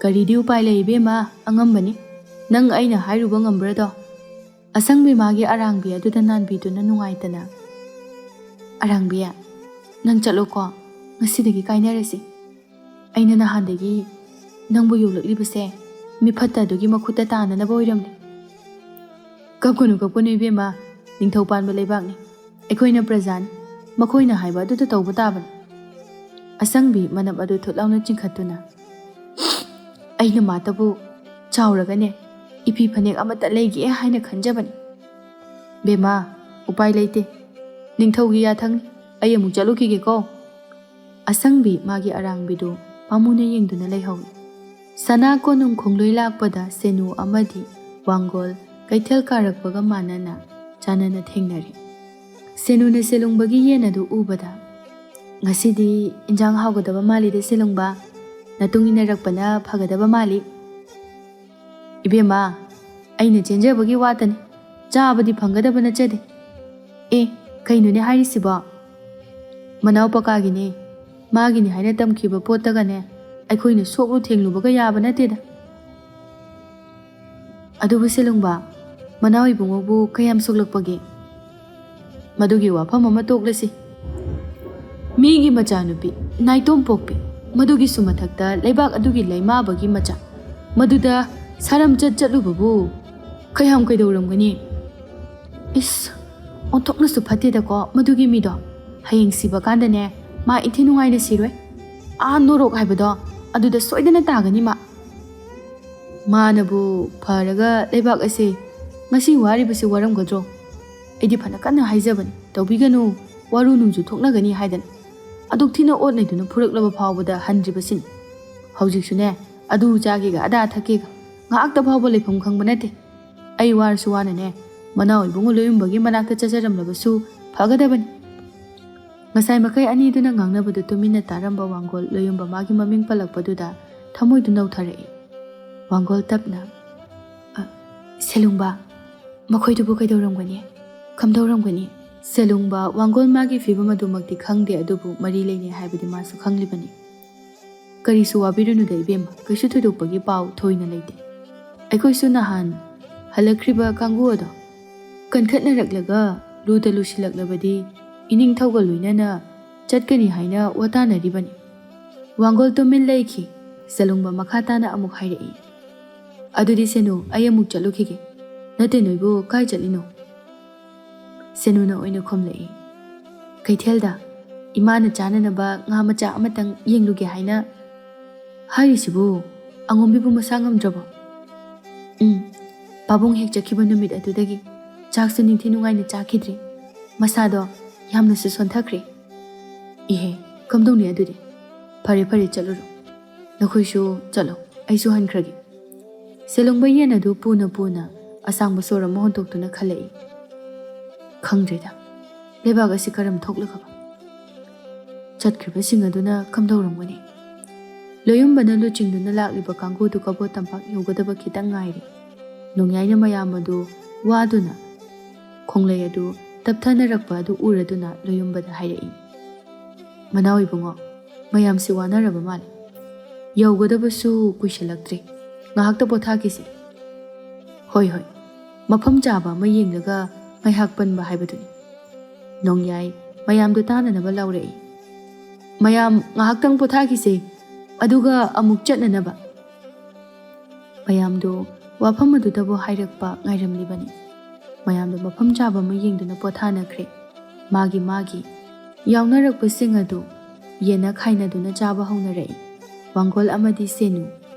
"ꯀꯔꯤꯗꯤ ꯎꯄꯥꯏ ꯂꯩ ꯏꯕꯦꯝꯃ, ꯑꯉꯝꯕꯅꯤ꯫ ꯅꯪ ꯑꯩꯅ ꯍꯥꯏꯔꯨꯕ ꯉꯝꯕ꯭ꯔꯥꯗꯣ?" ꯑꯁꯪꯕꯤ ꯃꯥꯒꯤ ꯑꯔꯥꯡꯕꯤ ꯑꯗꯨꯗ ꯅꯥꯟꯕꯤꯗꯨꯅ ꯅꯨꯡꯉꯥꯏꯇꯅ, "ꯑꯔꯥꯡꯕꯤ, ꯅꯪ ꯆꯠꯂꯣꯀꯣ, ꯉꯁꯤꯗꯒꯤ ꯀꯥꯏꯅꯔꯁꯤ꯫ ꯑꯩꯅ ꯅꯍꯥꯟꯗꯒꯤ ꯅꯪꯕꯨ ꯌꯣꯛꯂꯛꯂꯤꯕꯁꯦ ꯃꯤꯐꯠꯇ ꯑꯗꯨꯒꯤ ꯃꯈꯨꯠꯇ ꯇꯥꯅꯅꯕ ꯑꯣꯏꯔꯝꯂꯦ꯫" "ꯀꯞꯀꯅꯨ, ꯀꯞꯀꯅꯨ ꯏꯕꯦꯝꯃ, ꯅꯤꯡꯊꯧ ꯄꯥꯟꯕ ꯂꯩꯕꯥꯛꯅꯤ꯫ ꯑꯩꯈꯣꯏꯅ ꯄ꯭ꯔꯖꯥꯅꯤ, ꯃꯈꯣꯏꯅ ꯍꯥꯏꯕ ꯑꯗꯨꯗ ꯇꯧꯕ ꯇꯥꯕꯅꯤ꯫" ꯑꯁꯪꯕꯤ ꯃꯅꯞ ꯑꯗꯨ ꯊꯨꯠ ꯂꯥꯎꯅ ꯆꯤꯡꯈꯠꯇꯨꯅ, "ꯑꯩꯅ ꯃꯥꯇꯕꯨ ꯆꯥꯎꯔꯒꯅꯦ ꯏꯐꯤ ꯐꯅꯦꯛ ꯑꯃꯠꯇ ꯂꯩꯒꯦ ꯍꯥꯏꯅ ꯈꯟꯖꯕꯅꯤ꯫ ꯕꯦꯝꯃ, ꯎꯄꯥꯏ ꯂꯩꯇꯦ, ꯅꯤꯡꯊꯧꯒꯤ ꯌꯥꯊꯪꯅꯤ꯫ ꯑꯩ ꯑꯃꯨꯛ ꯆꯠꯂꯨꯈꯤꯒꯦꯀꯣ꯫" ꯑꯁꯪꯕꯤ ꯃꯥꯒꯤ ꯑꯔꯥꯡꯕꯤꯗꯨ ꯄꯥꯝꯃꯨꯅ ꯌꯦꯡꯗꯨꯅ ꯂꯩꯍꯧꯏ꯫ ꯁꯅꯥ ꯀꯣꯅꯨꯡ ꯈꯣꯡꯂꯣꯏ ꯂꯥꯛꯄꯗ ꯁꯦꯅꯨ ꯑꯃꯗꯤ ꯋꯥꯡꯒꯣꯜ ꯀꯩꯊꯦꯜ ꯀꯥꯔꯛꯄꯒ ꯃꯥꯟꯅꯅ ꯆꯥꯟꯅꯅ ꯊꯦꯡꯅꯔꯦ꯫ ꯁꯦꯅꯨꯅ ꯁꯦꯂꯨꯡꯕꯒꯤ ꯌꯦꯟ ꯑꯗꯨ ꯎꯕꯗ, "ꯉꯁꯤꯗꯤ ꯏꯟꯖꯥꯡ ꯍꯥꯎꯒꯗꯕ ꯃꯥꯜꯂꯤꯗ ꯁꯦꯂꯨꯡꯕ, ꯅꯇꯨꯡ ꯏꯟꯅꯔꯛꯄꯅ ꯐꯒꯗꯕ ꯃꯥꯜꯂꯤ꯫" "ꯏꯕꯦꯝꯃ, ꯑꯩꯅ ꯆꯦꯟꯖꯕꯒꯤ ꯋꯥꯇꯅꯤ, ꯆꯥꯕꯗꯤ ꯐꯪꯒꯗꯕ ꯅꯠꯆꯗꯦ꯫" "ꯑꯦ, ꯀꯩꯅꯣꯅꯦ ꯍꯥꯏꯔꯤꯁꯤꯕꯣ? ꯃꯅꯥꯎ ꯄꯀꯥꯒꯤꯅꯦ, ꯃꯥꯒꯤꯅꯤ ꯍꯥꯏꯅ ꯇꯝꯈꯤꯕ ꯄꯣꯠꯇꯒꯅꯦ ꯑꯩꯈꯣꯏꯅ ꯁꯣꯛꯂꯨ ꯊꯦꯡꯂꯨꯕꯒ ꯌꯥꯕ ꯅꯠꯇꯦꯗ꯫" "ꯑꯗꯨꯕꯨ ꯁꯦꯂꯨꯡꯕ, ꯃꯅꯥꯎ ꯏꯕꯨꯡꯉꯣꯕꯨ ꯀꯌꯥꯝ ꯁꯣꯛꯂꯛꯄꯒꯦ? ꯃꯗꯨꯒꯤ ꯋꯥꯐꯝ ꯑꯃ ꯇꯣꯛꯂꯁꯤ꯫ ꯃꯤꯒꯤ ꯃꯆꯥꯅꯨꯄꯤ, ꯅꯥꯏꯇꯣꯝ ꯄꯣꯛꯄꯤ, ꯃꯗꯨꯒꯤꯁꯨ ꯃꯊꯛꯇ ꯂꯩꯕꯥꯛ ꯑꯗꯨꯒꯤ ꯂꯩꯃꯥꯕꯒꯤ ꯃꯆꯥ, ꯃꯗꯨꯗ ꯁꯥꯔꯝꯆꯠ ꯆꯠꯂꯨꯕꯕꯨ ꯀꯌꯥꯝ ꯀꯩꯗꯧꯔꯝꯒꯅꯤ? ꯏꯁ, ꯑꯣꯟꯊꯣꯛꯅꯁꯨ ꯐꯠꯇꯦꯗꯀꯣ ꯃꯗꯨꯒꯤ ꯃꯤꯗꯣ꯫ ꯍꯌꯦꯡ ꯁꯤꯕ ꯀꯥꯟꯗꯅꯦ, ꯃꯥ ꯏꯟꯊꯤ ꯅꯨꯡꯉꯥꯏꯅ ꯁꯤꯔꯣꯏ꯫ ꯑꯥ ꯅꯣꯔꯣꯛ ꯍꯥꯏꯕꯗꯣ, ꯑꯗꯨꯗ ꯁꯣꯏꯗꯅ ꯇꯥꯒꯅꯤ ꯃꯥ꯫ ꯃꯥꯅꯕꯨ ꯐꯔꯒ ꯂꯩꯕꯥꯛ ꯑꯁꯦ ꯉꯁꯤ ꯋꯥꯔꯤꯕꯁꯤ ꯋꯥꯔꯝꯒꯗ꯭ꯔꯣ? ꯑꯩꯗꯤ ꯐꯅ ꯀꯟꯅ ꯍꯥꯏꯖꯕꯅꯤ, ꯇꯧꯕꯤꯒꯅꯨ, ꯋꯥꯔꯨ ꯅꯨꯡꯖꯨ ꯊꯣꯛꯅꯒꯅꯤ ꯍꯥꯏꯗꯅ꯫ ꯑꯗꯨꯛ ꯊꯤꯅ ꯑꯣꯠ ꯅꯩꯗꯨꯅ ꯐꯨꯔꯛꯂꯕ ꯐꯥꯎꯕꯗ ꯍꯟꯗ꯭ꯔꯤꯕꯁꯤꯅꯤ꯫ ꯍꯧꯖꯤꯛꯁꯨꯅꯦ, ꯑꯗꯨ ꯆꯥꯒꯦꯒ ꯑꯗꯥ ꯊꯛꯀꯦꯒ ꯉꯥꯏꯍꯥꯛꯇ ꯐꯥꯎꯕ ꯂꯩꯐꯝ ꯈꯪꯕ ꯅꯠꯇꯦ꯫ ꯑꯩ ꯋꯥꯔꯁꯨ ꯋꯥꯅꯅꯦ, ꯃꯅꯥꯎ ꯏꯕꯨꯡꯉꯣ ꯂꯣꯌꯨꯝꯕꯒꯤ ꯃꯅꯥꯛꯇ ꯆꯠꯆꯔꯝꯂꯕꯁꯨ ꯐꯒꯗꯕꯅꯤ꯫ ꯉꯁꯥꯏ ꯃꯈꯩ ꯑꯅꯤꯗꯨꯅ ꯉꯥꯡꯅꯕꯗꯨ ꯇꯨꯃꯤꯟꯅ ꯇꯥꯔꯝꯕ ꯋꯥꯡꯒꯣꯜ ꯂꯣꯌꯨꯝꯕ ꯃꯥꯒꯤ ꯃꯃꯤꯡ ꯄꯜꯂꯛꯄꯗꯨꯗ ꯊꯃꯣꯏꯗꯨ ꯅꯧꯊꯔꯛꯏ꯫ ꯋꯥꯡꯒꯣꯜ ꯇꯞꯅ, "ꯑ, ꯁꯦꯂꯨꯡꯕ, ꯃꯈꯣꯏꯗꯨꯕꯨ ꯀꯩꯗꯧꯔꯝꯒꯅꯤ? ꯀꯝꯗꯧꯔꯝꯒꯅꯤ?" ꯁꯦꯂꯨꯡꯕ ꯋꯥꯡꯒꯣꯜ ꯃꯥꯒꯤ ꯐꯤꯕꯝ ꯑꯗꯨꯃꯛꯇꯤ ꯈꯪꯗꯦ, ꯑꯗꯨꯕꯨ ꯃꯔꯤ ꯂꯩꯅꯩ ꯍꯥꯏꯕꯗꯤ ꯃꯥꯁꯨ ꯈꯪꯂꯤꯕꯅꯤ꯫ "ꯀꯔꯤꯁꯨ ꯋꯥꯕꯤꯔꯨꯅꯨꯗ ꯏꯕꯦꯝꯃ, ꯀꯩꯁꯨ ꯊꯣꯏꯗꯣꯛꯄꯒꯤ ꯄꯥꯎ ꯊꯣꯏꯅ ꯂꯩꯇꯦ꯫ ꯑꯩꯈꯣꯏꯁꯨ ꯅꯍꯥꯟ ꯍꯜꯂꯛꯈ꯭ꯔꯤꯕ ꯀꯥꯡꯕꯨ ꯑꯗꯣ ꯀꯟꯈꯠꯅꯔꯛꯂꯒ ꯂꯨꯗ ꯂꯨꯁꯤꯜꯂꯛꯂꯕꯗꯤ ꯏꯅꯤꯡꯊꯧꯒ ꯂꯣꯏꯅꯅ ꯆꯠꯀꯅꯤ ꯍꯥꯏꯅ ꯋꯥꯇꯥꯅꯔꯤꯕꯅꯤ꯫" ꯋꯥꯡꯒꯣꯜ ꯇꯨꯃꯤꯟ ꯂꯩꯈꯤ꯫ ꯁꯦꯂꯨꯡꯕ ꯃꯈꯥ ꯇꯥꯅ ꯑꯃꯨꯛ ꯍꯥꯏꯔꯛꯏ, "ꯑꯗꯨꯗꯤ ꯁꯦꯅꯨ, ꯑꯩ ꯑꯃꯨꯛ ꯆꯠꯂꯨꯈꯤꯒꯦ꯫ ꯅꯠꯇꯦ, ꯅꯣꯏꯕꯨ ꯀꯥꯏ ꯆꯠꯂꯤꯅꯣ?" ꯁꯦꯅꯨꯅ ꯑꯣꯏꯅ ꯈꯨꯝꯂꯛꯏ, "ꯀꯩꯊꯦꯜꯗ ꯏꯃꯥꯅ ꯆꯥꯅꯅꯕ ꯉꯥ ꯃꯆꯥ ꯑꯃꯇꯪ ꯌꯦꯡꯂꯨꯒꯦ ꯍꯥꯏꯅ꯫" "ꯍꯥꯏꯔꯤꯁꯤꯕꯨ, ꯑꯉꯣꯝꯕꯤꯕꯨ ꯃꯁꯥ ꯉꯝꯗ꯭ꯔꯕꯣ?" "ꯎꯝ, ꯄꯥꯕꯨꯡ ꯍꯦꯛ ꯆꯠꯈꯤꯕ ꯅꯨꯃꯤꯠ ꯑꯗꯨꯗꯒꯤ ꯆꯥꯛꯁꯨ ꯅꯤꯡꯊꯤ ꯅꯨꯡꯉꯥꯏꯅ ꯆꯥꯈꯤꯗ꯭ꯔꯤ꯫ ꯃꯁꯥꯗꯣ ꯌꯥꯝꯅꯁꯨ ꯁꯣꯟꯊꯈ꯭ꯔꯦ꯫" "ꯏꯍꯦ, ꯀꯝꯗꯧꯅꯤ ꯑꯗꯨꯗꯤ? ꯐꯔꯦ ꯐꯔꯦ, ꯆꯠꯂꯨꯔꯣ꯫ ꯅꯈꯣꯏꯁꯨ ꯆꯠꯂꯣ, ꯑꯩꯁꯨ ꯍꯟꯈ꯭ꯔꯒꯦ꯫" ꯁꯦꯂꯨꯡꯕ ꯌꯦꯟ ꯑꯗꯨ ꯄꯨꯅ ꯄꯨꯅ ꯑꯁꯥꯡꯕ ꯁꯣꯔ ꯑꯃ ꯍꯣꯟꯗꯣꯛꯇꯨꯅ ꯈꯜꯂꯛꯏ꯫ "ꯈꯪꯗ꯭ꯔꯦꯗ, ꯂꯩꯕꯥꯛ ꯑꯁꯤ ꯀꯔꯝ ꯊꯣꯛꯂꯒꯕ ꯆꯠꯈ꯭ꯔꯤꯕꯁꯤꯡ ꯑꯗꯨꯅ ꯀꯝꯗꯧꯔꯝꯒꯅꯤ?" ꯂꯣꯌꯨꯝꯕꯅ ꯂꯨꯆꯤꯡꯗꯨꯅ ꯂꯥꯛꯂꯤꯕ ꯀꯥꯡꯕꯨꯗꯨ ꯀꯕꯣ ꯇꯝꯄꯥꯛ ꯌꯧꯒꯗꯕ ꯈꯤꯇꯪ ꯉꯥꯏꯔꯦ꯫ ꯅꯣꯡꯌꯥꯏꯅ ꯃꯌꯥꯝ ꯑꯗꯨ ꯋꯥꯗꯨꯅ ꯈꯣꯡꯂꯩ ꯑꯗꯨ ꯇꯞꯊꯅꯔꯛꯄ ꯑꯗꯨ ꯎꯔꯗꯨꯅ ꯂꯣꯌꯨꯝꯕꯗ ꯍꯥꯏꯔꯛꯏ, "ꯃꯅꯥꯎ ꯏꯕꯨꯡꯉꯣ, ꯃꯌꯥꯝꯁꯤ ꯋꯥꯅꯔꯕ ꯃꯥꯜꯂꯦ꯫ ꯌꯧꯒꯗꯕꯁꯨ ꯀꯨꯏꯁꯜꯂꯛꯇ꯭ꯔꯦ꯫ ꯉꯥꯏꯍꯥꯛꯇ ꯄꯣꯊꯥꯈꯤꯁꯤ꯫" "ꯍꯣꯏ, ꯍꯣꯏ꯫" ꯃꯐꯝ ꯆꯥꯕ ꯑꯃ ꯌꯦꯡꯂꯒ ꯉꯥꯏꯍꯥꯛ ꯄꯟꯕ ꯍꯥꯏꯕꯗꯨꯅꯤ꯫ ꯅꯣꯡꯌꯥꯏ ꯃꯌꯥꯝꯗꯨ ꯇꯥꯅꯅꯕ ꯂꯥꯎꯔꯛꯏ꯫ "ꯃꯌꯥꯝ ꯉꯥꯏꯍꯥꯛꯇꯪ ꯄꯣꯊꯥꯈꯤꯁꯦ, ꯑꯗꯨꯒ ꯑꯃꯨꯛ ꯆꯠꯅꯅꯕ"꯫ ꯃꯌꯥꯝꯗꯨ ꯋꯥꯐꯝ ꯑꯗꯨꯗꯕꯨ ꯍꯥꯏꯔꯛꯄ ꯉꯥꯏꯔꯝꯂꯤꯕꯅꯤ꯫ ꯃꯌꯥꯝꯗꯨ ꯃꯐꯝ ꯆꯥꯕ ꯑꯃ ꯌꯦꯡꯗꯨꯅ ꯄꯣꯊꯥꯅꯈ꯭ꯔꯦ꯫ ꯃꯥꯒꯤ ꯃꯥꯒꯤ ꯌꯥꯎꯅꯔꯛꯄꯁꯤꯡ ꯑꯗꯨ ꯌꯦꯟꯅ ꯈꯥꯏꯅꯗꯨꯅ ꯆꯥꯕ ꯍꯧꯅꯔꯛꯏ꯫ ꯋꯥꯡꯒꯣꯜ ꯑꯃꯗꯤ ꯁꯦꯅꯨ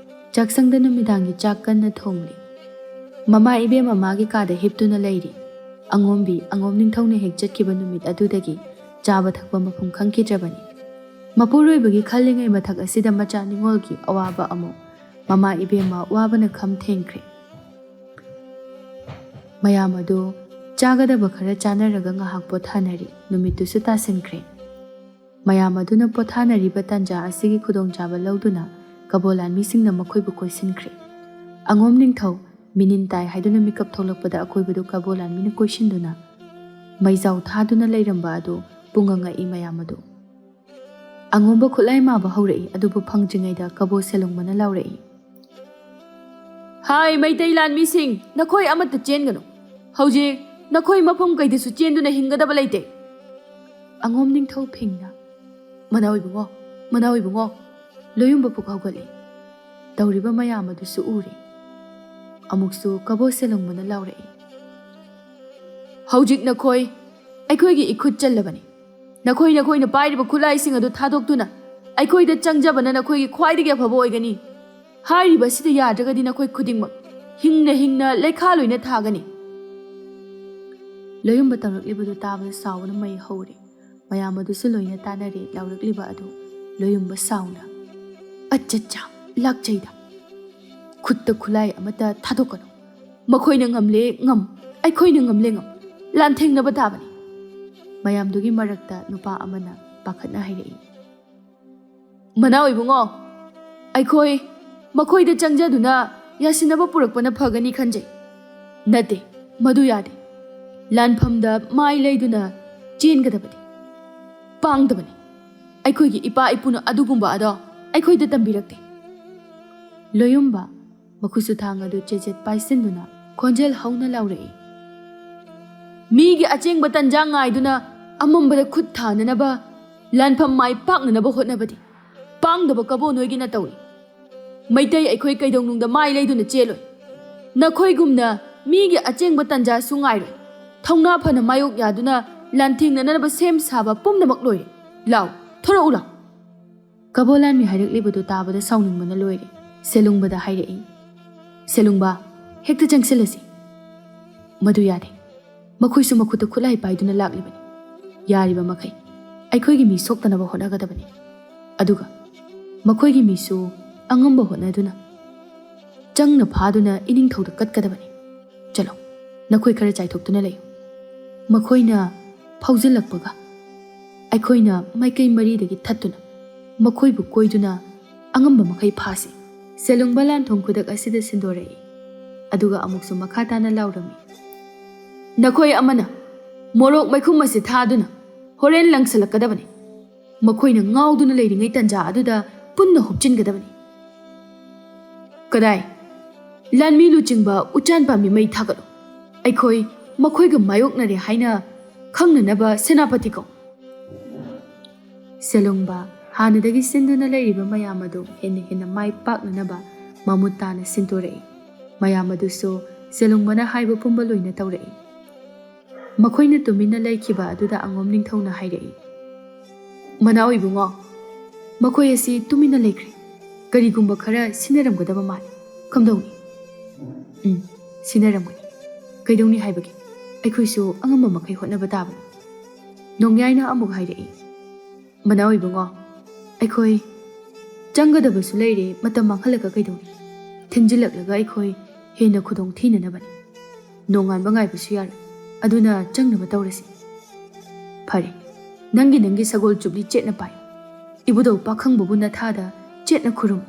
ꯆꯥꯛꯁꯪꯗ ꯅꯨꯃꯤꯗꯥꯡꯒꯤ ꯆꯥꯛ ꯀꯟꯅ ꯊꯣꯡꯂꯤ꯫ ꯃꯃꯥ ꯏꯕꯦꯝꯃ ꯃꯥꯒꯤ ꯀꯥꯗ ꯍꯤꯞꯇꯨꯅ ꯂꯩꯔꯤ꯫ ꯑꯉꯣꯝꯕꯤ ꯑꯉꯣꯝ ꯅꯤꯡꯊꯧꯅ ꯍꯦꯛ ꯆꯠꯈꯤꯕ ꯅꯨꯃꯤꯠ ꯑꯗꯨꯗꯒꯤ ꯆꯥꯕ ꯊꯛꯄ ꯃꯄꯨꯡ ꯈꯪꯈꯤꯗ꯭ꯔꯕꯅꯤ꯫ ꯃꯄꯨꯔꯣꯏꯕꯒꯤ ꯈꯜꯂꯤꯉꯩ ꯃꯊꯛ ꯑꯁꯤꯗ ꯃꯆꯥ ꯅꯤꯉꯣꯜꯒꯤ ꯑꯋꯥꯕ ꯑꯃꯨꯛ ꯃꯃꯥ ꯏꯕꯦꯝꯃ ꯋꯥꯕꯅ ꯈꯝ ꯊꯦꯡꯈ꯭ꯔꯦ꯫ ꯃꯌꯥꯝ ꯑꯗꯨ ꯆꯥꯒꯗꯕ ꯈꯔ ꯆꯥꯅꯔꯒ ꯉꯥꯏꯍꯥꯛ ꯄꯣꯊꯥꯅꯔꯤ꯫ ꯅꯨꯃꯤꯠꯇꯨꯁꯨ ꯇꯥꯁꯤꯟꯈ꯭ꯔꯦ꯫ ꯃꯌꯥꯝ ꯑꯗꯨꯅ ꯄꯣꯊꯥꯅꯔꯤꯕ ꯇꯥꯟꯖꯥ ꯑꯁꯤꯒꯤ ꯈꯨꯗꯣꯡꯆꯥꯕ ꯂꯧꯗꯨꯅ ꯀꯕꯣ ꯂꯥꯟꯃꯤꯁꯤꯡꯅ ꯃꯈꯣꯏꯕꯨ ꯀꯣꯏꯁꯤꯟꯈ꯭ꯔꯦ꯫ ꯑꯉꯣꯝ ꯅꯤꯡꯊꯧ ꯃꯤꯅꯤꯟ ꯇꯥꯏ ꯍꯥꯏꯗꯨꯅ ꯃꯤꯀꯞ ꯊꯣꯛꯂꯛꯄꯗ ꯑꯀꯣꯏꯕꯗꯨ ꯀꯕꯣ ꯂꯥꯟꯃꯤꯅ ꯀꯣꯏꯁꯤꯟꯗꯨꯅ ꯃꯩꯖꯥꯎ ꯊꯥꯗꯨꯅ ꯂꯩꯔꯝꯕ ꯑꯗꯨ ꯄꯨꯡꯉꯛ ꯉꯛꯏ ꯃꯌꯥꯝ ꯑꯗꯨ꯫ ꯑꯉꯣꯝꯕ ꯈꯨꯠꯂꯥꯏ ꯃꯥꯕ ꯍꯧꯔꯛꯏ, ꯑꯗꯨꯕꯨ ꯐꯪꯗ꯭ꯔꯤꯉꯩꯗ ꯀꯕꯣ ꯁꯦꯂꯨꯡꯕꯅ ꯂꯥꯎꯔꯛꯏ, "ꯍꯥꯏ ꯃꯩꯇꯩ ꯂꯥꯟꯃꯤꯁꯤꯡ, ꯅꯈꯣꯏ ꯑꯃꯠꯇ ꯆꯦꯟꯒꯅꯨ꯫ ꯍꯧꯖꯤꯛ ꯅꯈꯣꯏ ꯃꯐꯝ ꯀꯩꯗꯁꯨ ꯆꯦꯟꯗꯨꯅ ꯍꯤꯡꯒꯗꯕ ꯂꯩꯇꯦ"꯫ ꯑꯉꯣꯝ ꯅꯤꯡꯊꯧ ꯐꯤꯡꯅ, "ꯃꯅꯥꯎ ꯏꯕꯨꯡꯉꯣ, ꯃꯅꯥꯎ ꯏꯕꯨꯡꯉꯣ"꯫ ꯂꯣꯌꯨꯝꯕ ꯄꯨꯛ ꯍꯧꯒꯠꯂꯤ꯫ ꯇꯧꯔꯤꯕ ꯃꯌꯥꯝ ꯑꯗꯨꯁꯨ ꯎꯔꯦ꯫ ꯑꯃꯨꯛꯁꯨ ꯀꯕꯣ ꯁꯦꯂꯨꯡꯕꯅ ꯂꯥꯎꯔꯛꯏ, "ꯍꯧꯖꯤꯛ ꯅꯈꯣꯏ ꯑꯩꯈꯣꯏꯒꯤ ꯏꯈꯨꯠ ꯆꯜꯂꯕꯅꯤ꯫ ꯅꯈꯣꯏ ꯅꯈꯣꯏꯅ ꯄꯥꯏꯔꯤꯕ ꯈꯨꯠꯂꯥꯏꯁꯤꯡ ꯑꯗꯨ ꯊꯥꯗꯣꯛꯇꯨꯅ ꯑꯩꯈꯣꯏꯗ ꯆꯪꯖꯕꯅ ꯅꯈꯣꯏꯒꯤ ꯈ꯭ꯋꯥꯏꯗꯒꯤ ꯑꯐꯕ ꯑꯣꯏꯒꯅꯤ꯫ ꯍꯥꯏꯔꯤꯕ ꯑꯁꯤꯗ ꯌꯥꯗ꯭ꯔꯒꯗꯤ ꯅꯈꯣꯏ ꯈꯨꯗꯤꯡꯃꯛ ꯍꯤꯡꯅ ꯍꯤꯡꯅ ꯂꯩꯈꯥ ꯂꯣꯏꯅ ꯊꯥꯒꯅꯤ"꯫ ꯂꯣꯌꯨꯝꯕ ꯇꯧꯔꯛꯂꯤꯕꯗꯨ ꯇꯥꯕꯗ ꯁꯥꯎꯕꯅ ꯃꯩ ꯍꯧꯔꯦ꯫ ꯃꯌꯥꯝ ꯑꯗꯨꯁꯨ ꯂꯣꯏꯅ ꯇꯥꯅꯔꯦ ꯂꯥꯎꯔꯛꯂꯤꯕ ꯑꯗꯨ꯫ ꯂꯣꯌꯨꯝꯕ ꯁꯥꯎꯅ, "ꯑꯠꯆꯠꯆꯥ, ꯂꯥꯛꯆꯩꯗ꯫ ꯈꯨꯠꯇ ꯈꯨꯠꯂꯥꯏ ꯑꯃꯠꯇ ꯊꯥꯗꯣꯛꯀꯅꯨ꯫ ꯃꯈꯣꯏꯅ ꯉꯝꯂꯦ ꯉꯝ, ꯑꯩꯈꯣꯏꯅ ꯉꯝꯂꯦ ꯉꯝ꯫ ꯂꯥꯟꯊꯦꯡꯅꯕ ꯇꯥꯕꯅꯤ"꯫ ꯃꯌꯥꯝꯗꯨꯒꯤ ꯃꯔꯛꯇ ꯅꯨꯄꯥ ꯑꯃꯅ ꯄꯥꯈꯠꯅ ꯍꯥꯏꯔꯛꯏ, "ꯃꯅꯥꯎ ꯏꯕꯨꯡꯉꯣ, ꯑꯩꯈꯣꯏ ꯃꯈꯣꯏꯗ ꯆꯪꯖꯗꯨꯅ ꯌꯥꯁꯤꯟꯅꯕ ꯄꯨꯔꯛꯄꯅ ꯐꯒꯅꯤ ꯈꯟꯖꯩ"꯫ "ꯅꯠꯇꯦ, ꯃꯗꯨ ꯌꯥꯗꯦ꯫ ꯂꯥꯟꯐꯝꯗ ꯃꯥꯏ ꯂꯩꯗꯨꯅ ꯆꯦꯟꯒꯗꯕꯗꯤ ꯄꯥꯡꯗꯕꯅꯤ꯫ ꯑꯩꯈꯣꯏꯒꯤ ꯏꯄꯥ ꯏꯄꯨꯅ ꯑꯗꯨꯒꯨꯝꯕ ꯑꯗꯣ ꯑꯩꯈꯣꯏꯗ ꯇꯝꯕꯤꯔꯛꯇꯦ"꯫ ꯂꯣꯌꯨꯝꯕ ꯃꯈꯨꯠꯁꯨ ꯊꯥꯡ ꯑꯗꯨ ꯆꯦꯠ ꯆꯦꯠ ꯄꯥꯏꯁꯤꯟꯗꯨꯅ ꯈꯣꯟꯖꯦꯜ ꯍꯧꯅ ꯂꯥꯎꯔꯛꯏ꯫ ꯃꯤꯒꯤ ꯑꯆꯦꯡꯕ ꯇꯟꯖꯥ ꯉꯥꯏꯗꯨꯅ ꯑꯃꯝꯕꯗ ꯈꯨꯠ ꯊꯥꯅꯅꯕ, ꯂꯥꯟꯐꯝ ꯃꯥꯏ ꯄꯥꯛꯅꯅꯕ ꯍꯣꯠꯅꯕꯗꯤ ꯄꯥꯡꯗꯕ ꯀꯕꯣ ꯅꯣꯏꯒꯤ ꯅꯇꯧꯅꯤ꯫ ꯃꯩꯇꯩ ꯑꯩꯈꯣꯏ ꯀꯩꯗꯧꯅꯨꯡꯗ ꯃꯥꯏ ꯂꯩꯗꯨꯅ ꯆꯦꯜꯂꯣꯏ꯫ ꯅꯈꯣꯏꯒꯨꯝꯅ ꯃꯤꯒꯤ ꯑꯆꯦꯡꯕ ꯇꯟꯖꯥꯁꯨ ꯉꯥꯏꯔꯣꯏ꯫ ꯊꯧꯅꯥ ꯐꯅ ꯃꯥꯌꯣꯛ ꯌꯥꯗꯨꯅ ꯂꯥꯟꯊꯦꯡꯅꯅꯕ ꯁꯦꯝ ꯁꯥꯕ ꯄꯨꯝꯅꯃꯛ ꯂꯣꯏꯔꯦ꯫ ꯂꯥꯎ, ꯊꯣꯔꯛꯎ ꯂꯥꯎ꯫ ꯀꯕꯣ ꯂꯥꯟꯃꯤ ꯍꯥꯏꯔꯛꯂꯤꯕꯗꯨ ꯇꯥꯕꯗ ꯁꯥꯎꯅꯤꯡꯕꯅ ꯂꯣꯏꯔꯦ꯫ ꯁꯦꯂꯨꯡꯕꯗ ꯍꯥꯏꯔꯛꯏ, "ꯁꯦꯂꯨꯡꯕ, ꯍꯦꯛꯇ ꯆꯪꯁꯤꯜꯂꯁꯤ꯫" "ꯃꯗꯨ ꯌꯥꯗꯦ꯫ ꯃꯈꯣꯏꯁꯨ ꯃꯈꯨꯠꯇ ꯈꯨꯠꯂꯥꯏ ꯄꯥꯏꯗꯨꯅ ꯂꯥꯛꯂꯤꯕꯅꯤ꯫ ꯌꯥꯔꯤꯕ ꯃꯈꯩ ꯑꯩꯈꯣꯏꯒꯤ ꯃꯤ ꯁꯣꯛꯇꯅꯕ ꯍꯣꯠꯅꯒꯗꯕꯅꯤ꯫ ꯑꯗꯨꯒ ꯃꯈꯣꯏꯒꯤ ꯃꯤꯁꯨ ꯑꯉꯝꯕ ꯍꯣꯠꯅꯗꯨꯅ ꯆꯪꯅ ꯐꯥꯗꯨꯅ ꯏꯅꯤꯡꯊꯧꯗ ꯀꯠꯀꯗꯕꯅꯤ꯫ ꯆꯠꯂꯣ, ꯅꯈꯣꯏ ꯈꯔ ꯆꯥꯏꯊꯣꯛꯇꯨꯅ ꯂꯩꯌꯨ꯫" ꯃꯈꯣꯏꯅ ꯐꯥꯎꯖꯤꯜꯂꯛꯄꯒ ꯑꯩꯈꯣꯏꯅ ꯃꯥꯏꯀꯩ ꯃꯔꯤꯗꯒꯤ ꯊꯠꯇꯨꯅ ꯃꯈꯣꯏꯕꯨ ꯀꯣꯏꯗꯨꯅ ꯑꯉꯝꯕ ꯃꯈꯩ ꯐꯥꯁꯤ꯫ ꯁꯦꯂꯨꯡꯕ ꯂꯥꯟꯊꯣꯡ ꯈꯨꯗꯛ ꯑꯁꯤꯗ ꯁꯤꯟꯗꯣꯔꯛꯏ꯫ ꯑꯗꯨꯒ ꯑꯃꯨꯛꯁꯨ ꯃꯈꯥ ꯇꯥꯅ ꯂꯥꯎꯔꯝꯃꯤ, "ꯅꯈꯣꯏ ꯑꯃꯅ ꯃꯣꯔꯣꯛ ꯃꯩꯈꯨꯝ ꯑꯁꯤ ꯊꯥꯗꯨꯅ ꯍꯣꯔꯦꯟ ꯂꯪꯁꯤꯜꯂꯛꯀꯗꯕꯅꯤ꯫ ꯃꯈꯣꯏꯅ ꯉꯥꯎꯗꯨꯅ ꯂꯩꯔꯤꯉꯩ ꯇꯟꯖꯥ ꯑꯗꯨꯗ ꯄꯨꯟꯅ ꯍꯨꯞꯆꯤꯟꯒꯗꯕꯅꯤ꯫" "ꯀꯗꯥꯏ? ꯂꯥꯟꯃꯤ ꯂꯨꯆꯤꯡꯕ ꯎꯆꯥꯟ ꯄꯥꯝꯕꯤ ꯃꯩ ꯊꯥꯒꯠꯂꯨ꯫ ꯑꯩꯈꯣꯏ ꯃꯈꯣꯏꯒ ꯃꯥꯌꯣꯛꯅꯔꯦ ꯍꯥꯏꯅ ꯈꯪꯅꯅꯕ ꯁꯦꯅꯥꯄꯇꯤ ꯀꯧ꯫" ꯁꯦꯂꯨꯡꯕ ꯍꯥꯟꯅꯗꯒꯤ ꯁꯤꯟꯗꯨꯅ ꯂꯩꯔꯤꯕ ꯃꯌꯥꯝ ꯑꯗꯨ ꯍꯦꯟꯅ ꯍꯦꯟꯅ ꯃꯥꯏ ꯄꯥꯛꯅꯅꯕ ꯃꯃꯨꯠ ꯇꯥꯅ ꯁꯤꯟꯗꯣꯔꯛꯏ꯫ ꯃꯌꯥꯝ ꯑꯗꯨꯁꯨ ꯁꯦꯂꯨꯡꯕꯅ ꯍꯥꯏꯕ ꯄꯨꯝꯕ ꯂꯣꯏꯅ ꯇꯧꯔꯛꯏ꯫ ꯃꯈꯣꯏꯅ ꯇꯨꯃꯤꯟꯅ ꯂꯩꯈꯤꯕ ꯑꯗꯨꯗ ꯑꯉꯣꯝ ꯅꯤꯡꯊꯧꯅ ꯍꯥꯏꯔꯛꯏ, "ꯃꯅꯥꯎ ꯏꯕꯨꯡꯉꯣ, ꯃꯈꯣꯏ ꯑꯁꯤ ꯇꯨꯃꯤꯟꯅ ꯂꯩꯈ꯭ꯔꯦ꯫ ꯀꯔꯤꯒꯨꯝꯕ ꯈꯔ ꯁꯤꯟꯅꯔꯝꯒꯗꯕ ꯃꯥꯜꯂꯤ꯫ ꯀꯝꯗꯧꯏ?" "ꯎꯝ, ꯁꯤꯟꯅꯔꯝꯒꯅꯤ꯫ ꯀꯩꯗꯧꯅꯤ ꯍꯥꯏꯕꯒꯦ? ꯑꯩꯈꯣꯏꯁꯨ ꯑꯉꯝꯕ ꯃꯈꯩ ꯍꯣꯠꯅꯕ ꯇꯥꯕꯅꯤ꯫" ꯅꯣꯡꯌꯥꯏꯅ ꯑꯃꯨꯛ ꯍꯥꯏꯔꯛꯏ, "ꯃꯅꯥꯎ ꯏꯕꯨꯡꯉꯣ, ꯑꯩꯈꯣꯏ ꯆꯪꯒꯗꯕꯁꯨ ꯂꯩꯔꯦ, ꯃꯇꯝ ꯃꯥꯡꯍꯜꯂꯒ ꯀꯩꯗꯧꯅꯤ? ꯊꯦꯡꯖꯤꯜꯂꯛꯂꯒ ꯑꯩꯈꯣꯏ ꯍꯦꯟꯅ ꯈꯨꯗꯣꯡ ꯊꯤꯅꯅꯕꯅꯤ꯫ ꯅꯣꯡꯉꯥꯟꯕ ꯉꯥꯏꯕꯁꯨ ꯌꯥꯔꯣꯏ, ꯑꯗꯨꯅ ꯆꯪꯅꯕ ꯇꯧꯔꯁꯤ꯫" "ꯐꯔꯦ, ꯅꯪꯒꯤ ꯅꯪꯒꯤ ꯁꯒꯣꯜ ꯆꯨꯞꯂꯤ ꯆꯦꯠꯅ ꯄꯥꯏ꯫ ꯏꯕꯨꯙꯧ ꯄꯥꯈꯪꯕꯕꯨ ꯅꯊꯥꯗ ꯆꯦꯠꯅ ꯈꯨꯔꯨꯝ꯫"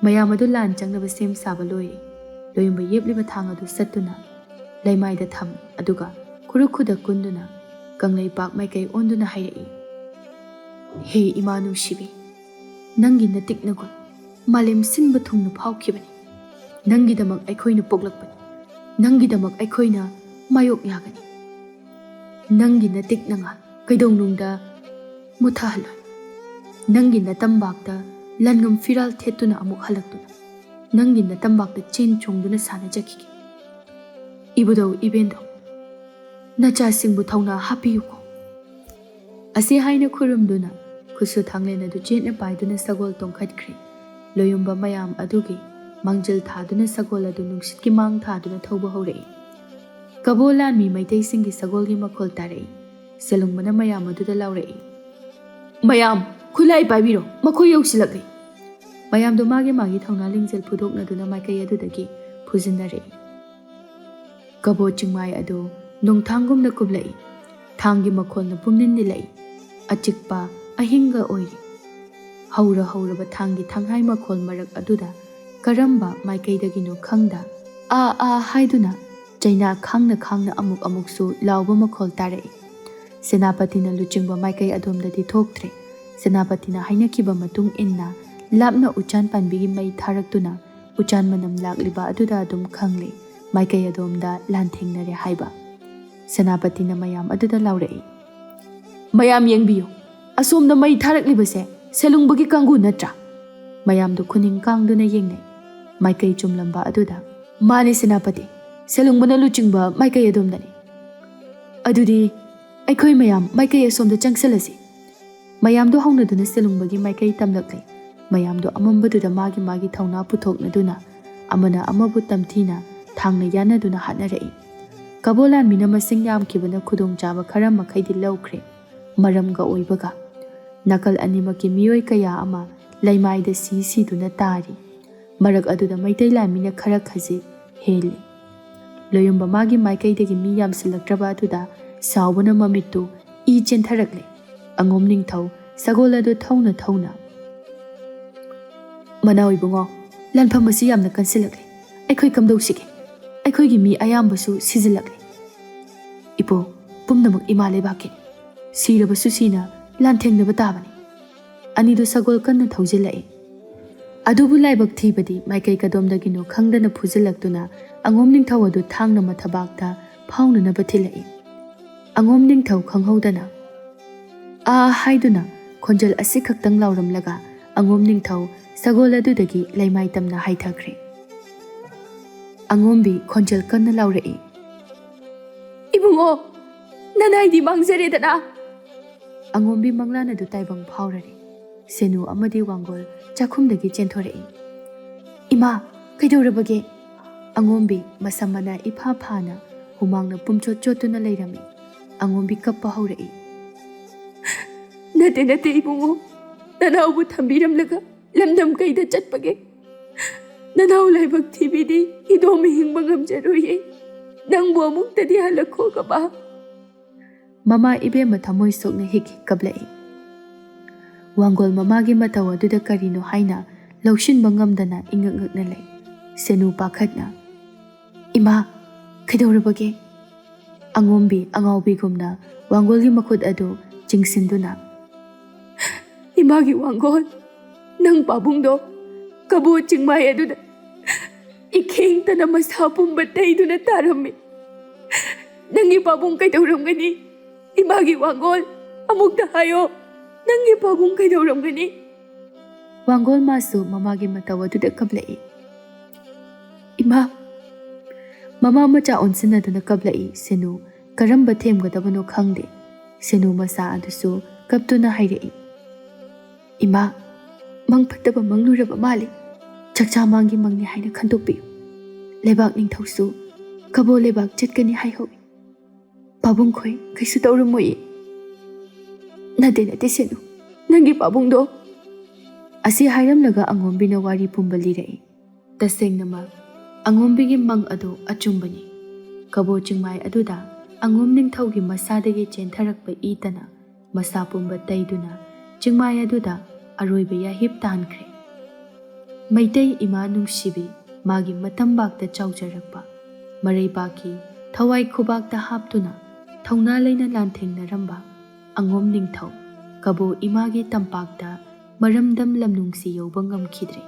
ꯃꯌꯥꯝ ꯑꯗꯨ ꯂꯥꯟ ꯆꯪꯅꯕ ꯁꯦꯝ ꯁꯥꯕ ꯂꯣꯏꯔꯦ꯫ ꯂꯣꯌꯨꯝꯕ ꯌꯦꯞꯂꯤꯕ ꯊꯥꯡ ꯑꯗꯨ ꯆꯠꯇꯨꯅ ꯂꯩꯃꯥꯏꯗ ꯊꯝꯃꯤ, ꯑꯗꯨꯒ ꯈꯨꯔꯨ ꯈꯨꯗ ꯀꯨꯟꯗꯨꯅ ꯀꯪꯂꯩꯄꯥꯛ ꯃꯥꯏꯀꯩ ꯑꯣꯟꯗꯨꯅ ꯍꯥꯏꯔꯛꯏ, "ꯍꯦ ꯏꯃꯥ ꯅꯨꯡꯁꯤꯕꯤ, ꯅꯪꯒꯤ ꯅꯇꯤꯛ ꯅꯒꯨꯟ ꯃꯥꯂꯦꯝ ꯁꯤꯟꯕ ꯊꯨꯡꯅ ꯐꯥꯎꯈꯤꯕꯅꯤ꯫ ꯅꯪꯒꯤꯗꯃꯛ ꯑꯩꯈꯣꯏꯅ ꯄꯣꯛꯂꯛꯄꯅꯤ꯫ ꯅꯪꯒꯤꯗꯃꯛ ꯑꯩꯈꯣꯏꯅ ꯃꯥꯌꯣꯛ ꯌꯥꯒꯅꯤ꯫ ꯅꯪꯒꯤ ꯅꯇꯤꯛ ꯅꯉꯥꯜ ꯀꯩꯗꯧꯅꯨꯡꯗ ꯃꯨꯊꯍꯜꯂꯣꯏ꯫ ꯅꯪꯒꯤ ꯅꯇꯝꯕꯥꯛꯇ ꯂꯟꯉꯝ ꯐꯤꯔꯥꯜ ꯊꯦꯠꯇꯨꯅ ꯑꯃꯨꯛ ꯍꯜꯂꯛꯇꯨꯅ ꯅꯪꯒꯤ ꯅꯇꯝꯕꯥꯛꯇ ꯆꯦꯟ ꯆꯣꯡꯗꯨꯅ ꯁꯥꯟꯅꯖꯈꯤꯒꯦ꯫ ꯏꯕꯨꯙꯧ ꯏꯕꯦꯟꯗꯧ, ꯅꯆꯥꯁꯤꯡꯕꯨ ꯊꯧꯅꯥ ꯍꯥꯞꯄꯤꯌꯨꯀꯣ꯫ ꯑꯁꯤ ꯍꯥꯏꯅ ꯈꯨꯔꯨꯝꯗꯨꯅ ꯈꯨꯠꯁꯨ ꯊꯥꯡꯂꯦꯟ ꯑꯗꯨ ꯆꯦꯠꯅ ꯄꯥꯏꯗꯨꯅ ꯁꯒꯣꯜ ꯇꯣꯡꯈꯠꯈ꯭ꯔꯦ꯫ ꯂꯣꯌꯨꯝꯕ ꯃꯌꯥꯝ ꯑꯗꯨꯒꯤ ꯃꯥꯡꯖꯤꯜ ꯊꯥꯗꯨꯅ ꯁꯒꯣꯜ ꯑꯗꯨ ꯅꯨꯡꯁꯤꯠꯀꯤ ꯃꯥꯡ ꯊꯥꯗꯨꯅ ꯊꯧꯕ ꯍꯧꯔꯛꯏ꯫ ꯀꯕꯣ ꯂꯥꯟꯃꯤ ꯃꯩꯇꯩꯁꯤꯡꯒꯤ ꯁꯒꯣꯜꯒꯤ ꯃꯈꯣꯜ ꯇꯥꯔꯛꯏ꯫ ꯁꯦꯂꯨꯡꯕꯅ ꯃꯌꯥꯝ ꯑꯗꯨꯗ ꯂꯥꯎꯔꯛꯏ, "ꯃꯌꯥꯝ, ꯈꯨꯠꯂꯥꯏ ꯄꯥꯏꯕꯤꯔꯣ, ꯃꯈꯣꯏ ꯌꯧꯁꯤꯜꯂꯛꯂꯦ!" ꯃꯌꯥꯝꯗꯣ ꯃꯥꯒꯤ ꯃꯥꯒꯤ ꯊꯧꯅꯥ ꯂꯤꯡꯖꯦꯜ ꯐꯨꯗꯣꯛꯅꯗꯨꯅ ꯃꯥꯏꯀꯩ ꯑꯗꯨꯗꯒꯤ ꯐꯨꯖꯤꯟꯅꯔꯛꯏ꯫ ꯀꯕꯣ ꯆꯤꯡꯃꯥꯏ ꯑꯗꯨ ꯅꯣꯡꯊꯥꯡꯒꯨꯝꯅ ꯀꯨꯝꯂꯛꯏ꯫ ꯊꯥꯡꯒꯤ ꯃꯈꯣꯜꯅ ꯄꯨꯝꯅꯤꯟ ꯅꯤꯜꯂꯛꯏ꯫ ꯑꯆꯤꯛꯄ ꯑꯍꯤꯡꯒ ꯑꯣꯏꯔꯤ꯫ ꯍꯧꯔ ꯍꯧꯔꯕ ꯊꯥꯡꯒꯤ ꯊꯥꯡꯍꯥꯏ ꯃꯈꯣꯜ ꯃꯔꯛ ꯑꯗꯨꯗ ꯀꯔꯝꯕ ꯃꯥꯏꯀꯩꯗꯒꯤꯅꯣ ꯈꯪꯗ "ꯑꯥ, ꯑꯥ" ꯍꯥꯏꯗꯨꯅ ꯆꯩꯅꯥ ꯈꯥꯡꯅ ꯈꯥꯡꯅ ꯑꯃꯨꯛ ꯑꯃꯨꯛꯁꯨ ꯂꯥꯎꯕ ꯃꯈꯣꯜ ꯇꯥꯔꯛꯏ꯫ ꯁꯦꯅꯥꯄꯇꯤꯅ ꯂꯨꯆꯤꯡꯕ ꯃꯥꯏꯀꯩ ꯑꯗꯣꯝꯗꯗꯤ ꯊꯣꯛꯇ꯭ꯔꯦ꯫ ꯁꯦꯅꯥꯄꯇꯤꯅ ꯍꯥꯏꯅꯈꯤꯕ ꯃꯇꯨꯡ ꯏꯟꯅ ꯂꯥꯞꯅ ꯎꯆꯥꯟ ꯄꯥꯟꯕꯤꯒꯤ ꯃꯩ ꯊꯥꯔꯛꯇꯨꯅ ꯎꯆꯥꯟ ꯃꯅꯝ ꯂꯥꯛꯂꯤꯕ ꯑꯗꯨꯗ ꯑꯗꯨꯝ ꯈꯪꯂꯦ ꯃꯥꯏꯀꯩ ꯑꯗꯣꯝꯗ ꯂꯥꯟꯊꯦꯡꯅꯔꯦ ꯍꯥꯏꯕ꯫ ꯁꯦꯅꯥꯄꯇꯤꯅ ꯃꯌꯥꯝ ꯑꯗꯨꯗ ꯂꯥꯎꯔꯛꯏ, "ꯃꯌꯥꯝ ꯌꯦꯡꯕꯤꯌꯨ, ꯑꯁꯣꯝꯗ ꯃꯩ ꯊꯥꯔꯛꯂꯤꯕꯁꯦ ꯁꯦꯂꯨꯡꯕꯒꯤ ꯀꯥꯡꯕꯨ ꯅꯠꯇ꯭ꯔꯥ?" ꯃꯌꯥꯝꯗꯨ ꯈꯨꯅꯤꯡ ꯀꯥꯡꯗꯨꯅ ꯌꯦꯡꯅꯩ꯫ ꯃꯥꯏꯀꯩ ꯆꯨꯝꯂꯝꯕ ꯑꯗꯨꯗ, "ꯃꯥꯅꯦ ꯁꯦꯅꯥꯄꯇꯤ, ꯁꯦꯂꯨꯡꯕꯅ ꯂꯨꯆꯤꯡꯕ ꯃꯥꯏꯀꯩ ꯑꯗꯣꯝꯗꯅꯤ꯫ ꯑꯗꯨꯗꯤ ꯑꯩꯈꯣꯏ ꯃꯌꯥꯝ ꯃꯥꯏꯀꯩ ꯑꯁꯣꯝꯗ ꯆꯪꯁꯤꯜꯂꯁꯤ꯫" ꯃꯌꯥꯝꯗꯨ ꯍꯧꯅꯗꯨꯅ ꯁꯦꯂꯨꯡꯕꯒꯤ ꯃꯥꯏꯀꯩ ꯇꯝꯂꯛꯂꯦ꯫ ꯃꯌꯥꯝꯗꯨ ꯑꯃꯝꯕꯗꯨꯗ ꯃꯥꯒꯤ ꯃꯥꯒꯤ ꯊꯧꯅꯥ ꯄꯨꯊꯣꯛꯅꯗꯨꯅ ꯑꯃꯅ ꯑꯃꯕꯨ ꯇꯝꯊꯤꯅ ꯊꯥꯡꯅ ꯌꯥꯟꯅꯗꯨꯅ ꯍꯥꯠꯅꯔꯛꯏ꯫ ꯀꯕꯣ ꯂꯥꯟꯃꯤꯅ ꯃꯁꯤꯡ ꯌꯥꯝꯈꯤꯕꯅ ꯈꯨꯗꯣꯡꯆꯥꯕ ꯈꯔ ꯃꯈꯩꯗꯤ ꯂꯧꯈ꯭ꯔꯦ꯫ ꯃꯔꯝꯒ ꯑꯣꯏꯕꯒ ꯅꯥꯀꯜ ꯑꯅꯤꯃꯛꯀꯤ ꯃꯤꯑꯣꯏ ꯀꯌꯥ ꯑꯃ ꯂꯩꯃꯥꯏꯗ ꯁꯤ ꯁꯤꯗꯨꯅ ꯇꯥꯔꯤ꯫ ꯃꯔꯛ ꯑꯗꯨꯗ ꯃꯩꯇꯩ ꯂꯥꯟꯃꯤꯅ ꯈꯔ ꯈꯖꯤꯛ ꯍꯦꯜꯂꯤ꯫ ꯂꯣꯌꯨꯝꯕ ꯃꯥꯒꯤ ꯃꯥꯏꯀꯩꯗꯒꯤ ꯃꯤ ꯌꯥꯝꯁꯤꯜꯂꯛꯇ꯭ꯔꯕ ꯑꯗꯨꯗ ꯁꯥꯎꯕꯅ ꯃꯃꯤꯠꯇꯨ ꯏ ꯆꯦꯟꯊꯔꯛꯂꯦ꯫ ꯑꯉꯣꯝ ꯅꯤꯡꯊꯧ ꯁꯒꯣꯜ ꯑꯗꯨ ꯊꯧꯅ ꯊꯧꯅ, "ꯃꯅꯥꯎ ꯏꯕꯨꯡꯉꯣ, ꯂꯥꯟꯐꯝ ꯑꯁꯤ ꯌꯥꯝꯅ ꯀꯟꯁꯤꯜꯂꯛꯂꯦ꯫ ꯑꯩꯈꯣꯏ ꯀꯝꯗꯧꯁꯤꯒꯦ? ꯑꯩꯈꯣꯏꯒꯤ ꯃꯤ ꯑꯌꯥꯝꯕꯁꯨ ꯁꯤꯖꯤꯜꯂꯛꯂꯦ꯫" "ꯏꯄꯨ, ꯄꯨꯝꯅꯃꯛ ꯏꯃꯥ ꯂꯩꯕꯥꯛꯀꯤꯅꯤ꯫ ꯁꯤꯔꯕꯁꯨ ꯁꯤꯅ ꯂꯥꯟꯊꯦꯡꯅꯕ ꯇꯥꯕꯅꯤ꯫" ꯑꯅꯤꯗꯨ ꯁꯒꯣꯜ ꯀꯟꯅ ꯊꯧꯖꯤꯜꯂꯛꯏ꯫ ꯑꯗꯨꯕꯨ ꯂꯥꯏꯕꯛ ꯊꯤꯕꯗꯤ ꯃꯥꯏꯀꯩ ꯀꯗꯣꯝꯗꯒꯤꯅꯣ ꯈꯪꯗꯅ ꯐꯨꯖꯤꯜꯂꯛꯇꯨꯅ ꯑꯉꯣꯝ ꯅꯤꯡꯊꯧ ꯑꯗꯨ ꯊꯥꯡꯅ ꯃꯊꯕꯥꯛꯇ ꯐꯥꯎꯅꯅꯕ ꯊꯤꯜꯂꯛꯏ꯫ ꯑꯉꯣꯝ ꯅꯤꯡꯊꯧ ꯈꯪꯍꯧꯗꯅ "ꯑꯥ" ꯍꯥꯏꯗꯨꯅ ꯈꯣꯟꯖꯦꯜ ꯑꯁꯤꯈꯛꯇꯪ ꯂꯥꯎꯔꯝꯂꯒ ꯑꯉꯣꯝ ꯅꯤꯡꯊꯧ ꯁꯒꯣꯜ ꯑꯗꯨꯗꯒꯤ ꯂꯩꯃꯥꯏ ꯇꯝꯅ ꯍꯥꯏꯊꯈ꯭ꯔꯦ꯫ ꯑꯉꯣꯝꯕꯤ ꯈꯣꯟꯖꯦꯜ ꯀꯟꯅ ꯂꯥꯎꯔꯛꯏ, "ꯏꯕꯨꯡꯉꯣ, ꯅꯅꯥꯏꯗꯤ ꯃꯥꯡꯖꯔꯦꯗꯅ!" ꯑꯉꯣꯝꯕꯤ ꯃꯪꯂꯥꯟ ꯑꯗꯨ ꯇꯥꯏꯕꯪ ꯐꯥꯎꯔꯔꯦ꯫ ꯁꯦꯅꯨ ꯑꯃꯗꯤ ꯋꯥꯡꯒꯣꯜ ꯆꯥꯛꯈꯨꯝꯗꯒꯤ ꯆꯦꯟꯊꯣꯔꯛꯏ꯫ "ꯏꯃꯥ, ꯀꯩꯗꯧꯔꯕꯒꯦ?" ꯑꯉꯣꯝꯕꯤ ꯃꯁꯝ ꯃꯅꯥ ꯏꯐꯥ ꯐꯥꯅ ꯍꯨꯃꯥꯡꯅ ꯄꯨꯝꯆꯣꯠ ꯆꯣꯠꯇꯨꯅ ꯂꯩꯔꯝꯃꯤ꯫ ꯑꯉꯣꯝꯕꯤ ꯀꯞꯄ ꯍꯧꯔꯛꯏ꯫ "ꯅꯠꯇꯦ, ꯅꯠꯇꯦ ꯏꯕꯨꯡꯉꯣ, ꯅꯅꯥꯎꯕꯨ ꯊꯝꯕꯤꯔꯝꯂꯒ ꯂꯝꯗꯝ ꯀꯩꯗ ꯆꯠꯄꯒꯦ? ꯅꯅꯥꯎ ꯂꯥꯏꯕꯛ ꯊꯤꯕꯤꯗꯤ ꯏꯗꯣꯝ ꯍꯤꯡꯕ ꯉꯝꯖꯔꯣꯏꯌꯦ꯫ ꯅꯪꯕꯨ ꯑꯃꯨꯛꯇꯗꯤ ꯍꯜꯂꯛꯈꯣꯒꯕ?" ꯃꯃꯥ ꯏꯕꯦꯝꯃ ꯊꯃꯣꯏ ꯁꯣꯛꯅ ꯍꯤꯛ ꯍꯤꯛ ꯀꯞꯂꯛꯏ꯫ ꯋꯥꯡꯒꯣꯜ ꯃꯃꯥꯒꯤ ꯃꯇꯧ ꯑꯗꯨꯗ ꯀꯔꯤꯅꯣ ꯍꯥꯏꯅ ꯂꯧꯁꯤꯟꯕ ꯉꯝꯗꯅ ꯏꯉꯛ ꯉꯛꯅ ꯂꯩ꯫ ꯁꯦꯅꯨ ꯄꯥꯈꯠꯅ, "ꯏꯃꯥ, ꯀꯩꯗꯧꯔꯕꯒꯦ?" ꯑꯉꯣꯝꯕꯤ ꯑꯉꯥꯎꯕꯤꯒꯨꯝꯅ ꯋꯥꯡꯒꯣꯜꯒꯤ ꯃꯈꯨꯠ ꯑꯗꯨ ꯆꯤꯡꯁꯤꯟꯗꯨꯅ, "ꯏꯃꯥꯒꯤ ꯋꯥꯡꯒꯣꯜ, ꯅꯪ ꯄꯥꯕꯨꯡꯗꯣ ꯀꯕꯣ ꯆꯤꯡꯃꯥꯏ ꯑꯗꯨꯗ ꯏꯈꯦꯡꯇꯅ ꯃꯁꯥ ꯄꯨꯝꯕ ꯇꯩꯗꯨꯅ ꯇꯥꯔꯝꯃꯤ꯫ ꯅꯪꯒꯤ ꯄꯥꯕꯨꯡ ꯀꯩꯗꯧꯔꯝꯒꯅꯤ? ꯏꯃꯥꯒꯤ ꯋꯥꯡꯒꯣꯜ, ꯑꯃꯨꯛꯇ ꯍꯥꯏꯌꯣ, ꯅꯪꯒꯤ ꯄꯥꯕꯨꯡ ꯀꯩꯗꯧꯔꯝꯒꯅꯤ?" ꯋꯥꯡꯒꯣꯜ ꯃꯥꯁꯨ ꯃꯃꯥꯒꯤ ꯃꯇꯧ ꯑꯗꯨꯗ ꯀꯞꯂꯛꯏ꯫ "ꯏꯃꯥ!" ꯃꯃꯥ ꯃꯆꯥ ꯑꯣꯟꯁꯤꯟꯅꯗꯨꯅ ꯀꯞꯂꯛꯏ꯫ ꯁꯦꯅꯨ ꯀꯔꯝꯕ ꯊꯦꯝꯒꯗꯕꯅꯣ ꯈꯪꯗꯦ꯫ ꯁꯦꯅꯨ ꯃꯆꯥ ꯑꯗꯨꯁꯨ ꯀꯞꯇꯨꯅ ꯍꯥꯏꯔꯛꯏ, "ꯏꯃꯥ, ꯃꯪ ꯐꯠꯇꯕ ꯃꯪꯂꯨꯔꯕ ꯃꯥꯜꯂꯤ꯫ ꯆꯥꯛꯆꯥ ꯃꯥꯡꯒꯤ ꯃꯪꯅꯤ ꯍꯥꯏꯅ ꯈꯟꯗꯣꯛꯄꯤꯌꯨ꯫ ꯂꯩꯕꯥꯛ ꯅꯤꯡꯊꯧꯁꯨ ꯀꯕꯣ ꯂꯩꯕꯥꯛ ꯆꯠꯀꯅꯤ ꯍꯥꯏꯍꯧꯏ꯫ ꯄꯥꯕꯨꯡ ꯈꯣꯏ ꯀꯩꯁꯨ ꯇꯧꯔꯝꯃꯣꯏꯌꯦ꯫" "ꯅꯠꯇꯦ, ꯅꯠꯇꯦ ꯁꯦꯅꯨ, ꯅꯪꯒꯤ ꯄꯥꯕꯨꯡꯗꯣ!" ꯑꯁꯤ ꯍꯥꯏꯔꯝꯂꯒ ꯑꯉꯣꯝꯕꯤꯅ ꯋꯥꯔꯤ ꯄꯨꯝꯕ ꯂꯤꯔꯛꯏ꯫ ꯇꯁꯦꯡꯅꯃꯛ ꯑꯉꯣꯝꯕꯤꯒꯤ ꯃꯪ ꯑꯗꯨ ꯑꯆꯨꯝꯕꯅꯤ꯫ ꯀꯕꯣ ꯆꯤꯡꯃꯥꯏ ꯑꯗꯨꯗ ꯑꯉꯣꯝ ꯅꯤꯡꯊꯧꯒꯤ ꯃꯁꯥꯗꯒꯤ ꯆꯦꯟꯊꯔꯛꯄ ꯏ ꯇꯅ ꯃꯁꯥ ꯄꯨꯝꯕ ꯇꯩꯗꯨꯅ ꯆꯤꯡꯃꯥꯏ ꯑꯗꯨꯗ ꯑꯔꯣꯏꯕ ꯌꯥꯍꯤꯞ ꯇꯥꯟꯈ꯭ꯔꯦ꯫ ꯃꯩꯇꯩ ꯏꯃꯥ ꯅꯨꯡꯁꯤꯕꯤ, ꯃꯥꯒꯤ ꯃꯇꯝꯕꯥꯛꯇ ꯆꯥꯎꯖꯔꯛꯄ, ꯃꯔꯩꯕꯥꯛꯀꯤ ꯊꯋꯥꯏ ꯈꯨꯕꯥꯛꯇ ꯍꯥꯞꯇꯨꯅ ꯊꯧꯅꯥ ꯂꯩꯅ ꯂꯥꯟꯊꯦꯡꯅꯔꯝꯕ ꯑꯉꯣꯝ ꯅꯤꯡꯊꯧ ꯀꯕꯣ ꯏꯃꯥꯒꯤ ꯇꯝꯄꯥꯛꯇ ꯃꯔꯝꯗꯝ ꯂꯝꯅꯨꯡꯁꯤ ꯌꯧꯕ ꯉꯝꯈꯤꯗ꯭ꯔꯦ꯫